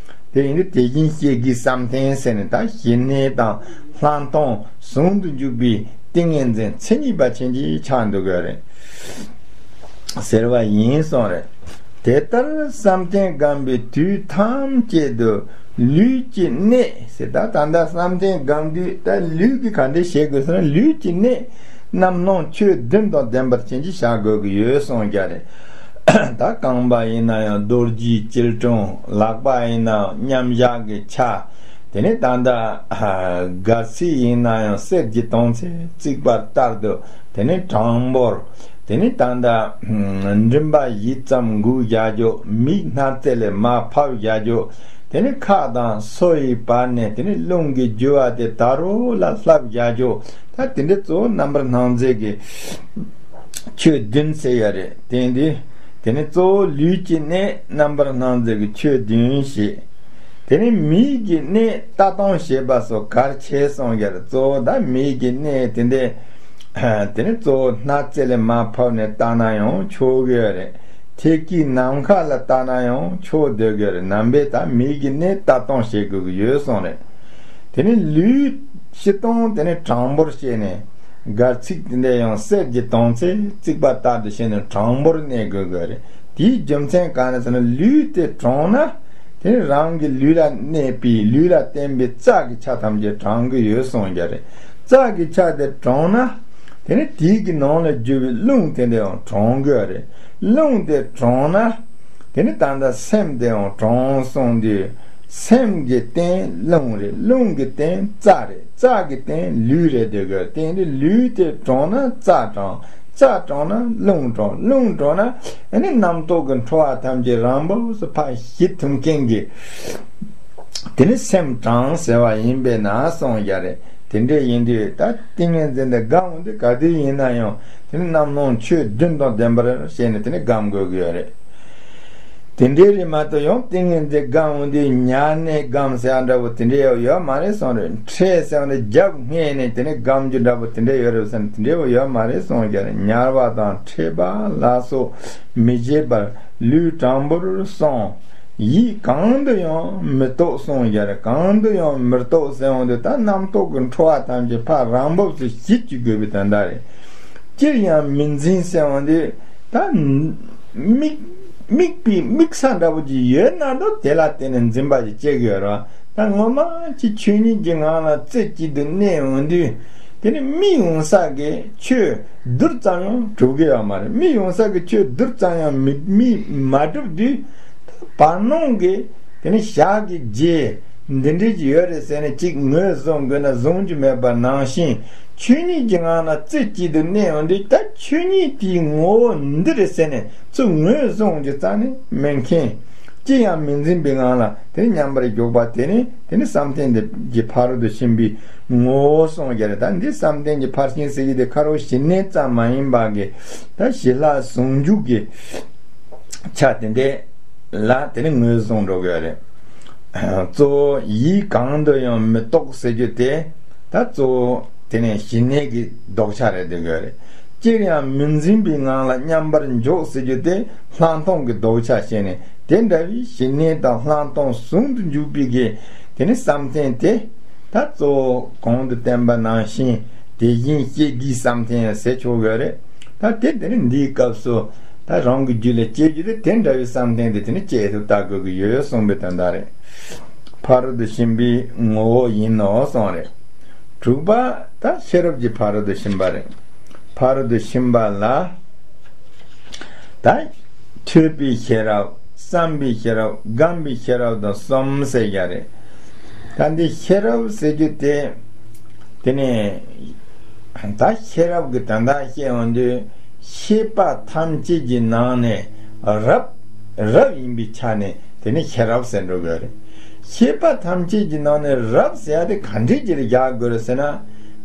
དེ་ཡིན་དུས་དེ་བཞིན་གཤེགས་དགུའི་བསམ་གཏན་ཟེར་ནས་ད་ཞི་གནས་དང་ལྷག་མཐོང་ཟུང་དུ་འཇུག་པའི་ཏིང་ངེ་འཛིན་མཚན་ཉིད་པ་ཅན་གྱི་ཆགས་འགྲོ་དགོས་རེད། ཟེར་བ་ཡིན་གསུངས་རེད། དེ་ལྟར་བསམ་གཏན་སྒོམ་པའི་དུས་ཐམས་ཅད་དུ་ལུས་ཀྱི་གནད་ཟེར། ད་ད་ལྟ་བསམ་གཏན་སྒོམ་དུས་ད་ལུས་ཀྱི་ག་འདྲ་བྱེད་དགོས་ཟེར་ན་ལུས་ཀྱི་གནད་རྣམ་སྣང་ཆོས་བདུན་དང་ལྡན་པར་བྱིན་གྱིས་བཞག་དགོས་ཀྱི་ཡོད་གསུངས་ཀྱི་རེད། ད་རྐང་པ་ཡིན་ན་ཡང་རྡོ་རྗེའི་སྐྱིལ་ཀྲུང་། ལག་པ་ཡིན་ན་མཉམ་བཞག་གི་ཆ། དེ་ནས་ད་ལྟ་སྒལ་ཚིགས་ཡིན་ན་ཡང་གསེར་གྱི་དོང་ཙེ་བརྩིགས་པ་ལྟར་དུ། དེ་ནས་གྲངས་འབོར། དེ་ནས་ད་ལྟ་མགྲིན་པ་ཡིད་ཙམ་འགུགས་བཞག་རྒྱུ། མིག་སྣ་རྩེ་ལས་མར་ཕབ་བཞག་རྒྱུ། དེ་ནས་ཁ་དང་སོ་ཡི་བར་ནས་དེ་ནས་རླུང་གི་རྒྱུ་བ་དེ་ད་རོ་ལ་བསླབ་བཞག་རྒྱུ། ད་དེ་འདྲ་གཙོ་བོ་རྣམ་པར་སྣང་མཛད་ཀྱི་ཆོས་བདུན་ཟེར་ཡ་རེད། དེ་འདི་དེ་ནི་གཙོ་བོ་ལུས་ཀྱི་གནད་རྣམ་པར་སྣང་མཛད་ཀྱི་ཆོས་བདུན་ཞེས། དེ་ནི་མིག་གི་གནད་ལྟ་སྟངས་ཞེས་པ་སོགས་གལ་ཆེ་གསུངས་ཡ་རེད། གཙོ་བོ་ད་མིག་གི་གནད་དེ་འདི་དེ་ནི་གཙོ་བོ་སྣ་རྩེ་ལས་མར་ཕབ་ནས་ལྟ་ན་ཡང་ཆོག་གི་ཡོད་རེད། ཐད་ཀའི་ནམ་མཁའ་ལ་ལྟ་ན་ཡང་ཆོག་སྡོད་ཀྱི་ཡོད་རེད། ནམ་པའི་ད་མིག་གི་གནད་ལྟ་སྟངས་བྱེད་དགོས་ཀྱི་ཡོད་གསུངས་རེད། དེ་ནི་ལུས་སྤྱི་སྟངས་དེ་ནི་གྲངས་འབོར་བྱས་ནས་སྒལ་ཚིགས་དེ་འདྲ་ཡང་གསེར་གྱི་དོང་ཙེ་བརྩིགས་པ་ལྟར་དུ་བྱས་ནས་གྲངས་འབོར་གནས་དགོས་ཀྱི་ཡོད་རེད། དེའི་རྒྱུ་མཚན་གང་ནས་ཟེར་ན། ལུས་དེ་དྲངས་ན་དེ་ནི་རང་གི་ལུས་ལ་གནས་པའི་ལུས་ལ་བརྟེན་པའི་རྩ་གི་ཆ་ཐམས་ཅད་དྲང་གི་ཡོད་གསུངས་རྒྱུ་རེད། རྩ་གི་ཆ་དེ་དྲངས་ན་དེ་ནི་དེའི་གི་ནང་ལ་རྒྱུ་བའི་རླུང་དེ་འདྲ་ཡང་དྲང་གི་རེད། རླུང་དེ་དྲངས་ན་དེ་ནི་ད་ལྟ་སེམས་དེ་ཡང་དྲང་གསུངས་དུས། སེམས་ཀྱི་རྟེན་རླུང་རེད། རླུང་གི་རྟེན་རྩ་རེད། རྩ་གི་རྟེན་ལུས་རེད། དེ་གི་རྟེན་དེ་ལུས་དེ་དྲངས་ན་རྩ་དྲང་། རྩ་དྲངས་ན་རླུང་དྲང་། རླུང་དྲངས་ན་ཨ་ནི་རྣམ་རྟོག་གི་འཕྲོ་བ་ཐམས་ཅད་རང་བབས་སུ་ཕར་ཞི་ཐུབ་མཁན་གྱི་དེ་ནི་སེམས་དྲང་ཟེར་བ་ཡིན་པས་ན་གསུངས་རྒྱུ་རེད། དེ་འདྲ་ཡིན་དུས་ད་ཏིང་ངེ་འཛིན་དེ་སྒོམ་འོང་དུས་ག་དུས་ཡིན་ན་ཡང་དེ་ནི་རྣམ་སྣང་ཆོས་བདུན་དང་ལྡན་པར་བྱས་ནས་དེ་ནི་སྒོམ་དགོས་ཀྱི་ཡོད་རེད། དེ་འདྲའི་རིགས་མ་གཏོགས་ཡང་ཏིང་ངེ་འཛིན་སྒོམ་འོང་དུས་ཉལ་ནས་སྒོམ་ཟེར་ཡ་འདྲ་བོ་དེ་འདྲའི་ཡང་ཡོད་མ་རེད་གསུངས་རེད། འཕྲད་ཟེར་བ་ནི་རྒྱབ་སྔས་ནས་དེ་ནི་སྒོམ་རྒྱུ་འདྲ་བོ་དེ་འདྲའི་ཡོད་རེད་ཟེར་ན། དེ་འདྲའི་བོ་ཡོད་མ་རེད་གསུངས་རྒྱུ་རེད། ཉལ་བ་དང་འཕྲད་པ་ལ་སོགས་མི་བྱེད་པར་ལུས་དྲང་པོར་སོང་། ཡིད་གང་དུ་ཡང་མི་རྟོག་གསུངས་རྒྱུ་རེད། གང་དུ་ཡང་མི་རྟོག་ཟེར་འོང་དུས་ད་རྣམ་རྟོག་གི་འཕྲོ་བ་ཐམས་ཅད་ཕར་རང་བབས་སུ་ཞི་བཅུག་དགོས་པའི་དོན་དག་རེད། ཅིར་ཡང་མི་འཛིན་ཟེར་འོང་དུས་ད་དམིགས་དམིགས་པའི་དམིགས་ས་འདྲ་བོ་ཅིག་ཡོད་ན་ད་དེ་ལ་བརྟེན་ནས་འཛིན་པ་ཞིག་སྐྱེ་གི་ཡོད་རེད་བ། ད་ངོ་མ་ཅིག་ཆོས་ཉིད་ཀྱི་ངང་ལ་རྩེ་གཅིག་ཏུ་གནས་འོང་དུས་དེ་ནི་དམིགས་འོང་ས་གི་ཆོས་རྡུལ་ཙམ་ཡང་གྲུབ་ཀྱི་ཡོད་མ་རེད། དམིགས་འོང་ས་གི་ཆོས་རྡུལ་ཙམ་ཡང་མི་དམིགས་མ་གྲུབ་དུས་ད་བར་སྣང་གི་དེ་ནི་ཞག་གི་རྗེས་འདི་འདྲའི་ཅིག་ཡོད་རེད་ཟེར་ནས་ཅིག་ངོས་བཟུང་དགོས་ན་བཟུང་རྒྱུ་མེད་པ་ནང་བཞིན། ཆོས་ཉིད་ཀྱི་ངང་ལ་རྩེ་གཅིག་ཏུ་གནས་འོང་དུས་ད་ཆོས་ཉིད་དེའི་ངོ་བོ་འདི་རེད་ཟེར་ནས་ཚུར་ངོས་བཟུང་རྒྱུ་རྩ་ནས་མེད་མཁན། ཅི་ཡང་མི་འཛིན་པའི་ངང་ལ་དེ་མཉམ་པར་འཇོག་པ་དེ་ནི་དེ་ནི་བསམ་གཏན་དེ་གི་ཕ་རོལ་ཏུ་ཕྱིན་པའི་ངོ་བོ་གསུངས་རྒྱུ་རེད། ད་འདི་བསམ་གཏན་གྱི་ཕར་ཕྱིན་ཟེར་གྱི་དེ་ཁ་རོག་ཞི་གནས་ཙམ་མ་ཡིན་པ་གི་ད་ཞི་ལྷག་ཟུང་འཇུག་གི་ཆ་དེ་འདྲས་ལ་དེ་ནི་ངོས་བཟུང་འགྲོ་གི་ཡོད་རེད། གཙོ་བོ་ཡིད་གང་དུ་ཡང་མི་རྟོག་ཟེར་རྒྱུ་དེ་ད་གཙོ་བོ་དེ་ནི་ཞི་གནས་ཀྱི་ལྡོག་ཆ་རེད་འདོད་གི་ཡོད་རེད། ཅིར་ཡང་མི་འཛིན་པའི་ངང་ལ་མཉམ་པར་འཇོག་ཟེར་རྒྱུ་དེ་ལྷག་མཐོང་གི་ལྡོག་ཆ་བཤད་ནས། དེ་འདྲ་བའི་ཞི་གནས་དང་ལྷག་མཐོང་ཟུང་དུ་འཇུག་པའི་གི་དེ་ནི་བསམ་གཏན་དེ་ད་གཙོ་བོ་གོང་དུ་བསྟན་པ་ནང་བཞིན་དེ་བཞིན་གཤེགས་པའི་བསམ་གཏན་ཟེར་ཆོག་གི་རེད། ད་དེ་དེ་ནི་འདིའི་སྐབས་སུ་ད་རང་གི་རྒྱུད་ལ་སྐྱེ་རྒྱུ་དེ་དེ་འདྲ་བའི་བསམ་གཏན་དེ་དེ་ནི་སྐྱེ་ཐུབ་ལྟ་དགོས་ཀྱི་ཡོད་གསུངས་པའི་དོན་དག་རེད། ཕ་རོལ་ཏུ་ཕྱིན་པའི་ངོ་བོ་ཡིན་ནོ་གསུངས་རེད། དྲུག་པ་ད་ཤེས་རབ་ཀྱི་ཕ་རོལ་ཏུ་ཕྱིན་པ་རེད། ཕ་རོལ་ཏུ་ཕྱིན་པ་ལ་ད་ཐོས་པའི་ཤེས་རབ། བསམ་པའི་ཤེས་རབ། སྒོམ་པའི་ཤེས་རབ་དང་གསུམ་ཟེར་ཡ་རེད། ད་འདི་ཤེས་རབ་ཟེར་རྒྱུ་དེ་དེ་ནས་ད་ཤེས་རབ་ཀྱི་དོན་དག་བཤད་འོང་དུས་ཤེས་པ་ཐམས་ཅད་ཀྱི་ནང་ནས་རབ་རབ་ཡིན་པའི་ཆ་ནས་དེ་ནི་ཤེས་རབ་ཟེར་འགྲོ་གི་རེད། ཤེས་པ་ཐམས་ཅད་ཀྱི་ནང་ནས་རབ་ཟེར་ཡ་དེ་ག་འདྲས་ཀྱི་རེད་རྒྱག་དགོས་རེད་ཟེར་ན།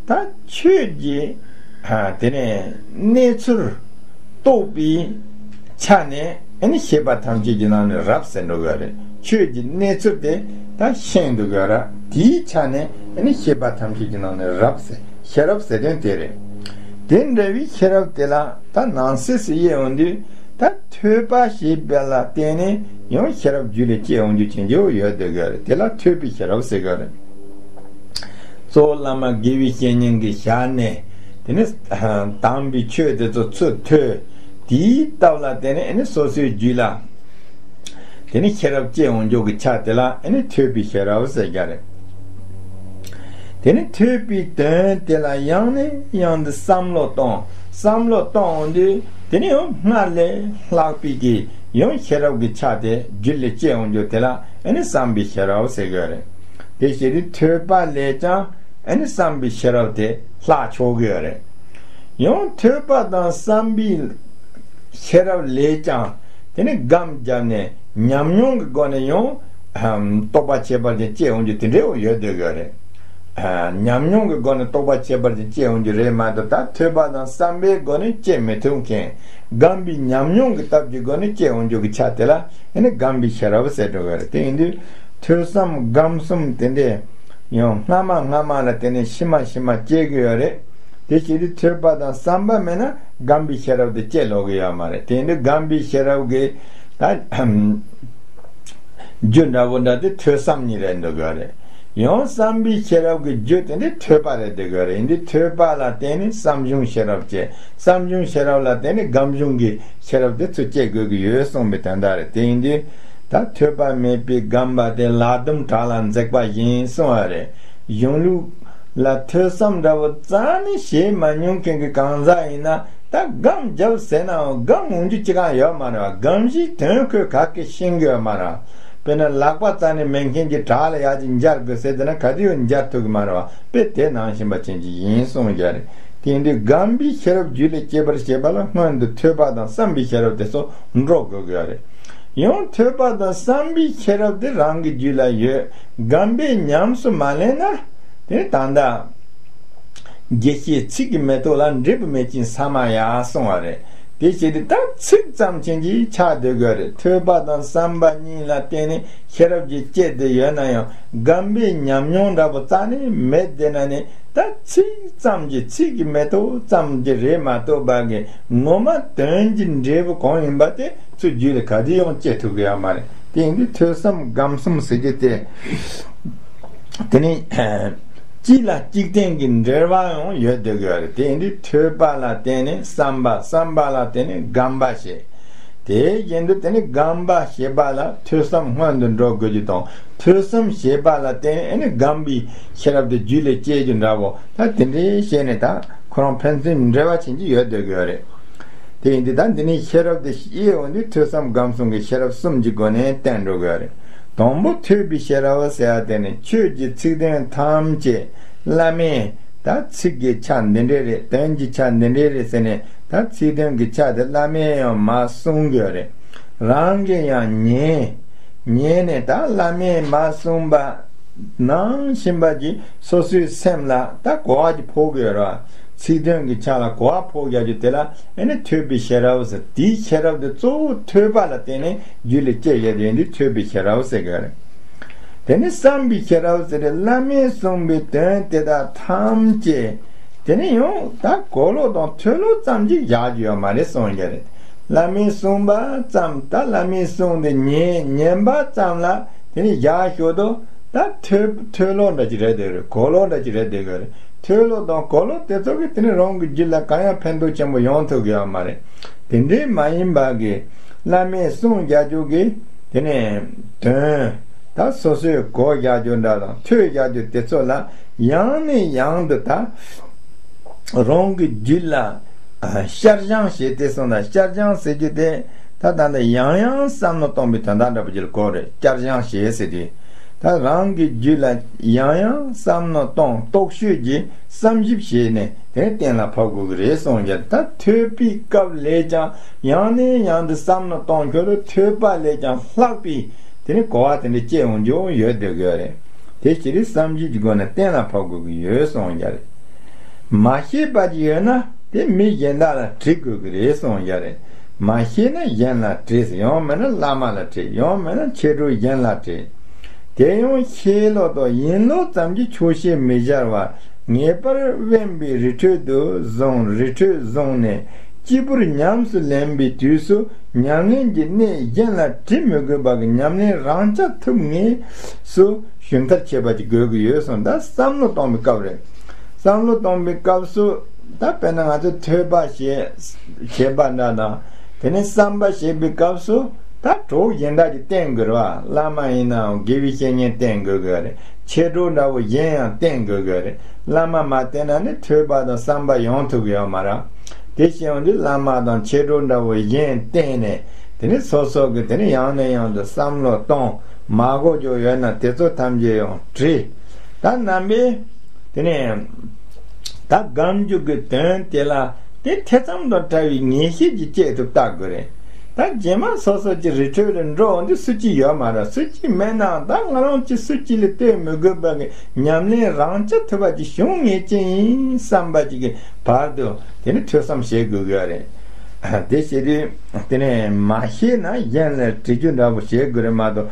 ད་ཆོས་ཀྱི་ཨ་དེ་ནས་གནས་ཚུལ་རྟོགས་པའི་ཆ་ནས་ཨ་ནི་ཤེས་པ་ཐམས་ཅད་ཀྱི་ནང་ནས་རབ་ཟེར་འགྲོ་གི་རེད། ཆོས་ཀྱི་གནས་ཚུལ་དེ་ད་ཤེས་འདུག་གི་ར། དེའི་ཆ་ནས་ཨ་ནི་ཤེས་པ་ཐམས་ཅད་ཀྱི་ནང་ནས་རབ་ཟེར། ཤེས་རབ་ཟེར་དོན་དེ་རེད། དེ་འདྲ་བའི་ཤེས་རབ་དེ་ལ་ད་ནང་གསེས་སུ་དབྱེ་འོང་དུས་ད་ཐོས་པ་ཞེས་པ་ལ་བརྟེན་ནས་ཡང་ཤེས་རབ་རྒྱུད་ལ་སྐྱེ་འོང་རྒྱུ་ཅན་གྱི་ཡོད་འདུག་གི་རེད། དེ་ལ་ཐོས་པའི་ཤེས་རབ་ཟེར་གི་རེད། གཙོ་བོ་བླ་མ་དགེ་བའི་བཤེས་གཉེན་གྱི་ཞལ་ནས་དེ་ནི་དམ་པའི་ཆོས་དེ་ཚོ་ཚུར་ཐོས། དེའི་སྟབས་ལ་དེ་ནི་ཨ་ནི་སོ་སོའི་རྒྱུད་ལ་དེ་ནི་ཤེས་རབ་སྐྱེ་འོང་འཇོག་གི་ཆ་དེ་ལ་ཨ་ནི་ཐོས་པའི་ཤེས་རབ་ཟེར་གྱི་རེད། དེ་ནི་ཐོས་པའི་དོན་དེ་ལ་ཡང་ནས་ཡང་དུ་བསམ་བློ་གཏོང་། བསམ་བློ་གཏོང་འོང་དུས་དེ་ནི་ཡང་སྔར་ལས་ལྷག་པའི་གི་ཡང་ཤེས་རབ་ཀྱི་ཆ་དེ་རྒྱུད་ལ་སྐྱེ་འོང་འཇོག་དེ་ལ་ཨ་ནི་བསམ་པའི་ཤེས་རབ་ཟེར་གྱི་རེད། དེ་བྱས་དུས་ཐོས་པ་ལས་ཀྱང་ཨ་ནི་བསམ་པའི་ཤེས་རབ་དེ་ལྷག་ཆོག་གི་ཡོད་རེད། ཡང་ཐོས་པ་དང་བསམ་པའི་ཤེས་རབ་ལས་ཀྱང་དེ་ནི་སྒོམ་བརྒྱབ་ནས་ཉམས་མྱོང་གི་སྒོ་ནས་ཡང་ཨམ་རྟོགས་པ་ཁྱད་པར་ཅན་སྐྱེ་འོང་རྒྱུ་དེ་འདྲའི་ཡོད་སྡོད་ཀྱི་ཡོད་རེད། ཨ་ཉམས་མྱོང་གི་སྒོ་ནས་རྟོགས་པ་ཁྱད་པར་ཅན་སྐྱེ་འོང་རྒྱུ་རེད་མ་གཏོགས་ད་ཐོས་པ་དང་བསམ་པའི་སྒོ་ནས་སྐྱེ་མི་ཐུབ་མཁན། སྒོམ་པའི་ཉམས་མྱོང་གི་སྟབས་ཀྱི་སྒོ་ནས་སྐྱེ་འོང་རྒྱུ་གི་ཆ་དེ་ལ་ཨ་ནི་སྒོམ་པའི་ཤེས་རབ་ཟེར་འགྲོ་གི་རེད། དེ་ཡིན་དུས་ཐོས་བསམ་སྒོམ་གསུམ་དེ་འདྲས་ཡང་སྔ་མ་སྔ་མ་ལ་དེ་ནས་ཕྱི་མ་ཕྱི་མ་སྐྱེ་གི་ཡོད་རེད། དེ་བྱེད་དུས་ཐོས་པ་དང་བསམ་པ་མེད་ན་སྒོམ་པའི་ཤེས་རབ་དེ་སྐྱེ་ལོག་གི་ཡོད་མ་རེད། དེ་ཡིན་དུས་སྒོམ་པའི་ཤེས་རབ་ཀྱི་ད་རྒྱུ་འདྲ་བོ་འདྲ་དེ་ཐོས་བསམ་གཉིས་རེད་འདུག་གི་རེད། ཡང་བསམ་པའི་ཤེས་རབ་ཀྱི་རྒྱུ་དེ་འདི་ཐོས་པ་རེད་བསྡད་དགོས་རེད། འདི་ཐོས་པ་ལ་བརྟེན་ནས་བསམ་བྱུང་ཤེས་རབ་སྐྱེ། བསམ་བྱུང་ཤེས་རབ་ལ་བརྟེན་ནས་སྒོམ་བྱུང་གི་ཤེས་རབ་དེ་ཚུར་སྐྱེ་དགོས་ཀྱི་ཡོད་གསུངས་པའི་དོན་དག་རེད། དེ་ཡིན་དུས་ད་ཐོས་པ་མེད་པའི་སྒོམ་པ་དེ་ལག་རྡུམ་བྲག་ལ་འཛེགས་པ་བཞིན་གསུངས་པ་རེད། གཞུང་ལུགས་ལ་ཐོས་བསམ་འདྲ་བོ་རྩ་ནས་བྱེད་མ་མྱོང་མཁན་གྱི་གང་ཟག་ཡིན་ན། ད་སྒོམ་རྒྱབ་ཟེར་ནའང་སྒོམ་འོང་རྒྱུ་ཅི་གང་ཡོད་མ་རེད་བ། སྒོམ་གཞིའི་དོན་ཁོས་ག་གེ་ཤེས་ཀྱི་ཡོད་མ་རེད་བ། དཔེར་ན་ལག་པ་རྩ་ནས་མེད་མཁན་གྱི་བྲག་ལ་ཡར་ཅིག་འབྱར་དགོས་ཟེར་དེ་ན་ག་དུས་ཡང་འབྱར་ཐུབ་ཀྱི་མ་རེད་བ། དཔེ་དེ་ནང་བཞིན་པ་ཅན་གྱི་ཡིན་གསུངས་ཀྱི་རེད། དེ་ཡིན་དུས་སྒོམ་པའི་ཤེས་རབ་རྒྱུད་ལ་སྐྱེ་བར་བྱེད་པ་ལ་སྔོན་དུ་ཐོས་པ་དང་བསམ་པའི་ཤེས་རབ་དེ་ཚོ་འགྲོ་དགོས་ཀྱི་རེད། ཡང་ཐོས་པ་དང་བསམ་པའི་ཤེས་རབ་དེ་རང་གི་རྒྱུད་ལ་ཡོད། སྒོམ་པས་ཉམས་སུ་མ་ལེན་ན་དེ་ད་ལྟ་དགེ་བཤེས་ཚིག་གི་མེ་ཏོག་ལ་འབྲས་བུ་མེད་ཅིང་ས་མ་ཡ་གསུངས་པ་རེད། དེ་བྱས་ཏེ་ད་ཚིག་ཙམ་ཅན་གྱིས་ཆགས་སྡོད་དགོས་རེད། ཐོས་པ་དང་བསམ་པ་གཉིས་ལ་བརྟེན་ནས་ཤེས་རབ་ཀྱི་སྐྱེ་བསྡད་ཡོད་ན་ཡང་སྒོམ་པའི་ཉམས་མྱོང་འདྲ་པོ་རྩ་ནས་མེད་བསྡད་ན་ནི། ད་ཚིག་ཙམ་གྱི་ཚིག་གི་མེ་ཏོག་ཙམ་གྱི་རེད་མ་གཏོགས་པ་གི་ངོ་མ་དོན་གྱི་འབྲས་བུ་གང་ཡིན་པ་དེ་ཚུར་རྒྱུད་ལ་ག་དུས་ཡང་སྐྱེ་ཐུབ་ཀྱི་ཡོད་མ་རེད། དེ་ཡིན་དུས་ཐོས་བསམ་སྒོམ་གསུམ་ཟེར་རྒྱུ་དེ། དེ་ནི་གཅིག་ལ་གཅིག་བརྟེན་གྱི་འབྲེལ་བ་ཡང་ཡོད་བསྡད་ཀྱི་ཡོད་རེད། དེ་ཡིན་དུས་ཐོས་པ་ལ་བརྟེན་ནས་བསམ་པ། བསམ་པ་ལ་བརྟེན་ནས་སྒོམ་པ་བྱེད། དེ་བཞིན་དུ་དེ་ནི་སྒོམ་པ་བྱེད་པ་ལ་ཐོས་བསམ་སྔོན་དུ་འགྲོ་དགོས་རྒྱུ་དང་། ཐོས་བསམ་བྱེད་པ་ལ་བརྟེན་ནས་ཨེ་ནི་སྒོམ་པའི་ཤེས་རབ་དེ་རྒྱུད་ལ་སྐྱེ་རྒྱུ་འདྲ་བོ། ད་དེ་འདྲའི་བྱས་ནས་ད་ཁོ་རང་ཕན་ཚུན་འབྲེལ་བ་ཆེན་གྱི་ཡོད་བསྡད་ཀྱི་ཡོད་རེད། དེ་ཡིན་དུས་ད་འདི་ནི་ཤེས་རབ་དེ་ཤེས་འོང་དུས་ཐོས་བསམ་སྒོམ་གསུམ་གྱི་ཤེས་རབ་གསུམ་གྱི་སྒོ་ནས་བསྟན་འགྲོ་གི་ཡོད་རེད། དང་པོ་ཐོས་པའི་ཤེས་རབ་ཟེར་བ་དེ་ནི་ཆོས་ཀྱི་ཚིག་དོན་ཐམས་ཅད་བླ་མས། ད་ཚིག་གི་ཆ་འདི་འདྲས་རེད། དོན་གྱི་ཆ་འདི་འདྲས་རེད་ཟེར་ནས་ད་ཚིག་དོན་གྱི་ཆ་དེ་བླ་མས་ཡང་མ་གསུང་གི་ཡོད་རེད། རང་གིས་ཡང་ཉན། ཉན་ནས་ད་བླ་མས་མ་གསུངས་པ་ནང་བཞིན་པ་གྱིས་སོ་སོའི་སེམས་ལ་ད་གོ་བ་གྱི་ཕོག་གི་ཡོད་རེད་བ། ཚིག་དོན་གྱི་ཆ་ལ་གོ་བ་ཕོག་རྒྱག་རྒྱུ་དེ་ལ་ཨེ་ནི་ཐོས་པའི་ཤེས་རབ་ཟེར། དེའི་ཤེས་རབ་དེ་གཙོ་བོ་ཐོས་པ་ལ་བརྟེན་ནས་རྒྱུད་ལ་སྐྱེ་ཡོད་དེ་ཡིན་དུས་ཐོས་པའི་ཤེས་རབ་ཟེར་གི་ཡོད་རེད། དེ་ནི་བསམ་པའི་ཤེས་རབ་ཟེར་ཏེ་བླ་མས་གསུངས་པའི་དོན་དེ་དག་ཐམས་ཅད་དེ་ནི་ཡང་ད་གོ་ལོག་དང་ཐོས་ལོག་ཙམ་གྱིས་བཞག་རྒྱུ་ཡོད་མ་རེད་གསུངས་ཀྱི་རེད། བླ་མས་གསུངས་པ་ཙམ། ད་བླ་མས་གསུངས་ཏེ་ཉན། ཉན་པ་ཙམ་ལ་དེ་ནི་བཞག་ཞོར་དུ་ད་ཐོས་ཐོས་ལོག་འདྲ་ཅིག་རེད་བསྡད་རེད། གོ་ལོག་འདྲ་ཅིག་རེད་བསྡད་ཀྱི་རེད། ཐོས་ལོག་དང་གོ་ལོག་དེ་ཚོ་གིས་དེ་ནི་རང་གི་རྒྱུད་ལ་གང་ཡང་ཕན་ཐོགས་ཆེན་པོ་ཡོང་ཐུབ་ཀྱི་ཡོད་མ་རེད། དེ་འདྲའི་མ་ཡིན་པ་གི་བླ་མས་གསུངས་རྒྱག་རྒྱུ་གི་དེ་ནས་དོན་ད་སོ་སོས་གོ་རྒྱག་རྒྱུ་འདྲ་དང་ཐོས་རྒྱག་རྒྱུ་དེ་ཚོ་ལ་ཡང་ནས་ཡང་དུ་ད་རང་གི་རྒྱུད་ལ་བསྐྱར་སྦྱང་བྱེད་དེ་སོང་ན། བསྐྱར་སྦྱང་ཟེར་རྒྱུ་དེ་ད་ད་ལྟ་ཡང་ཡང་བསམ་བློ་གཏོང་བའི་དོན་དག་འདྲ་པོ་ཅིག་ལ་གོ་རེད། བསྐྱར་སྦྱང་བྱེད་ཟེར་དུས་ད་རང་གི་རྒྱུད་ལ་ཡང་ཡང་བསམ་བློ་གཏོང་། རྟོག་དཔྱོད་ཀྱི་བསམ་ཞིབ་བྱས་ནས་དེ་གཏན་ལ་ཕབ་དགོས་ཀྱི་རེད་གསུངས་ཀྱང་། ད་ཐོས་པའི་སྐབས་ལས་ཀྱང་ཡང་ནས་ཡང་དུ་བསམ་བློ་གཏོང་ཁྱོད་དུ་ཐོས་པ་ལས་ཀྱང་ལྷག་པའི་དེ་ནི་གོ་བ་དེ་འདྲ་སྐྱེ་འོང་རྒྱུ་ཡོད་བསྡད་ཀྱི་ཡོད་རེད། དེ་ཕྱིར་བསམ་ཞིབ་ཀྱི་སྒོ་ནས་གཏན་ལ་ཕབ་དགོས་ཀྱི་ཡོད་གསུངས་ཀྱང་རེད། མ་ཤེས་པ་ཅིག་ཡོད་ན་དེ་མི་གཞན་དག་ལ་དྲི་དགོས་ཀྱི་རེད་གསུངས་ཀྱང་རེད། མ་ཤེས་ན་གཞན་ལ་དྲི། ཡང་མིན་ན་བླ་མ་ལ་དྲི། ཡང་མིན་ན་མཆེད་གྲོགས་གཞན་ལ་དྲི། དེ་ཡང་ཤེས་ལོག་དང་ཡིན་ལོག་ཙམ་གྱིས་ཆོག་ཤེས་མི་སྦྱར་བར་ངེས་པར་དབེན་པའི་རི་ཁྲོད་དུ་བཟུང་། རི་ཁྲོད་བཟུང་ནས་གཅིག་པུར་ཉམས་སུ་ལེན་པའི་དུས་སུ་ཉམས་ལེན་གྱི་གནད་གཞན་ལ་དྲི་མི་དགོས་པ་གི་ཉམས་ལེན་རང་རྐྱ་ཐུབ་ངེས་སུ་ཞུན་ཐར་བྱེད་པ་ཅིག་དགོས་ཀྱི་ཡོད་གསུངས། ད་བསམ་བློ་གཏོང་བའི་སྐབས་རེད། བསམ་བློ་གཏོང་བའི་སྐབས་སུ་ད་དཔེར་ན་ང་ཚོས་ཐོས་པ་བྱེད་བྱེད་པ་འདྲ་དང་། དེ་ནས་བསམ་པ་བྱེད་པའི་སྐབས་སུ་ད་གྲོགས་གཞན་དག་ཅིག་བསྟེན་དགོས་རེད་བ། བླ་མ་ཡིན་ནའང་དགེ་བའི་བཤེས་གཉེན་བསྟེན་དགོས་ཀྱི་རེད། མཆེད་གྲོགས་འདྲ་བོ་གཞན་ཡང་བསྟེན་དགོས་ཀྱི་རེད། བླ་མ་མ་བསྟེན་ན་ནི་ཐོས་པ་དང་བསམ་པ་ཡོང་ཐུབ་ཀྱི་ཡོད་མ་རེད། དེ་བྱས་ཡོང་དུས་བླ་མ་དང་མཆེད་གྲོགས་འདྲ་བོ་གཞན་བསྟེན་ནས་དེ་ནས་སོ་སོ་གི་དེ་ནས་ཡང་ནས་ཡང་དུ་བསམ་བློ་གཏོང་། མ་གོ་རྒྱུ་ཡོད་ན་དེ་ཚོ་ཐམས་ཅད་ཡང་དྲི། ད་རྣམ་པས་དེ་ནས་ད་སྒོམ་རྒྱུ་གི་དོན་དེ་ལ་དེ་ཐེ་ཚོམ་དང་བྲལ་བའི་ངེས་ཤེས་ཀྱི་དཔྱད་དུ་བལྟ་དགོས་རེད། ད་རྗེས་མ་སོ་སོ་ཀྱི་རི་ཁྲོད་ལ་འགྲོ་འོང་དུས་སུ་གཅིག་ཡོད་མ་རེད། སུ་གཅིག་མེད་ནའང་ད་ང་རང་གཅིག་སུ་གཅིག་ལ་ལྟོས་མི་དགོས་པ་གི་ཉམས་ལེན་རང་རྐྱ་ཐུབ་པ་ཅིག་བྱུང་ངེས་ཅན་ཡིན་བསམ་པ་ཅིག་གི་བར་དུ་དེ་ནི་ཐོས་བསམ་བྱེད་དགོས་ཀྱི་རེད། དེ་བྱེད་དུས་དེ་ནས་མ་ཤེས་ན་གཞན་ལ་དྲི་རྒྱུ་འདྲ་པོ་བྱེད་དགོས་རེད་མ་གཏོགས།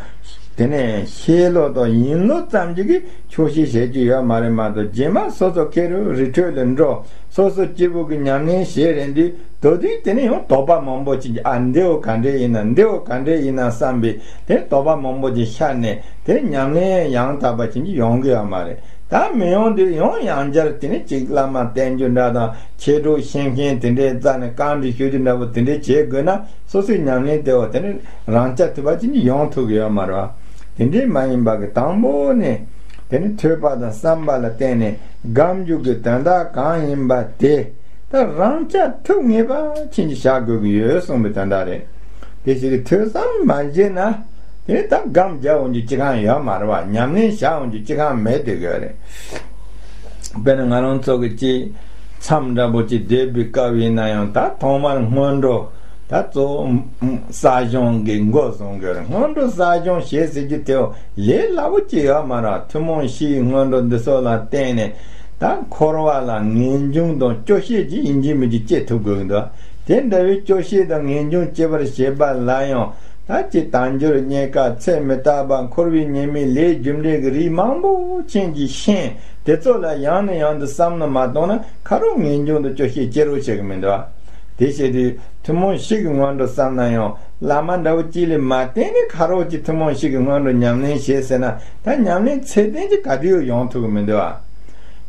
དེ་ནས་ཤེས་ལོ་དང་ཡིན་ལོ་ཙམ་ཅིག་གིས་ཆོག་ཤེས་བྱེད་རྒྱུ་ཡོད་མ་རེད་མ་གཏོགས། རྗེས་མ་སོ་སོ་ཁེར་རོ་རི་ཁྲོད་ལ་འགྲོ། སོ་སོ་སྐྱིད་པོ་གི་ཉམས་ལེན་བྱེད་རན་དུས། དོ་དུས་དེ་ནས་ཡང་དོགས་པ་མང་པོ་ཅིག་ཨ་འདི་འོ་ག་འདྲས་ཡིན་ན། འདི་འོ་ག་འདྲས་ཡིན་ན་བསམ་པའི་དེ་དོགས་པ་མང་པོ་ཅིག་ཤར་ནས། དེ་ཉམས་ལེན་ཡང་དག་པ་ཅིག་ཡོང་གི་ཡོད་མ་རེད། ད་མི་ཡོང་དུས་ཡང་ཡང་བསྐྱར་དེ་ནས་ཅིག་བླ་མ་བསྟེན་རྒྱུ་འདྲ་དང་། མཆེད་གྲོགས་ཤེས་མཁན་དེ་འདྲའི་རྩ་ནས་བཀའ་འདྲི་ཞུ་རྒྱུ་འདྲ་པོ་དེ་འདྲས་བྱེད་དགོས་ན། སོ་སོའི་ཉམས་ལེན་དེ་འོ་དེ་ནས་རང་རྐྱ་ཐུབ་པ་ཅིག་ཡོང་ཐུབ་ཀྱི་ཡོད་མ་རེད་བ། དེ་འདྲས་མ་ཡིན་པ་གི་དང་པོ་ནས་དེ་ནི་ཐོས་པ་དང་བསམ་པ་ལ་བརྟེན་ནས་སྒོམ་རྒྱུ་གི་དོན་དག་གང་ཡིན་པ་དེ། ད་རང་རྐྱ་ཐུབ་ངེས་པ་ཅན་གྱི་བྱ་དགོས་ཀྱི་ཡོད་གསུངས་པའི་དོན་དག་རེད། དེ་ཞིག་གི་ཐོས་བསམ་མ་བྱས་ན། དེ་ནི་ད་སྒོམ་རྒྱག་འོང་རྒྱུ་ཅི་གང་ཡོད་མ་རེད་བ། ཉམས་ལེན་བྱ་འོང་རྒྱུ་ཅི་གང་མེད་དེ་དགོས་རེད། དཔེར་ན་ང་རང་ཚོ་གི་ཅིག་མཚམས་འདྲ་པོ་ཅིག་སྡོད་པའི་སྐབས་ཡིན་ན་ཡང་། ད་ཐོག་མར་སྔོན་འགྲོ། ད་གཙོ་བོ་བསགས་སྦྱོང་གི་འགོ་བཟུང་དགོས་རེད། སྔོན་འགྲོ་བསགས་སྦྱོང་བྱེད་ཟེར་རྒྱུ་དེ་ལས་སླ་པོ་ཅིག་ཡོད་མ་རེད། ཐུན་མོང་བཞིའི་སྔོན་འགྲོ་འདི་ཚོ་ལ་བརྟེན་ནས། ད་འཁོར་བ་ལ་ངེས་འབྱུང་དང་སྐྱོ་ཤས་ཀྱི་ཡིན་གཅིག་མིན་གཅིག་སྐྱེ་ཐུབ་དགོས་ཀྱི་འདུག་དེ་འདྲ་བའི་སྐྱོ་ཤས་དང་ངེས་འབྱུང་སྐྱེ་བར་བྱེད་པ་ལ་ཡང་། ད་ཅི་དལ་འབྱོར་རྙེད་དཀའ། ཚེ་མི་རྟག་པ། འཁོར་བའི་ཉེས་དམིགས་ལས་རྒྱུ་འབྲས་ཀྱི་རིགས་མང་པོ་ཅན་གྱི་ཤན་དེ་ཚོ་ལ་ཡང་ནས་ཡང་དུ་བསམ་བློ་མ་གཏོང་ན། ཁ་རོག་ངེས་འབྱུང་དང་སྐྱོ་ཤས་སྐྱེ་རོགས་བྱེད་ཀྱི་མི་འདུག་དེ་བྱེད་དུས་ཐུན་མོང་བཞི་གི་སྔོན་འགྲོ་བསམ་ན་ཡང་། བླ་མ་འདྲ་བོ་གཅིག་ལ་མ་བརྟེན་ནས་ཁ་རོག་གི་ཐུན་མོང་བཞི་གི་སྔོན་འགྲོ་ཉམས་ལེན་བྱེད་ཟེར་ན། ད་ཉམས་ལེན་ཚད་ལྡན་གྱི་ག་དུས་ཡོང་ཐུབ་ཀྱི་མི་འདུག་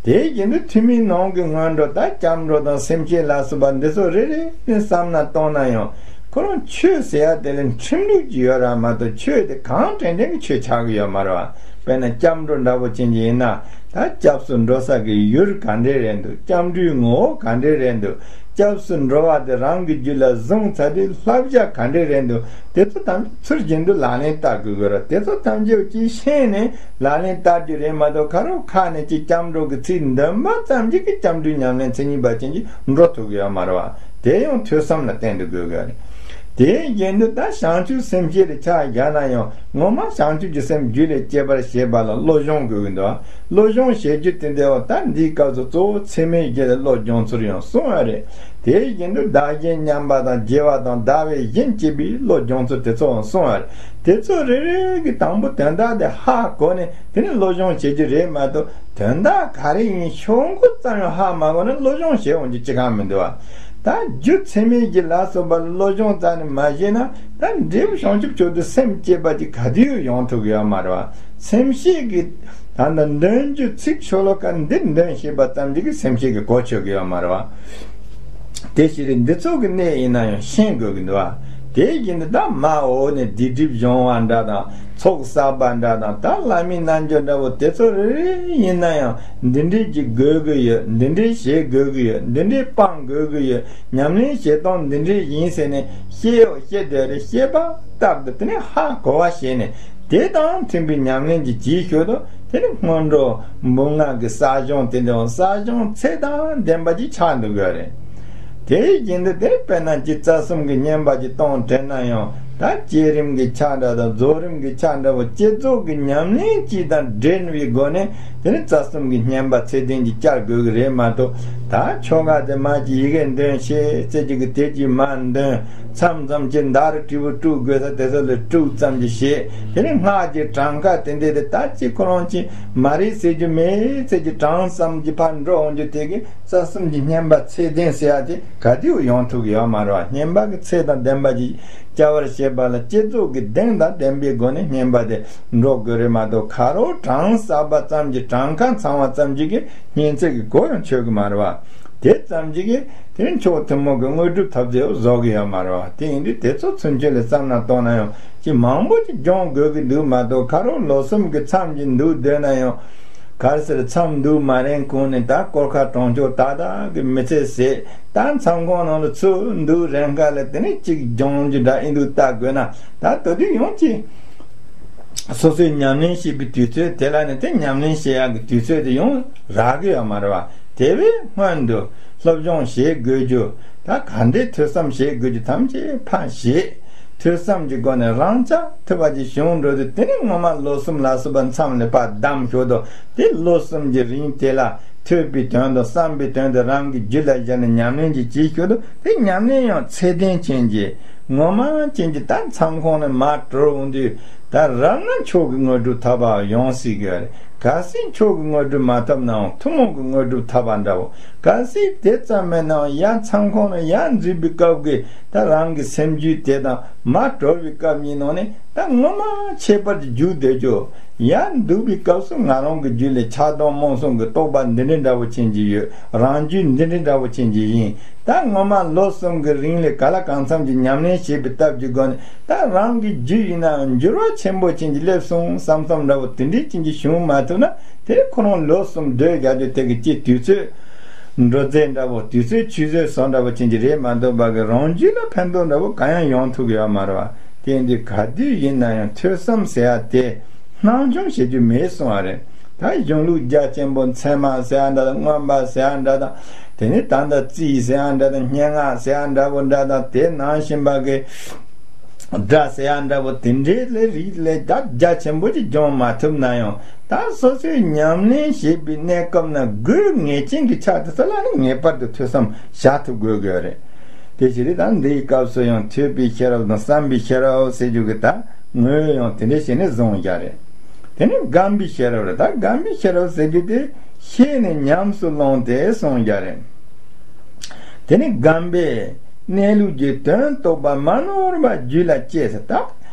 དེ་བཞིན་དུ་ཐུན་མིན་ནང་གི་སྔོན་འགྲོ། ད་སྐྱབས་འགྲོ་དང་སེམས་བསྐྱེད་ལ་སོགས་པ་འདི་ཚོ་རེ་རེ་ནས་བསམ་བློ་གཏོང་ན་ཡང་། ཁོ་རང་ཆོས་ཟེར་ཡ་དེ་ལ་ཁྲིམས་ལུགས་ཀྱི་ཡོད་ར་མ་གཏོགས། ཆོས་དེ་གང་དྲན་དྲན་གྱི་ཆོས་ཆགས་ཀྱི་ཡོད་མ་རེད་བ། དཔེར་ན་སྐྱབས་འགྲོ་འདྲ་པོ་ཅན་གྱི་ཡིན་ན། ད་སྐྱབས་སུ་འགྲོ་ས་གི་ཡུལ་ག་འདྲས་རེད་འདུག་སྐྱབས་འགྲོའི་ངོ་བོ་ག་འདྲས་རེད་འདུག་སྐྱབས་སུ་འགྲོ་བ་དེ་རང་གི་རྒྱུད་ལ་བཟུང་ཚར་དུས་བསླབ་བྱ་ག་འདྲས་རེད་འདུག་དེ་ཚོ་ཐམས་ཅད་ཚུལ་བཞིན་དུ་ལག་ལེན་བསྟར་དགོས་ཀྱི་རེད། དེ་ཚོ་ཐམས་ཅད་ཀྱིས་ཤེས་ནས་ལག་ལེན་བསྟར་རྒྱུ་རེད་མ་གཏོགས། ཁ་རོག་ཁ་ནས་ཀྱི་སྐྱབས་འགྲོ་གི་ཚིག་འདོན་པ་ཙམ་གྱིས་ཀྱི་སྐྱབས་འགྲོའི་ཉམས་ལེན་མཚན་ཉིད་པ་ཅན་གྱི་འགྲོ་ཐུབ་ཀྱི་ཡོད་མ་རེད་བ། དེ་ཡང་ཐོས་བསམ་ལ་བརྟེན་དུ་དགོས་ཀྱི་རེད། དེའི་རྗེས་འདི་ད་བྱང་ཆུབ་སེམས་བསྐྱེད་དེ་ཆ་བཞག་ན་ཡང་། ངོ་མ་བྱང་ཆུབ་ཀྱི་སེམས་རྒྱུད་ལ་སྐྱེ་བར་བྱེད་པ་ལ་བློ་སྦྱོང་དགོས་ཀྱི་འདུག་བློ་སྦྱོང་བྱེད་རྒྱུ་དེ་འདྲ་བ། ད་འདིའི་སྐབས་སུ་གཙོ་བོ་ཚད་མེད་བརྒྱད་ལ་བློ་སྦྱོང་ཚུལ་ཡང་གསུངས་པ་རེད། དེའི་རྗེས་འདི་བདག་གཞན་མཉམ་པ་དང་། དགེ་བ་དང་བདག་བས་གཞན་གཅེས་པའི་བློ་སྦྱོང་ཚུལ་དེ་ཚོ་ཡང་གསུངས་པ་རེད། དེ་ཚོ་རེ་རེ་གི་དང་པོ་དོན་དག་དེ་ཧ་གོ་ནས་དེ་ནས་བློ་སྦྱོང་བྱེད་རྒྱུ་རེད་མ་གཏོགས། དོན་དག་ག་རེ་ཡིན་ཤོག་མགོ་ཙམ་ཡང་ཧ་མ་གོ་ན་བློ་སྦྱོང་བྱེད་འོང་རྒྱུ་ཅི་གང་མི་འདུག་བ། ད་རྒྱུ་ཚད་མེད་བརྒྱད་ལ་སོགས་པ་བློ་སྦྱོང་རྩ་ནས་མ་བྱས་ན། ད་འབྲས་བུ་བྱང་ཆུབ་མཆོག་ཏུ་སེམས་བསྐྱེད་པ་ཅིག་ག་དུས་ཡོང་ཐུབ་ཀྱི་ཡོད་མ་རེད་བ། སེམས་བསྐྱེད་ཀྱི་ད་ལྟ་འདོན་རྒྱུ་ཚིག་ཤོ་ལོ་ཀ་འདི་འདོན་ཤེས་པ་ཙམ་གྱིས་ཀྱི་སེམས་བསྐྱེད་ཀྱི་གོ་ཆོད་ཀྱི་ཡོད་མ་རེད་བ། དེ་ཕྱིར་འདི་ཚོ་གི་གནད་ཡིན་ན་ཡང་ཤེས་དགོས་ཀྱི་འདུག་བ། དེ་བཞིན་དུ་ད་མ་འོ་ནས་སྡིག་སྒྲིབ་སྦྱོང་བ་འདྲ་དང་། ཚོགས་བསགས་པ་འདྲ་དང་། ད་བླ་མའི་རྣལ་འབྱོར་འདྲ་བོ་དེ་ཚོ་རེ་རེ་ཡིན་ན་ཡང་། འདི་འདྲས་ཀྱི་དགོས་ཀྱི་ཡོད། འདི་འདྲས་བྱེད་དགོས་ཀྱི་ཡོད། འདི་འདྲས་སྤང་དགོས་ཀྱི་ཡོད། ཉམས་ལེན་བྱེད་སྟངས་འདི་འདྲས་ཡིན་ཟེར་ནས་ཤེས་ཡོད་ཤེས་བསྡད་རེད། ཤེས་པ་ལྟར་དུ་དེ་ནས་ཧ་གོ་བ་བྱས་ནས། དེ་དང་མཐུན་པའི་ཉམས་ལེན་གྱི་རྗེས་ཤུལ་དུ་དེ་ནི་སྔོན་འགྲོ་འབུམ་ལྔ་གི་བསགས་སྦྱོང་དེ་འདྲ་བ། བསགས་སྦྱོང་ཚད་དང་ལྡན་པ་ཅིག་ཆགས་འདུག་གི་རེད། དེའི་རྗེས་འདི་དེ་དཔེར་ན་ཅིག་རྩ་གསུམ་གྱི་བསྙེན་པ་ཅིག་གཏོང་དྲན་ན་ཡང་། ད་བསྐྱེད་རིམ་གྱི་ཆ་འདྲ་དང་། རྫོགས་རིམ་གྱི་ཆ་འདྲ་བ། བསྐྱེད་རྫོགས་ཀྱི་ཉམས་ལེན་གཅིག་དང་འབྲེལ་བའི་སྒོ་ནས་དེ་ནི་རྩ་གསུམ་གྱི་བསྙེན་པ་ཚད་ལྡན་གྱི་བསྐྱར་དགོས་ཀྱི་རེད་མ་གཏོགས། ད་ཆོ་ག་དེ་མ་ཅིག་ཡི་གེ་འདོན་ཤེས་ཚེ་གཅིག་གི་དེ་གཅིག་མ་འདོན། མཚམས་མཚམས་ཀྱི་མདའ་རུ་དྲིལ་བུ་དཀྲུག་དགོས་ས་དེ་ཚོ་ལ་དཀྲུག་ཙམ་གྱིས་བྱེད། དེ་ནས་སྔགས་ཀྱི་གྲངས་ཀ་དེ་འདྲས་དེ་ད་ཅི་ཁོ་རང་ཅི་མ་རེད་ཟེར་རྒྱུ་མེད་ཟེར་གྱི་གྲངས་ཙམ་གྱི་ཕར་འགྲོ་འོང་རྒྱུ་དེ་གི་རྩ་གསུམ་གྱི་བསྙེན་པ་ཚད་ལྡན་ཟེར་ཡ་དེ་ག་དུས་ཡོང་ཐུབ་ཀྱི་ཡོད་མ་རེད་བ། བསྙེན་པ་གི་ཚད་དང་ལྡན་པ་ཅིག་བསྐྱར་བར་བྱེད་པ་ལ་བསྐྱེད་རྫོགས་ཀྱི་གདེང་དང་ལྡན་པའི་སྒོ་ནས་བསྙེན་པ་དེ་འགྲོ་དགོས་རེད་མ་གཏོགས། ཁ་རོག་གྲངས་བསགས་པ་ཙམ་གྱིས། གྲངས་ཀ་ཚང་བ་ཙམ་གྱིས་ཀྱི་བསྙེན་ཚད་ཀྱི་གོ་ཡང་ཆོད་ཀྱི་མ་རེད་བ། དེ་ཙམ་གྱིས་ཀྱི་དེ་ནི་མཆོག་ཐུན་མོང་གི་དངོས་གྲུབ་ཐོབ་ཚེ་བཟོ་གི་ཡོད་མ་རེད་བ། དེ་ཡིན་དུས་དེ་ཚོ་ཚུན་ཆད་ལ་བསམ་བློ་གཏོང་ན་ཡང་ཅི་མང་པོ་ཅིག་སྦྱོང་དགོས་ཀྱི་འདུག་མ་གཏོགས། ཁ་རོག་ལོ་གསུམ་གྱི་མཚམས་ཀྱི་འདུག་སྡོད་ན་ཡང་། ག་རེ་ཟེར། མཚམས་འདུག་མ་རན་གོང་ནས་ད་སྐོར་ཁ་གྲོང་ཆོག་ཏག་ཏག་གི་མི་ཚེ་ཟད། ད་མཚམས་ཁང་ནང་ལ་ཚུར་འདུག་རན་ཁ་ལ་དེ་ནས་ཅིག་སྦྱོང་རྒྱུ་འདྲ་ཨེ་འདུག་ལྟ་དགོས་ན། ད་དེ་དུས་ཡང་ཅི། སོ་སོའི་ཉམས་ལེན་བྱེད་པའི་དུས་ཚོད་དེ་ལ་ནི་དེ་ཉམས་ལེན་བྱེད་ཡག་གི་དུས་ཚོད་དེ་ཡང་རག་གི་ཡོད་མ་རེད་བ། དེ་བས་སྔོན་དུ་སློབ་སྦྱོང་བྱེད་དགོས་རྒྱུ། ད་ག་འདྲའི་ཐོས་བསམ་བྱེད་དགོས་རྒྱུ་ཐམས་ཅད་ཕར་བཞེས། ཐོས་བསམ་གྱི་སྒོ་ནས་རང་རྐྱ་ཐུབ་པ་ཅིག་བྱུང་འགྲོ་དུས། དེ་ནས་ངོ་མ་ལོ་གསུམ་ལ་སོགས་པ་མཚམས་ལ་ཕར་བསྡམས་ཞོར་དུ། དེ་ལོ་གསུམ་གྱི་རིང་དེ་ལ་ཐོས་པའི་དོན་དང་བསམ་པའི་དོན་དེ་རང་གི་རྒྱུད་ལ་བཞག་ནས་ཉམས་ལེན་གྱི་བྱེད་ཞོར་དུ། དེ་ཉམས་ལེན་ཡང་ཚད་ལྡན་ཅན་གྱི། ངོ་མ་ཅན་གྱི་ད་མཚམས་ཁོངས་ནས་མར་གྲོལ་འོང་དུས། ད་རབ་ན་མཆོག་གི་དངོས་གྲུབ་ཐོབ་པ་ཡོང་སྲིད་ཀྱི་རེད། གལ་སྲིད་མཆོག་གི་དངོས་གྲུབ་མ་ཐོབ་ནའང་ཐུན་མོང་གི་དངོས་གྲུབ་ཐོབ་པ་འདྲ་བོ། གལ་སྲིད་དེ་ཙམ་མིན་ནའང་ཡར་མཚམས་ཁོངས་ནས་ཡར་འཛུལ་བའི་སྐབས་ཀྱི་ད་རང་གི་སེམས་རྒྱུད་དེ་དང་མར་གྲོལ་བའི་སྐབས་གཉིས་ནང་ནས་ད་ངོ་མ་ཁྱད་པར་གྱི་རྒྱུ་དེ་ཅོ། ཡར་འདུག་པའི་སྐབས་སུ་ང་རང་གི་རྒྱུད་ལ་ཆགས་སྡང་རྨོངས་གསུམ་གྱི་རྟོག་པ་འདི་འདྲའི་འདྲ་བོ་ཅན་གྱི་ཡོད། རང་རྒྱུད་འདི་འདྲའི་འདྲ་བོ་ཅན་གྱི་ཡིན། ད་ངོ་མ་ལོ་གསུམ་གྱི་རིང་ལ་ག་ལ་གང་འཚམ་གྱི་ཉམས་ལེན་བྱེད་པའི་སྟབས་ཀྱི་སྒོ་ནས་ད་རང་གི་རྒྱུད་ཡིན་ནའང་འགྱུར་བ་ཆེན་པོ་ཅན་གྱི་སླེབས་སོང་བསམ་བསམ་འདྲ་བོ་དེ་འདྲའི་ཅན་གྱི་བྱུང་མ་ཐུབ་ན། དེ་ཁོ་རང་ལོ་གསུམ་སྡོད་རྒྱག་རྒྱུ་དེ་གི་ཅི་དུས་ཚོད་འགྲོ་རྫས་འདྲ་བོ། དུས་ཚོད་ཆུད་ཟོས་བཟོ་འདྲ་བོ་ཅན་གྱི་རེད་མ་གཏོགས་པ་གི་རང་རྒྱུད་ལ་ཕན་ཐོགས་འདྲ་བོ་གང་ཡང་ཡོང་ཐུབ་ཀྱི་ཡོད་མ་རེད་བ། དེ་འདི་ག་དུས་ཡིན་ན་ཡང་ཐོས་བསམ་ཟེར་ཡ་དེ་སྣང་ཆུང་བྱེད་རྒྱུ་མེད་གསུང་བ་རེད། ད་གཞུང་ལུགས་རྒྱ་ཆེན་པོ་ཚད་མ་ཟེར་ཡ་འདྲ་དང་མངོན་པ་ཟེར་ཡ་འདྲ་དང་། དེ་ནས་ད་ལྟ་རྩིས་ཟེར་ཡ་འདྲ་དང་སྙན་ངག་ཟེར་ཡ་འདྲ་བོ་འདྲ་དང་དེ་ནང་བཞིན་པ་གི་སྒྲ་ཟེར་ཡ་འདྲ་བོ་དེ་འདྲའི་ལས་རིགས་ལས་ད་རྒྱ་ཆེན་པོ་ཅིག་སྦྱོང་མ་ཐུབ་ན་ཡང་ད་སོ་སོའི་ཉམས་ལེན་བྱེད་པའི་གནས་སྐབས་ན་དགོས་ངེས་ཅན་གྱི་ཆ་དེ་ཚོ་ལ་ནི་ངེས་པར་དུ་ཐོས་བསམ་བྱ་ཐུབ་དགོས་དགོས་རེད། དེ་ཕྱིར་ད་འདིའི་སྐབས་སུ་ཡང་ཐོས་པའི་ཤེས་རབ་དང་བསམ་པའི་ཤེས་རབ་ཟེར་རྒྱུ་གི་ད་ངོས་ཡང་དེ་འདྲ་བྱས་ནས་བཟུང་བཞག་རེད། དེ་ནི་བསྒོམ་པའི་ཤེས་རབ་རེད། ད་བསྒོམ་པའི་ཤེས་རབ་ཟེར་རྒྱུ་དེ་ཤེས་ནས་ཉམས་སུ་བླངས་ཏེ་གསུངས་བཞག་རེད། དེ་ནི་བསྒོམ་པས་གནས་ལུགས་ཀྱི་དོན་རྟོགས་པ་མ་ནོར་བ་རྒྱུད་ལ་སྐྱེས་ཟེར། ད་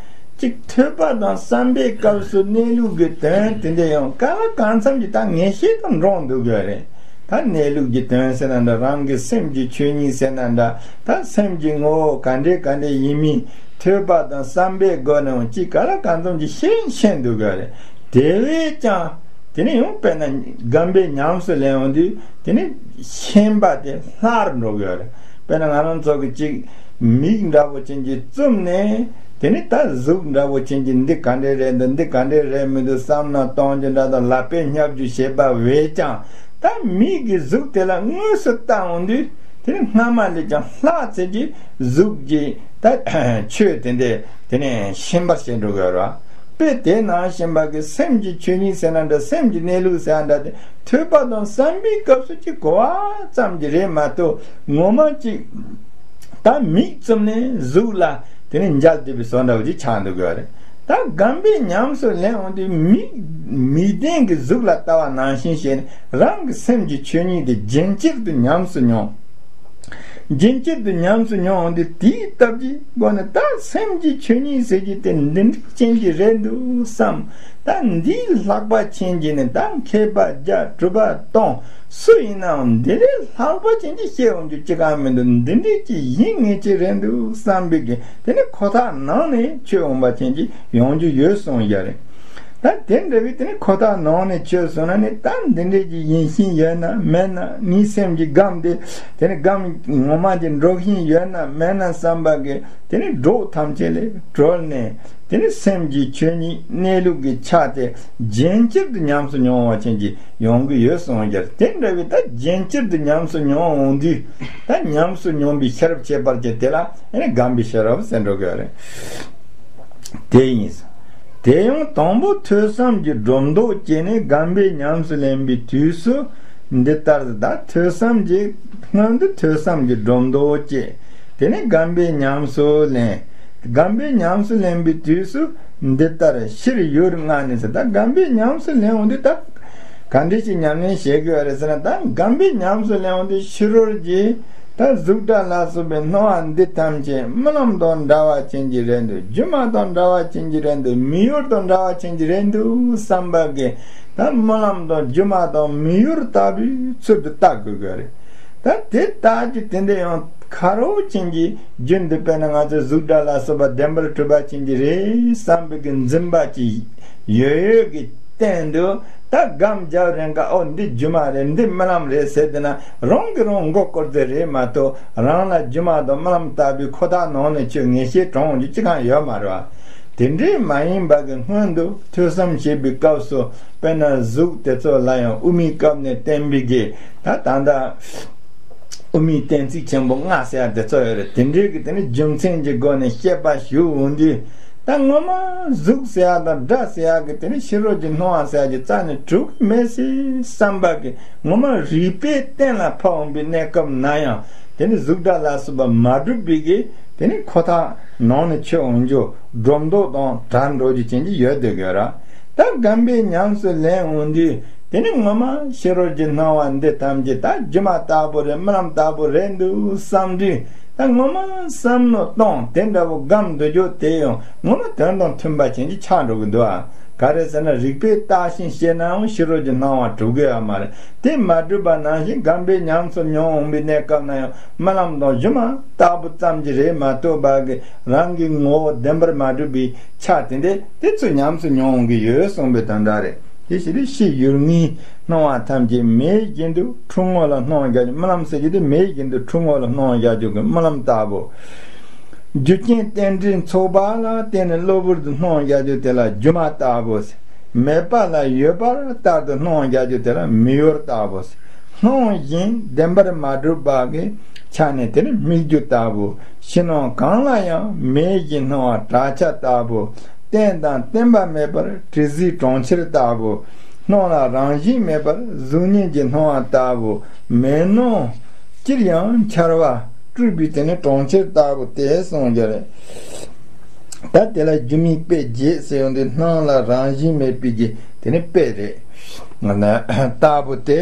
ཅིག་ཐོས་པ་དང་བསམ་པའི་སྐབས་སུ་གནས་ལུགས་ཀྱི་དོན་དེ་འདྲ་ཡང་ག་ལ་གང་འཚམ་གྱི་ད་ངེས་ཤེས་དང་འདྲོངས་འདུག་དགོས་རེད། ད་གནས་ལུགས་ཀྱི་དོན་ཟེར་ན་འདྲ། རང་གི་སེམས་ཀྱི་ཆོས་ཉིད་ཟེར་ན་འདྲ། ད་སེམས་ཀྱི་ངོ་བོ་ག་འདྲས་ག་འདྲས་ཡིན་མིན་ཐོས་པ་དང་བསམ་པའི་སྒོ་ནས་ཅིག་ག་ལ་གང་འཚམ་གྱི་ཤེས་ཤེས་འདུག་ག་རེད། དེ་བས་ཀྱང་དེ་ནས་ཡང་དཔེར་ན་བསྒོམ་པས་ཉམས་སུ་ལེན་འོང་དུས་དེ་ནས་ཤེས་པ་དེ་སླར་འགྲོ་གི་ཡོད་རེད། དཔེར་ན་ང་རང་ཚོ་གི་ཅིག་མིག་འདྲ་བོ་ཅན་གྱིས་བཙུམས་ནས། དེ་ནི་ད་གཟུགས་འདྲ་བོ་ཅན་གྱི་འདི་ག་འདྲས་རེད་འདུག་འདི་ག་འདྲས་རེད་མི་འདུག་བསམ་ན་གཏོང་རྒྱུ་འདྲ་དང་ལག་པས་བསྙབ་རྒྱུ་བྱེད་པ་བས་ཀྱང་ད་མིག་གི་གཟུགས་དེ་ལ་དངོས་སུ་ལྟ་འོང་དུས་དེ་ནི་སྔ་མ་ལས་ཀྱང་ལྷག་ཚད་ཀྱི་གཟུགས་ཀྱི་ད་ཆོས་དེ་འདྲས་དེ་ནས་ཤེས་པར་བྱེད་འགྲོ་གི་ཡོད་རེད། དཔེ་དེ་ནང་བཞིན་པ་གི་སེམས་ཀྱི་ཆོས་ཉིད་ཟེར་ན་འདྲ། སེམས་ཀྱི་གནས་ལུགས་ཟེར་ན་འདྲ། དེ་ཐོས་པ་དང་བསམ་པའི་སྐབས་སུ་ཅིག་གོ་བ་ཙམ་གྱི་རེད་མ་གཏོགས་ངོ་མ་ཅིག་ད་མིག་བཙུམ་ནས་གཟུགས་ལ་དེ་ནས་མཇལ་བསྡད་པའི་བཟོ་འདྲ་བོ་ཅིག་ཆགས་འདུག་གི་རེད། ད་བསྒོམ་པས་ཉམས་སུ་ལེན་འོང་དུས་མིག་མིག་ལྡན་གྱི་གཟུགས་ལ་ལྟ་བ་ནང་བཞིན་བྱས་ནས་རང་གི་སེམས་ཀྱི་ཆོས་ཉིད་དེ་རྒྱུན་གཅིག་ཏུ་ཉམས་སུ་མྱོང་། རྒྱུན་གཅིག་ཏུ་ཉམས་སུ་མྱོང་འོང་དུས་དེའི་སྟབས་ཀྱིས་སྒོ་ནས་ད་སེམས་ཀྱི་ཆོས་ཉིད་ཟེར་རྒྱུ་དེ་འདི་འདྲ་ཅན་གྱི་རེད་འདུག་བསམ། ད་འདིའི་ལྷག་པ་ཅན་གྱི་ནི་ད་མཁས་པ་བརྒྱ་གྲུབ་པ་སྟོང་སུ་ཡིན་ནའང་འདི་ལས་ལྷག་པ་ཅན་གྱི་བཤད་འོང་རྒྱུ་ཅི་གང་མི་འདུག་འདི་འདྲས་ཀྱི་ཡིན་ངེས་ཀྱི་རེད་འདུག་བསམ་པའི་གི་དེ་ནི་ཁོ་ཐག་ནང་ནས་ཆོས་འོང་པ་ཅན་གྱི་ཡོང་རྒྱུ་ཡོད་གསུངས་ཡ་རེད། ད་དེ་འདྲ་བའི་དེ་ནི་ཁོ་ཐག་ནང་ནས་ཆོས་གསུངས་ན་ནི་ད་འདི་འདྲས་ཀྱི་ཡིན་ཤིང་ཡོད་ན་མེད་ན་ངའི་སེམས་ཀྱི་སྒམ་དེ་དེ་ནི་སྒམ་ངོ་མ་དེ་འགྲོ་བཞིན་ཡོད་ན་མེད་ན་བསམ་པ་གི་དེ་ནི་བཟློག་ཐམས་ཅད་ལས་གྲོལ་ནས། དེ་ནི་སེམས་ཀྱི་ཆོས་ཉིད་གནས་ལུགས་ཀྱི་ཆ་དེ་རྒྱུན་གཅིག་ཏུ་ཉམས་སུ་མྱོང་བ་ཅན་གྱི་ཡོང་གི་ཡོད་གསུངས་ཀྱང་། དེ་འདྲ་བའི་ད་རྒྱུན་གཅིག་ཏུ་ཉམས་སུ་མྱོང་འོང་དུས་ད་ཉམས་སུ་མྱོང་བའི་ཤེས་རབ་ཁྱད་པར་ཅན་དེ་ལ་ཨ་ནི་བསྒོམ་པའི་ཤེས་རབ་ཟེར་འགྲོ་གི་རེད། དེ་ཡིན། དེ་ཡང་དང་པོ་ཐོས་བསམ་གྱི་སྒྲོ་འདོགས་བཅད་ནས་བསྒོམ་པས་ཉམས་སུ་ལེན་པའི་དུས་སུ་འདི་ལྟར། ད་ཐོས་བསམ་གྱི་སྔོན་དུ་ཐོས་བསམ་གྱི་སྒྲོ་འདོགས་བཅད། དེ་ནས་བསྒོམ་པས་ཉམས་སུ་ལེན། བསྒོམ་པས་ཉམས་སུ་ལེན་པའི་དུས་སུ་འདི་ལྟར་ཕྱིར་ཡུལ་ལྔ་ནས་ཟེར། ད་བསྒོམ་པས་ཉམས་སུ་ལེན་འོང་དུས་ད་ག་འདྲ་ཞིག་ཉམས་ལེན་བྱེད་དགོས་རེད་ཟེར་ན། ད་བསྒོམ་པས་ཉམས་སུ་ལེན་འོང་དུས་ཕྱི་རོལ་གྱི་ད་གཟུགས་སྒྲ་ལ་སོགས་པའི་སྣང་བ་འདི་ཐམས་ཅད་རྨི་ལམ་དང་འདྲ་བ་ཅན་གྱི་རེད་འདུག་སྒྱུ་མ་དང་འདྲ་བ་ཅན་གྱི་རེད་འདུག་མི་ཡུལ་དང་འདྲ་བ་ཅན་གྱི་རེད་འདུག་བསམ་པ་གི་ད་རྨི་ལམ་དང་སྒྱུ་མ་དང་མི་ཡུལ་ལྟ་བུའི་ཚུལ་དུ་ལྟ་དགོས་དགོས་རེད། ད་དེ་ལྟར་གྱི་དེ་འདྲ་ཡང་ཁ་རོག་ཅན་གྱི་རྒྱུན་དུ་དཔེར་ན་ང་ཚོ་གཟུགས་སྒྲ་ལ་སོགས་པ་བདེན་པར་གྲུབ་པ་ཅན་གྱི་རེད་བསམ་པའི་གི་འཛིན་པ་ཅིག་ཡོད་ཡོད་ཀྱི་སྟེང་དུ་ད་སྒོམ་རྒྱབ་རན་ག་ཨོ་འདི་སྒྱུ་མ་རེད་འདི་རྨི་ལམ་རེད་ཟེར་དེ་ན་རང་གིས་རང་མགོ་སྐོར་ཚད་རེད་མ་གཏོགས་རང་ལ་སྒྱུ་མ་དང་རྨི་ལམ་ལྟ་བུའི་ཁོ་ཐག་ནང་ནས་ཆོས་ངེས་ཤེས་དྲངས་འོང་རྒྱུ་ཅི་གང་ཡོད་མ་རེད་བ། དེ་འདྲའི་མ་ཡིན་པ་གི་སྔོན་དུ་ཐོས་བསམ་བྱེད་པའི་སྐབས་སུ་དཔེར་ན་གཟུགས་དེ་ཚོ་ལ་ཡང་དབུ་མའི་སྐབས་ནས་བསྟན་པའི་གི་ད་ད་ལྟ་དབུ་མའི་གཏན་ཚིགས་ཆེན་པོ་ལྔ་ཟེར་ཡ་དེ་ཚོ་ཡོད་རེད། དེ་འདྲའི་གི་དེ་ནི་རྒྱུ་མཚན་གྱི་སྒོ་ནས་བཤད་པ་ཞུ་འོང་དུས་ད་ངོ་མ་གཟུགས་ཟེར་ཡ་དང་སྒྲ་ཟེར་ཡ་གི་དེ་ནི་ཕྱི་རོལ་གྱི་སྣང་བ་ཟེར་ཡ་གི་རྩ་ནས་གྲུབ་ཀྱི་མེད་ཟེར་བསམ་པ་གི་ངོ་མ་རིགས་པས་གཏན་ལ་ཕབ་འོང་པའི་གནས་སྐབས་ན་ཡང་དེ་ནི་གཟུགས་སྒྲ་ལ་སོགས་པ་མ་གྲུབ་པའི་གི་དེ་ནི་ཁོ་ཐག་ནང་ནས་ཆོས་འོང་རྒྱུ་སྒྲོ་འདོགས་དང་བྲལ་འགྲོ་རྒྱུ་ཅན་གྱི་ཡོད་དེ་དགོས་ར། ད་དགོན་པའི་ཉམས་སུ་ལེན་འོང་དུས་དེ་ནི་ངོ་མ་ཕྱི་རོལ་གྱི་སྣང་བ་འདི་ཐམས་ཅད་ད་སྒྱུ་མ་ལྟ་བུ་རེད། རྨི་ལམ་ལྟ་བུ་རེད་འདུག་བསམ་དུས་ད་ངོ་མ་བསམ་མནོ་གཏོང་དེ་འདྲ་བོ་སྒོམ་འདོད་རྒྱུ་དེ་ཡང་ངོ་མ་དོན་དང་མཐུན་པ་ཅན་གྱི་ཆགས་འགྲོ་གི་འདུག་ཨ། ག་རེ་ཟེར་ན་རིགས་པས་བརྟགས་ཤིང་དཔྱད་ནའང་ཕྱི་རོལ་གྱི་སྣང་བ་གྲུབ་ཀྱི་ཡོད་མ་རེད། དེ་མ་གྲུབ་པ་ནང་བཞིན་དགོན་པའི་ཉམས་སུ་མྱོང་འོང་བའི་གནས་སྐབས་ན་ཡང་རྨི་ལམ་དང་སྒྱུ་མ་ལྟ་བུ་ཙམ་གྱིས་རེད་མ་གཏོགས་པ་གི་རང་གི་ངོ་བོ་བདེན་པར་མ་གྲུབ་པའི་ཆ་དེ་འདྲ་དེ་ཚོ་ཉམས་སུ་མྱོང་འོང་གི་ཡོད་གསུངས་པའི་དོན་དག་རེད། དེ་ཕྱིར་ཕྱི་ཡུལ་ལྔའི་སྣང་བ་ཐམས་ཅད་མེད་བཞིན་དུ་འཁྲུལ་ངོ་ལ་སྣང་རྒྱ་རྨི་ལམ་ཟེར་གྱི་དེ་མེད་བཞིན་དུ་འཁྲུལ་ངོ་ལ་སྣང་རྒྱ་རྒྱུ་གི་རྨི་ལམ་ལྟ་བུ། རྒྱུ་རྐྱེན་རྟེན་འབྲེལ་ཚོགས་པ་ལ་བརྟེན་ནས་གློ་བུར་དུ་སྣང་རྒྱ་རྒྱུ་དེ་ལ་སྒྱུ་མ་ལྟ་བུ་ཟེར། མེད་པ་ལ་ཡོད་པ་ལྟར་དུ་སྣང་རྒྱ་རྒྱུ་དེ་ལ་མི་ཡུལ་ལྟ་བུ་ཟེར། སྣང་བཞིན་བདེན་པར་མ་གྲུབ་པ་གི་ཆ་ནས་དེ་ནི་སྨིག་རྒྱུ་ལྟ་བུ། ཕྱི་ནང་གང་ལ་ཡང་མེད་བཞིན་སྣང་བ་བྲག་ཆ་ལྟ་བུ། རྟེན་དང་བརྟེན་པ་མེད་པར་དྲི་ཟའི་གྲོང་ཁྱེར་ལྟ་བུ། སྣང་ལ་རང་བཞིན་མེད་པར་གཟུགས་བརྙན་གྱི་སྣང་བ་ལྟ་བུ། མེད་སྣང་སྤྱིར་ཡང་འཆར་བ་སྤྲུལ་པའི་དེ་ནི་གྲོང་ཁྱེར་ལྟ་བུ་སྟེ་གསུངས་རྒྱུ་རེད། ད་དེ་ལ་སྒྱུ་མའི་དཔེ་བརྒྱད་ཟེར་ཡོང་དུས་སྣང་ལ་རང་བཞིན་མེད་པའི་གི་དེ་ནི་དཔེ་རེད། ལྟ་བུ་སྟེ་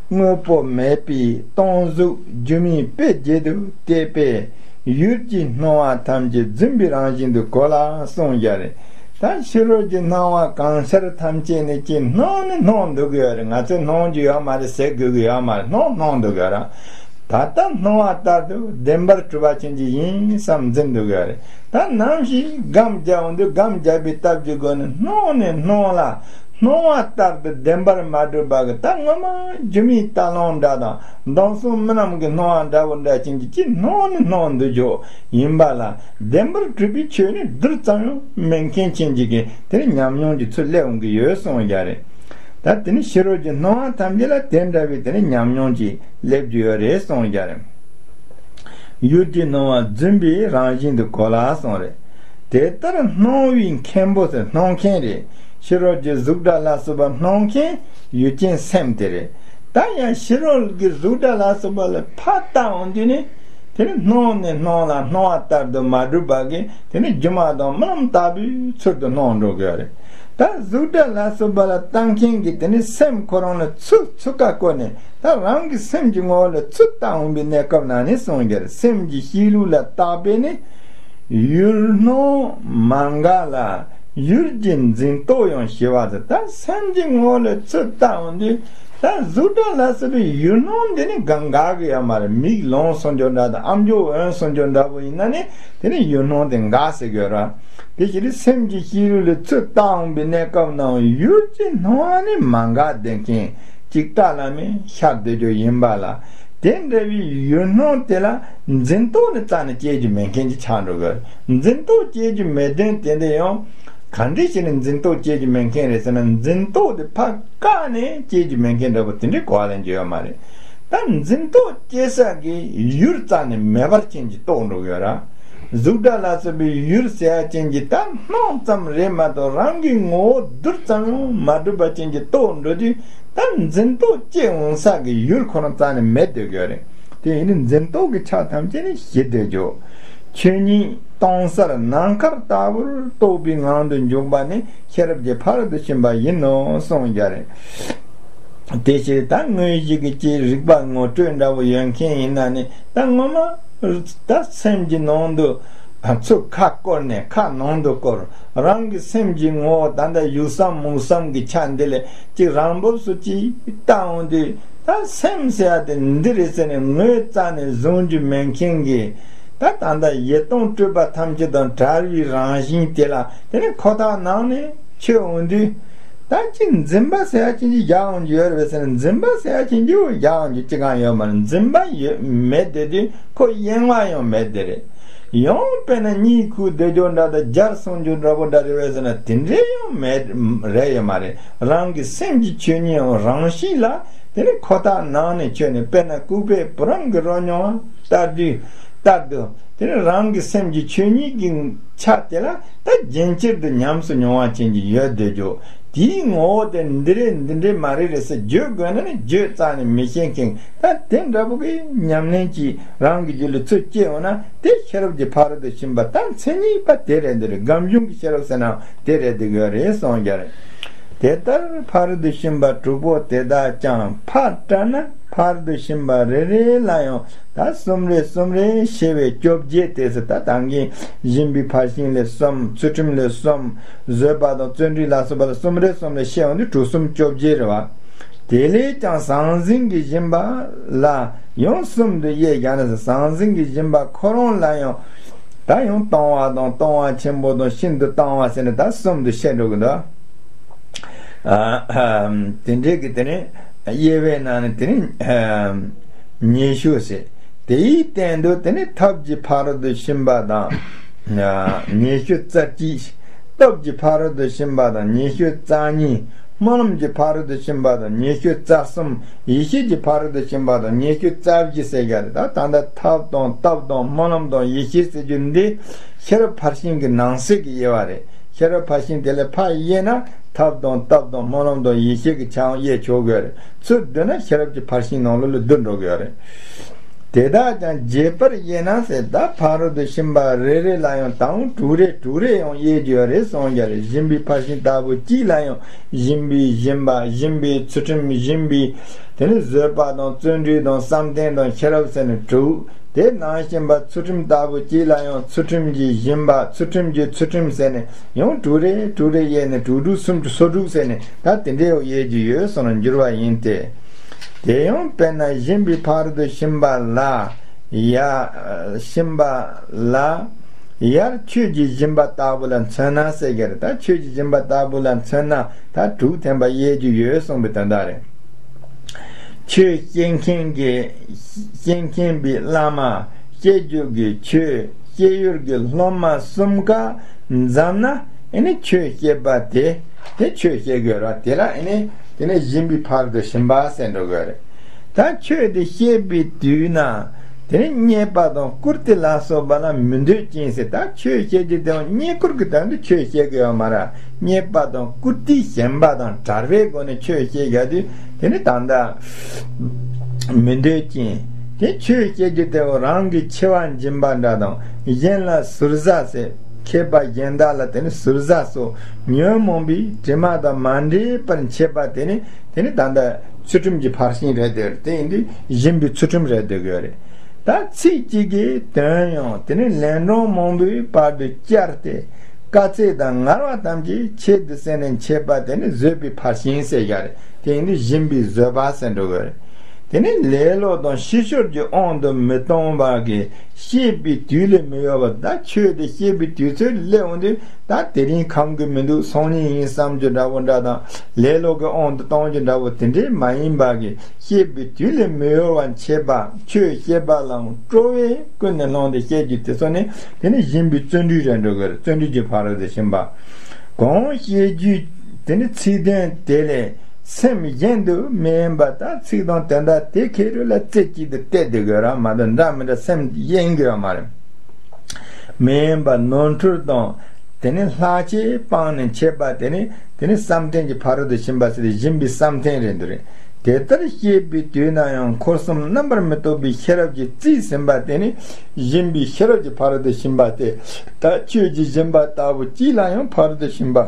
དངོས་པོ་མེད་པའི་སྟོང་གཟུགས་སྒྱུ་མའི་དཔེ་བརྒྱད་དུ་བལྟས་པས་ཡུལ་གྱི་སྣང་བ་ཐམས་ཅད་རྫུན་པའི་རང་བཞིན་དུ་གོ་ལ་གསུངས་རྒྱུ་རེད། ད་ཕྱི་རོལ་གྱི་སྣང་བ་གང་ཤར་ཐམས་ཅད་ནི་ཅི་སྣང་ནི་སྣང་འདུག་གི་ཡོད་རེད། ང་ཚོས་སྣང་རྒྱུ་ཡོད་མ་རེད་ཟེར་དགོས་ཀྱི་ཡོད་མ་རེད། སྣང་སྣང་འདུག་གི་ཡོད་རེད། ད་ལྟ་སྣང་བ་ལྟར་དུ་བདེན་པར་གྲུབ་པ་ཅན་གྱི་ཡིན་བསམ་འཛིན་འདུག་གི་ཡོད་རེད། ད་ནམ་ཞིག་སྒོམ་རྒྱག་འོང་དུས་སྒོམ་རྒྱག་པའི་སྟབས་ཀྱི་སྒོ་ནས་སྣང་ནས་སྣང་ལ་སྣང་བ་ལྟར་དུ་བདེན་པར་མ་གྲུབ་པ་གི་ད་ངོ་མ་སྒྱུ་མའི་རྟ་གླང་འདྲ་དང་མདང་སུམ་རྨི་ལམ་གྱི་སྣང་བ་འདྲ་བོ་འདྲ་ཅན་གྱི་ཅི་སྣང་ནས་སྣང་འདུག་རྒྱུ་ཡིན་པ་ལ་བདེན་པར་གྲུབ་པའི་ཆོས་ནི་རྡུལ་ཙམ་ཡང་མེད་མཁན་ཅན་གྱི་གི་དེ་ནི་ཉམས་མྱོང་གི་ཚུལ་སླེབས་འོང་གི་ཡོད་གསུངས་རྒྱུ་རེད། ད་དེ་ནི་ཕྱི་རོལ་གྱི་སྣང་བ་ཐམས་ཅད་ལ་དེ་འདྲ་བའི་དེ་ནི་ཉམས་མྱོང་གི་སླེབས་རྒྱུ་ཡོད་རེད་གསུངས་རྒྱུ་རེད། ཡུལ་གྱི་སྣང་བ་རྫུན་པའི་རང་བཞིན་དུ་གོ་ལ་གསུངས་རེད། དེ་ལྟར་སྣང་བའི་མཁན་པོ་ཟེར་སྣང་མཁན་རེད། ཕྱི་རོལ་གྱི་གཟུགས་སྒྲ་ལ་སོགས་པ་སྣང་མཁན་ཡུལ་ཅན་སེམས་དེ་རེད། ད་ཡང་ཕྱི་རོལ་གྱི་གཟུགས་སྒྲ་ལ་སོགས་པ་ལ་ཕར་བལྟ་འོང་དུས་ནི་དེ་ནི་སྣང་ནས་སྣང་ལ་སྣང་བ་ལྟར་དུ་མ་གྲུབ་པ་གི་དེ་ནི་སྒྱུ་མ་དང་རྨི་ལམ་ལྟ་བུའི་ཚུལ་དུ་སྣང་འགྲོ་གི་ཡོད་རེད། ད་གཟུགས་སྒྲ་ལ་སོགས་པ་ལ་ལྟ་མཁན་གྱི་དེ་ནི་སེམས་ཁོ་རང་ལ་ཚུར་ཚུར་ཁ་བསྐོར་ནས་ད་རང་གི་སེམས་ཀྱི་ངོ་བོ་ལ་ཚུར་ལྟ་འོང་བའི་གནས་སྐབས་ན་ནི་གསུངས་རྒྱུར་སེམས་ཀྱི་གཤིས་ལུགས་ལ་བརྟགས་པས་ནི་ཡུལ་སྣང་མ་འགགས་ལ་ཡུལ་གྱི་འཛིན་རྟོག་ཡང་ཞི་བ་ཟེར། ད་སེམས་ཀྱི་ངོ་བོ་ལ་ཚུར་ལྟ་འོང་དུས་ད་གཟུགས་སྒྲ་ལ་སོགས་པའི་ཡུལ་སྣང་འདི་ནི་འགག་འགག་གི་ཡོད་མ་རེད། མིག་ལོང་སོང་རྒྱུ་འདྲ་དང་ཨམ་ཅོག་འོན་སོང་རྒྱུ་འདྲ་པོ་ཡིན་ན་ནི་དེ་ནི་ཡུལ་སྣང་དེ་འགག་ཟེར་གི་ཡོད་ར། དེ་ཕྱིར་སེམས་ཀྱི་གཤིས་ལུགས་ལ་ཚུར་ལྟ་འོང་བའི་གནས་སྐབས་ནའང་ཡུལ་གྱི་སྣང་བ་ནི་མ་འགགས་བསྡད་མཁན་ཅིག་ལྟ་ལ་མི་ཤར་བསྡད་རྒྱུ་ཡིན་པ་ལ། དེ་འདྲ་བའི་ཡུལ་སྣང་དེ་ལ་འཛིན་རྟོག་ནི་རྩ་ནས་སྐྱེ་རྒྱུ་མེད་མཁན་ཅིག་ཆགས་འགྲོ་གི། འཛིན་རྟོག་སྐྱེ་རྒྱུ་མེད་དོན་དེ་འདི་ཡང་ག་འདྲ་ཞིག་ནས་འཛིན་རྟོག་སྐྱེ་རྒྱུ་མེད་མཁན་རེད་ཟེར་ན་འཛིན་རྟོག་དེ་ཕར་བཀག་ནས་སྐྱེ་རྒྱུ་མེད་མཁན་འདྲ་པོ་དེ་འདྲའི་གོ་བ་ལེན་རྒྱུ་ཡོད་མ་རེད། ད་འཛིན་རྟོག་སྐྱེ་ས་གི་ཡུལ་རྩ་ནས་མེད་པར་ཅན་གྱི་རྟོགས་འགྲོ་གི་ཡོད་ར། གཟུགས་སྒྲ་ལ་སོགས་པའི་ཡུལ་ཟེར་ཡ་ཅན་གྱི་ད་སྣང་ཙམ་རེད་མ་གཏོགས་རང་གི་ངོ་བོ་རྡུལ་ཙམ་ཡང་མ་གྲུབ་པ་ཅན་གྱི་རྟོགས་འགྲོ་དུས་ད་འཛིན་རྟོག་སྐྱེ་འོང་ས་གི་ཡུལ་ཁོ་རང་རྩ་ནས་མེད་སྡོད་ཀྱི་ཡོད་རེད། དེ་ཡིན་ནི་འཛིན་རྟོག་གི་ཆ་ཐམས་ཅད་ནི་ཞི་སྡོད་རྒྱུ། ཆོས་ཉིད་སྟོང་གསལ་ནམ་མཁའ་ལྟ་བུར་རྟོགས་པའི་ངང་དུ་འཇུག་པ་ནི་ཤེས་རབ་ཀྱི་ཕ་རོལ་ཏུ་ཕྱིན་པ་ཡིན་ནོ་གསུངས་རྒྱུ་རེད། དེ་ཕྱིར་ད་དངོས་གཞི་གི་ཅིག་རིག་པ་ངོ་སྤྲོད་འདྲ་བོ་ཡོད་མཁན་ཡིན་ན་ནི་ད་ངོ་མ་ད་སེམས་ཀྱི་ནང་དུ་ཚུར་ཁ་བསྐོར་ནས་ཁ་ནང་དུ་བསྐོར། རང་གི་སེམས་ཀྱི་ངོ་བོ་ད་ལྟ་ཡུལ་བསམ་མུག་བསམ་གྱི་ཆ་འདི་ལས་ཅིག་རང་བབས་སུ་ཅིག་བལྟ་འོང་དུས་ད་སེམས་ཟེར་ཡ་དེ་འདི་རེད་ཟེར་ནས་ངོས་རྩ་ནས་བཟུང་རྒྱུ་མེད་མཁན་གྱི་ད་ད་ལྟ་ཡིད་སྟོང་སྤྲོས་པ་ཐམས་ཅད་དང་བྲལ་བའི་རང་བཞིན་དེ་ལ་དེ་ནི་ཁོ་ཐག་ནང་ནས་ཆོད་འོང་དུས། ད་ཅི་འཛིན་པ་ཟེར་ཡ་ཅན་གྱི་བཞག་འོང་རྒྱུ་ཡོད་རེད་ཟེར་ན་འཛིན་པ་ཟེར་ཡ་ཅན་གྱི་བཞག་འོང་རྒྱུ་ཅི་གང་ཡོད་མ་རེད། འཛིན་པ་ཡོད་མེད་དེ་དུས་ཁོ་གཡེང་བ་ཡང་མེད་དེ་རེད། ཡང་དཔེར་ན་གཉིད་ཁུག་བསྡད་རྒྱུ་འདྲ་དང་འཇར་སོང་རྒྱུ་འདྲ་པོ་འདྲ་རེད་བས་ཟེར་ན་དེ་འདྲའི་ཡང་མེད་རེད་ཡོད་མ་རེད། རང་གི་སེམས་ཀྱི་ཆོས་ཉིད་ཡང་རང་གཤིས་ལ་དེ་ནི་ཁོ་ཐག་ནང་ནས་ཆོད་ནས་དཔེར་ན་ལྐུགས་པས་བུ་རམ་གྱི་རོ་མྱོང་བ་ལྟར་དུས་ལྟར་དུ་དེ་ནི་རང་གི་སེམས་ཀྱི་ཆོས་ཉིད་ཀྱི་ཆ་དེ་ལ་ད་རྒྱུན་ཆད་དུ་ཉམས་སུ་མྱོང་བ་ཅན་གྱི་ཡོད་སྡོད་རྒྱུ། དེའི་ངོ་བོ་དེ་འདི་རེད་འདི་འདྲེ་མ་རེད་རེད་ཟེར་བརྗོད་དགོས་ན་ནི་བརྗོད་རྩ་ནས་མི་ཤེས་མཁན། ད་དེ་འདྲ་པོ་གི་ཉམས་ལེན་གྱིས་རང་གི་རྒྱུད་ལ་ཚུར་སྐྱེས་འོང་ན། དེ་ཤེས་རབ་ཀྱི་ཕ་རོལ་ཏུ་ཕྱིན་པ། ད་མཚན་ཉིད་པ་དེ་རེད་འདི་རེད། སྒོམ་བྱུང་གི་ཤེས་རབ་ཟེར་ན་དེ་རེད་འདི་གི་རེད་གསུངས་ཀྱི་རེད། དེ་ལྟར་ཕ་རོལ་ཏུ་ཕྱིན་པ་དྲུག་པོ་དེ་དག་ཀྱང་ཕར་བཀྲལ་ན། ཕ་རོལ་ཏུ་ཕྱིན་པ་རེ་རེ་ལ་ཡང་ད་གསུམ་རེ་གསུམ་རེ་ཕྱེ་བས་བཅོ་བརྒྱད་དེ་ཟེར། ད་ད་གིན་སྦྱིན་པའི་ཕར་ཕྱིན་ལས་གསུམ། ཚུལ་ཁྲིམས་ལས་གསུམ། བཟོད་པ་དང་བརྩོན་འགྲུས་ལ་སོགས་པ་ལ་གསུམ་རེ་གསུམ་རེ་ཕྱེ་འོང་དུས་དྲུག་གསུམ་བཅོ་བརྒྱད་རེད་བ། དེ་ལས་ཀྱང་ཟང་ཟིང་གི་སྦྱིན་པ་ལ་ཡང་གསུམ་དུ་དབྱེ་བཞག་ན་ཟེར། ཟང་ཟིང་གི་སྦྱིན་པ་ཁོ་རང་ལ་ཡང་ད་ཡང་གཏོང་བ་དང་གཏོང་བ་ཆེན་པོ་དང་ཤིན་ཏུ་གཏོང་བ་ཟེར་ནས་ད་གསུམ་དུ་བཤད་འགྲོ་གི་འདུག། ཨ་དེ་འདྲའི་གི་དེ་ནས་དབྱེ་བའི་ནང་ནས་དེ་ནས་ཉེ་ཤོས་ཟེར། དེའི་སྟེང་དུ་དེ་ནས་ཐབས་ཀྱི་ཕ་རོལ་ཏུ་ཕྱིན་པ་དང་ཉེ་ཤོས་རྩ་གཅིག། སྟོབས་ཀྱི་ཕ་རོལ་ཏུ་ཕྱིན་པ་དང་ཉེ་ཤོས་རྩ་གཉིས། སྨོན་ལམ་གྱི་ཕ་རོལ་ཏུ་ཕྱིན་པ་དང་ཉེ་ཤོས་རྩ་གསུམ། ཡེ་ཤེས་ཀྱི་ཕ་རོལ་ཏུ་ཕྱིན་པ་དང་ཉེ་ཤོས་རྩ་བཞི་ཟེར་གྱི་རེད། ད་ད་ལྟ་ཐབས་དང་སྟོབས་དང་སྨོན་ལམ་དང་ཡེ་ཤེས་ཟེར་རྒྱུ་འདི་ཤེས་རབ་ཕར་ཕྱིན་གྱི་ནང་གསེས་ཀྱི་དབྱེ་བ་རེད། ཤེས་རབ་ཕར་ཕྱིན་དེ་ལས་ཕར་དབྱེ་ན་ཐབས་དང་སྟོབས་དང་སྨོན་ལམ་དང་ཡེ་ཤེས་ཀྱི་ཆའང་དབྱེ་ཆོག་གི་རེད། ཚུར་བསྡུ་ན་ཤེས་རབ་ཀྱི་ཕར་ཕྱིན་ནང་ལོགས་ལ་བསྡུ་འགྲོ་གི་ཡོད་རེད། དེ་དག་ཀྱང་རྒྱས་པར་དབྱེ་ན་ཟེར། ད་ཕ་རོལ་ཏུ་ཕྱིན་པ་རེ་རེ་ལ་ཡང་དང་དྲུག་རེ་དྲུག་རེ་ཡང་དབྱེ་རྒྱུ་ཡོད་རེད་གསུངས་ཀྱི་རེད། སྦྱིན་པའི་ཕར་ཕྱིན་ལྟ་བུ་གཅིག་ལ་ཡང་སྦྱིན་པའི་སྦྱིན་པ། སྦྱིན་པའི་ཚུལ་ཁྲིམས། སྦྱིན་པའི་དེ་ནི་བཟོད་པ་དང་བརྩོན་འགྲུས་དང་བསམ་གཏན་དང་ཤེས་རབ་ཟེར་ནས་དྲུག། དེ་ནང་བཞིན་པ་ཚུལ་ཁྲིམས་ལྟ་བུ་གཅིག་ལ་ཡང་ཚུལ་ཁྲིམས་ཀྱི་སྦྱིན་པ། ཚུལ་ཁྲིམས་ཀྱི་ཚུལ་ཁྲིམས་ཟེར་ནས་ཡང་དྲུག་རེ་དྲུག་རེ་དབྱེ་ནས་དྲུག་དྲུག་སུམ་ཅུ་སོ་དྲུག་ཟེར་ནས་ད་དེ་འདྲའི་དབྱེ་རྒྱུ་ཡོད་གསུངས་ནས་འགྱུར་བ་ཡིན་ཏེ། དེ་ཡང་དཔེར་ན་སྦྱིན་པའི་ཕ་རོལ་ཏུ་ཕྱིན་པ་ལ་ཡ། ཕྱིན་པ་ལ་ཡར་ཆོས་ཀྱི་སྦྱིན་པ་ལྟ་བུ་ལ་མཚོན་ན་ཟེར་གྱི་རེད། ད་ཆོས་ཀྱི་སྦྱིན་པ་ལྟ་བུ་ལ་མཚོན་ན་ད་དྲུག་ཐེམ་པ་དབྱེ་རྒྱུ་ཡོད་གསུངས་པའི་དོན་དག་རེད། ཆོས་བཤད་མཁན་གྱི། བཤད་མཁན་པའི་བླ་མ། བཤད་རྒྱུ་གི་ཆོས། བཤད་ཡུལ་གྱི་སློབ་མ་གསུམ་ཀ་འཛོམས་ན་ཨེ་ནི་ཆོས་བཤད་པ་དེ། དེ་ཆོས་བཤད་དགོས་ར། དེ་ལ་ཨེ་ནི་དེ་ནི་སྦྱིན་པའི་ཕ་རོལ་ཏུ་ཕྱིན་པ་ཟེར་འགྲོ་དགོས་རེད། ད་ཆོས་དེ་བཤད་པའི་དུས་ན་དེ་ནི་རྙེད་པ་དང་བཀུར་སྟི་ལ་སོགས་པ་ལ་མི་འདོད་ཅིང་ཟེར། ད་ཆོས་བཤད་རྒྱུ་དེ་རྙེད་བཀུར་གྱི་དོན་དུ་ཆོས་བཤད་དགོས་ཡོད་མ་རེད། རྙེད་པ་དང་བཀུར་སྟི་ཞེན་པ་དང་བྲལ་བའི་སྒོ་ནས་ཆོས་བཤད་ཡ་དུས་དེ་ནི་ད་ལྟ་མི་འདོད་ཅིང་། དེ་ཆོས་བཤད་རྒྱུ་དེ་རང་གི་འཆི་བ་འབྱིན་པ་འདྲ་དང་གཞན་ལ་ཟུར་ཟ་ཟེར། མཁས་པ་གཞན་དག་ལ་དེ་ནི་ཟུར་ཟ་སོགས་ཉོན་མོངས་པའི་དྲི་མ་དང་མ་འདྲེས་པར་འཆད་པ་དེ་ནི་དེ་ནི་ད་ལྟ་ཚུལ་ཁྲིམས་ཀྱི་ཕར་ཕྱིན་རེད་དེ། དེ་ཡིན་དུས་སྦྱིན་པའི་ཚུལ་ཁྲིམས་རེད་དེ་དགོས་རེད། ད་ཚིག་གཅིག་གིས་དོན་ཡང་དེ་ནི་ལན་གྲངས་མང་པོའི་བར་དུ་བསྐྱར་ཏེ། དཀའ་ཚེགས་དང་ངལ་བ་ཐམས་ཅད་ཆེད་དུ་བསྲེས་ནས་འཆད་པ་དེ་ནི་བཟོད་པའི་ཕར་ཕྱིན་ཟེར་ཡ་རེད། དེ་ཡིན་དུས་སྦྱིན་པའི་བཟོད་པ་ཟེར་འགྲོ་གི་རེད། དེ་ནི་ལེ་ལོ་དང་ཕྱི་བཤོལ་གྱི་དབང་དུ་མི་གཏོང་བ་གི་བཤད་པའི་དུས་ལས་མི་གཡོ་བ། ད་ཆོས་དེ་བཤད་པའི་དུས་ཚོད་སླེབས་འོང་དུས་ད་དེ་རིང་ཁོམ་གི་མི་འདུག་སང་ཉིན་ཡིན་བསམ་རྒྱུ་འདྲ་བོ་འདྲ་དང་ལེ་ལོ་གི་དབང་དུ་གཏོང་རྒྱུ་འདྲ་བོ་དེ་འདྲའི་མ་ཡིན་པ་གི་བཤད་པའི་དུས་ལས་མི་གཡོ་བར་འཆད་པ། ཆོས་བཤད་པ་ལའང་སྤྲོ་བས་ཀུན་ནས་བསླངས་ཏེ་བཤད་རྒྱུ་དེ་ཚོ་ནི་དེ་ནི་སྦྱིན་པའི་བརྩོན་འགྲུས་རེད་འགྲོ་གི་རེད། བརྩོན་འགྲུས་ཀྱི་ཕ་རོལ་ཏུ་ཕྱིན་པ། གང་བཤད་རྒྱུ་དེ་ནི་ཚིག་དོན་དེ་ལས་སེམས་གཞན་དུ་མི་གཡེང་བ། ད་ཚིག་དང་དོན་དག་དེ་ཁེ་རུ་ལ་རྩེ་གཅིག་ཏུ་གཏད་དེ་དགོས་ར་མ་གཏོགས་འདྲ་མི་འདྲ་སེམས་གཡེང་དགོས་ཡ་མ་རེད། མི་གཡེང་བ་ནོར་འཁྲུལ་དང་དེ་ནི་ལྷག་ཆད་སྤངས་ནས་འཆད་པ་དེ་ནི་དེ་ནི་བསམ་གཏན་གྱི་ཕ་རོལ་ཏུ་ཕྱིན་པ་ཟེར་ཏེ་སྦྱིན་པའི་བསམ་གཏན་རེད་འདུག་རེད། དེ་ལྟར་བཤད་པའི་དུས་ན་ཡང་འཁོར་གསུམ་རྣམ་པར་མི་རྟོག་པའི་ཤེས་རབ་ཀྱིས་རྩིས་ཟིན་པ་དེ་ནི་སྦྱིན་པའི་ཤེས་རབ་ཀྱི་ཕ་རོལ་ཏུ་ཕྱིན་པ་སྟེ། ད་ཆོས་ཀྱི་སྦྱིན་པ་ལྟ་བུ་གཅིག་ལ་ཡང་ཕ་རོལ་ཏུ་ཕྱིན་པ་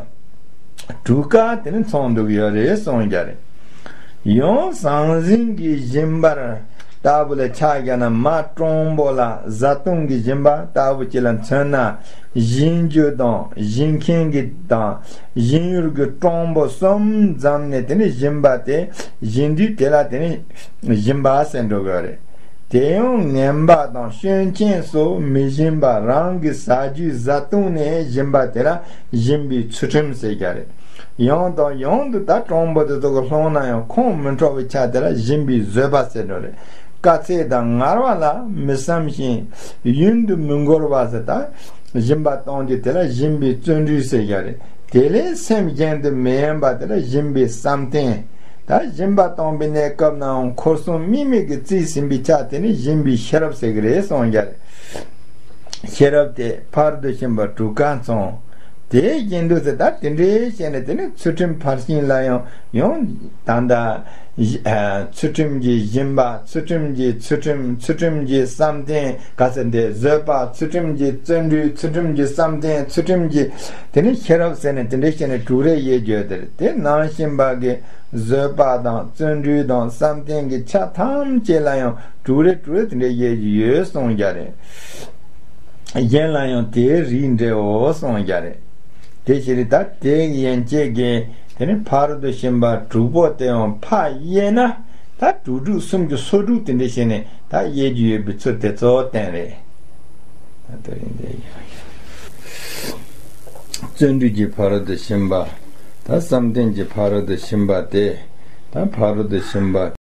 དྲུག་ཀ་དེ་ནི་ཚང་འདུག་ཡོད་རེད་གསུངས་ཀྱི་རེད། ཡང་ཟང་ཟིང་གི་སྦྱིན་པར་ལྟ་བུ་ལ་ཆ་བཞག་ན་མ་དྲང་པོ་ལ་བཟའ་བཏུང་གི་སྦྱིན་པ་ལྟ་བུ་གཅིག་ལ་མཚོན་ན། སྦྱིན་རྒྱུ་དང་སྦྱིན་མཁན་གྱི་དང་སྦྱིན་ཡུལ་གྱི་གྲངས་པོ་གསུམ་འཛོམས་ནས་དེ་ནི་སྦྱིན་པ་སྟེ། སྦྱིན་དུས་དེ་ལ་དེ་ནི་སྦྱིན་པ་ཟེར་འགྲོ་གི་རེད། དེ་ཡང་ངན་པ་དང་སྐྱོན་ཅན་སོགས་མི་སྦྱིན་པ་རང་གི་ཟ་རྒྱུའི་བཟའ་བཏུང་ནས་སྦྱིན་པ་དེ་ལ་སྦྱིན་པའི་ཚུལ་ཁྲིམས་ཟེར་གྱི་རེད། ཡང་དང་ཡང་དུ་ད་གྲངས་པོ་དེ་ཚོ་གི་སློང་ན་ཡང་ཁོང་མི་འཕྲོག་པའི་ཆ་དེ་ལ་སྦྱིན་པའི་བཟོད་པ་ཟེར་འགྲོ་རེད། དཀའ་ཚེགས་དང་ངལ་བ་ལ་མི་བསམ་ཞིང་ཡུན་དུ་མི་འགོར་བ་ཟེར། ད་སྦྱིན་པ་གཏོང་རྒྱུ་དེ་ལ་སྦྱིན་པའི་བརྩོན་འགྲུས་ཟེར་ཡ་རེད། དེ་ལས་སེམས་གཞན་དུ་མི་གཡེང་བ་དེ་ལ་སྦྱིན་པའི་བསམ་གཏན། ད་སྦྱིན་པ་གཏོང་བའི་གནས་སྐབས་ནའང་འཁོར་གསུམ་དམིགས་མེད་ཀྱི་རྩིས་ཟིན་པའི་ཆ་དེ་ནི་སྦྱིན་པའི་ཤེས་རབ་ཟེར་གི་རེད་གསུངས་ཡ་རེད། ཤེས་རབ་དེ་ཕ་རོལ་ཏུ་ཕྱིན་པ་དྲུག་ཀ་མཚུངས། དེ་བཞིན་དུ་ཟེར། ད་དེ་འདྲའི་བྱས་ནས་དེ་ནི་ཚུལ་ཁྲིམས་ཕར་ཕྱིན་ལ་ཡང་ཡང་ད་ལྟ་ཚུལ་ཁྲིམས་ཀྱི་སྦྱིན་པ། ཚུལ་ཁྲིམས་ཀྱི་ཚུལ་ཁྲིམས། ཚུལ་ཁྲིམས་ཀྱི་བསམ་གཏན་ག་ཚད་འདི་བཟོད་པ། ཚུལ་ཁྲིམས་ཀྱི་བརྩོན་འགྲུས། ཚུལ་ཁྲིམས་ཀྱི་བསམ་གཏན། ཚུལ་ཁྲིམས་ཀྱི་དེ་ནི་ཤེས་རབ་ཟེར་ནས་དེ་འདྲའི་བྱས་ནས་དྲུག་རེ་དབྱེ་རྒྱུ་དེ་རེད། དེ་ནང་བཞིན་པ་གི་བཟོད་པ་དང་བརྩོན་འགྲུས་དང་བསམ་གཏན་གྱི་ཆ་ཐམས་ཅད་ལ་ཡང་དྲུག་རེ་དྲུག་རེ་དེ་འདྲའི་དབྱེ་རྒྱུ་ཡོད་གསུངས་རྒྱུ་རེད། གཞན་ལ་ཡང་དེའི་རིགས་འགྲེའོ་གསུངས་རྒྱུ་རེད། དེ་ཕྱིར་ད་དེ་ཡན་ཆད་ཀྱི་དེ་ནི་ཕ་རོལ་ཏུ་ཕྱིན་པ་དྲུག་པོ་དེ་ཡང་ཕར་དབྱེ་ན། ད་དྲུག་དྲུག་གསུམ་གྱི་སོ་དྲུག་དེ་འདྲ་བྱས་ནས་ད་དབྱེ་རྒྱུ་ཡོད་པའི་ཚུལ་དེ་ཚོ་བསྟན་རེད། ད་དེ་རིང་འདི་ཡང་བརྩོན་འགྲུས་ཀྱི་ཕ་རོལ་ཏུ་ཕྱིན་པ། ད་བསམ་གཏན་གྱི་ཕ་རོལ་ཏུ་ཕྱིན་པ་དེ། ད་ཕ་རོལ་ཏུ་ཕྱིན་པ་